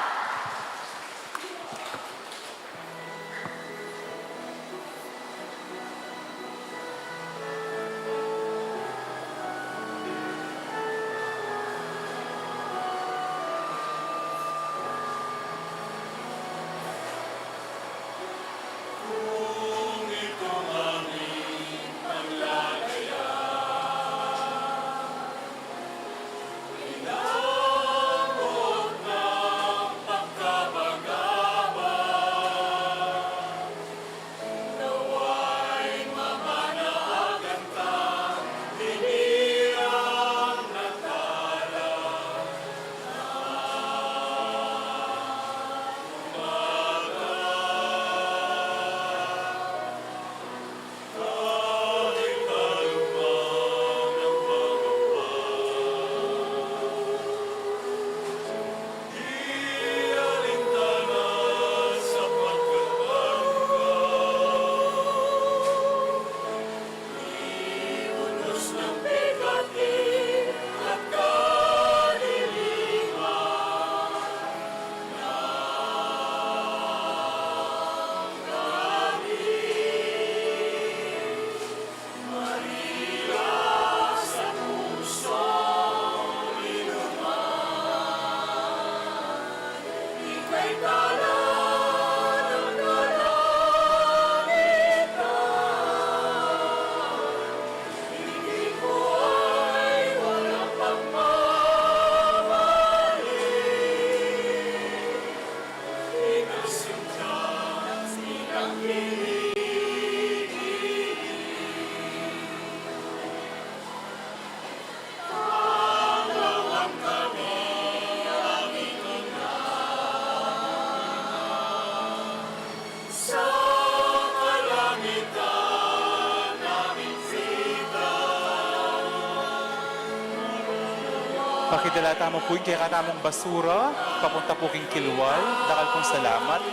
Pakidala tamu pu ing kekatamung basura papunta pu king kilwal. Dakal pung salamat.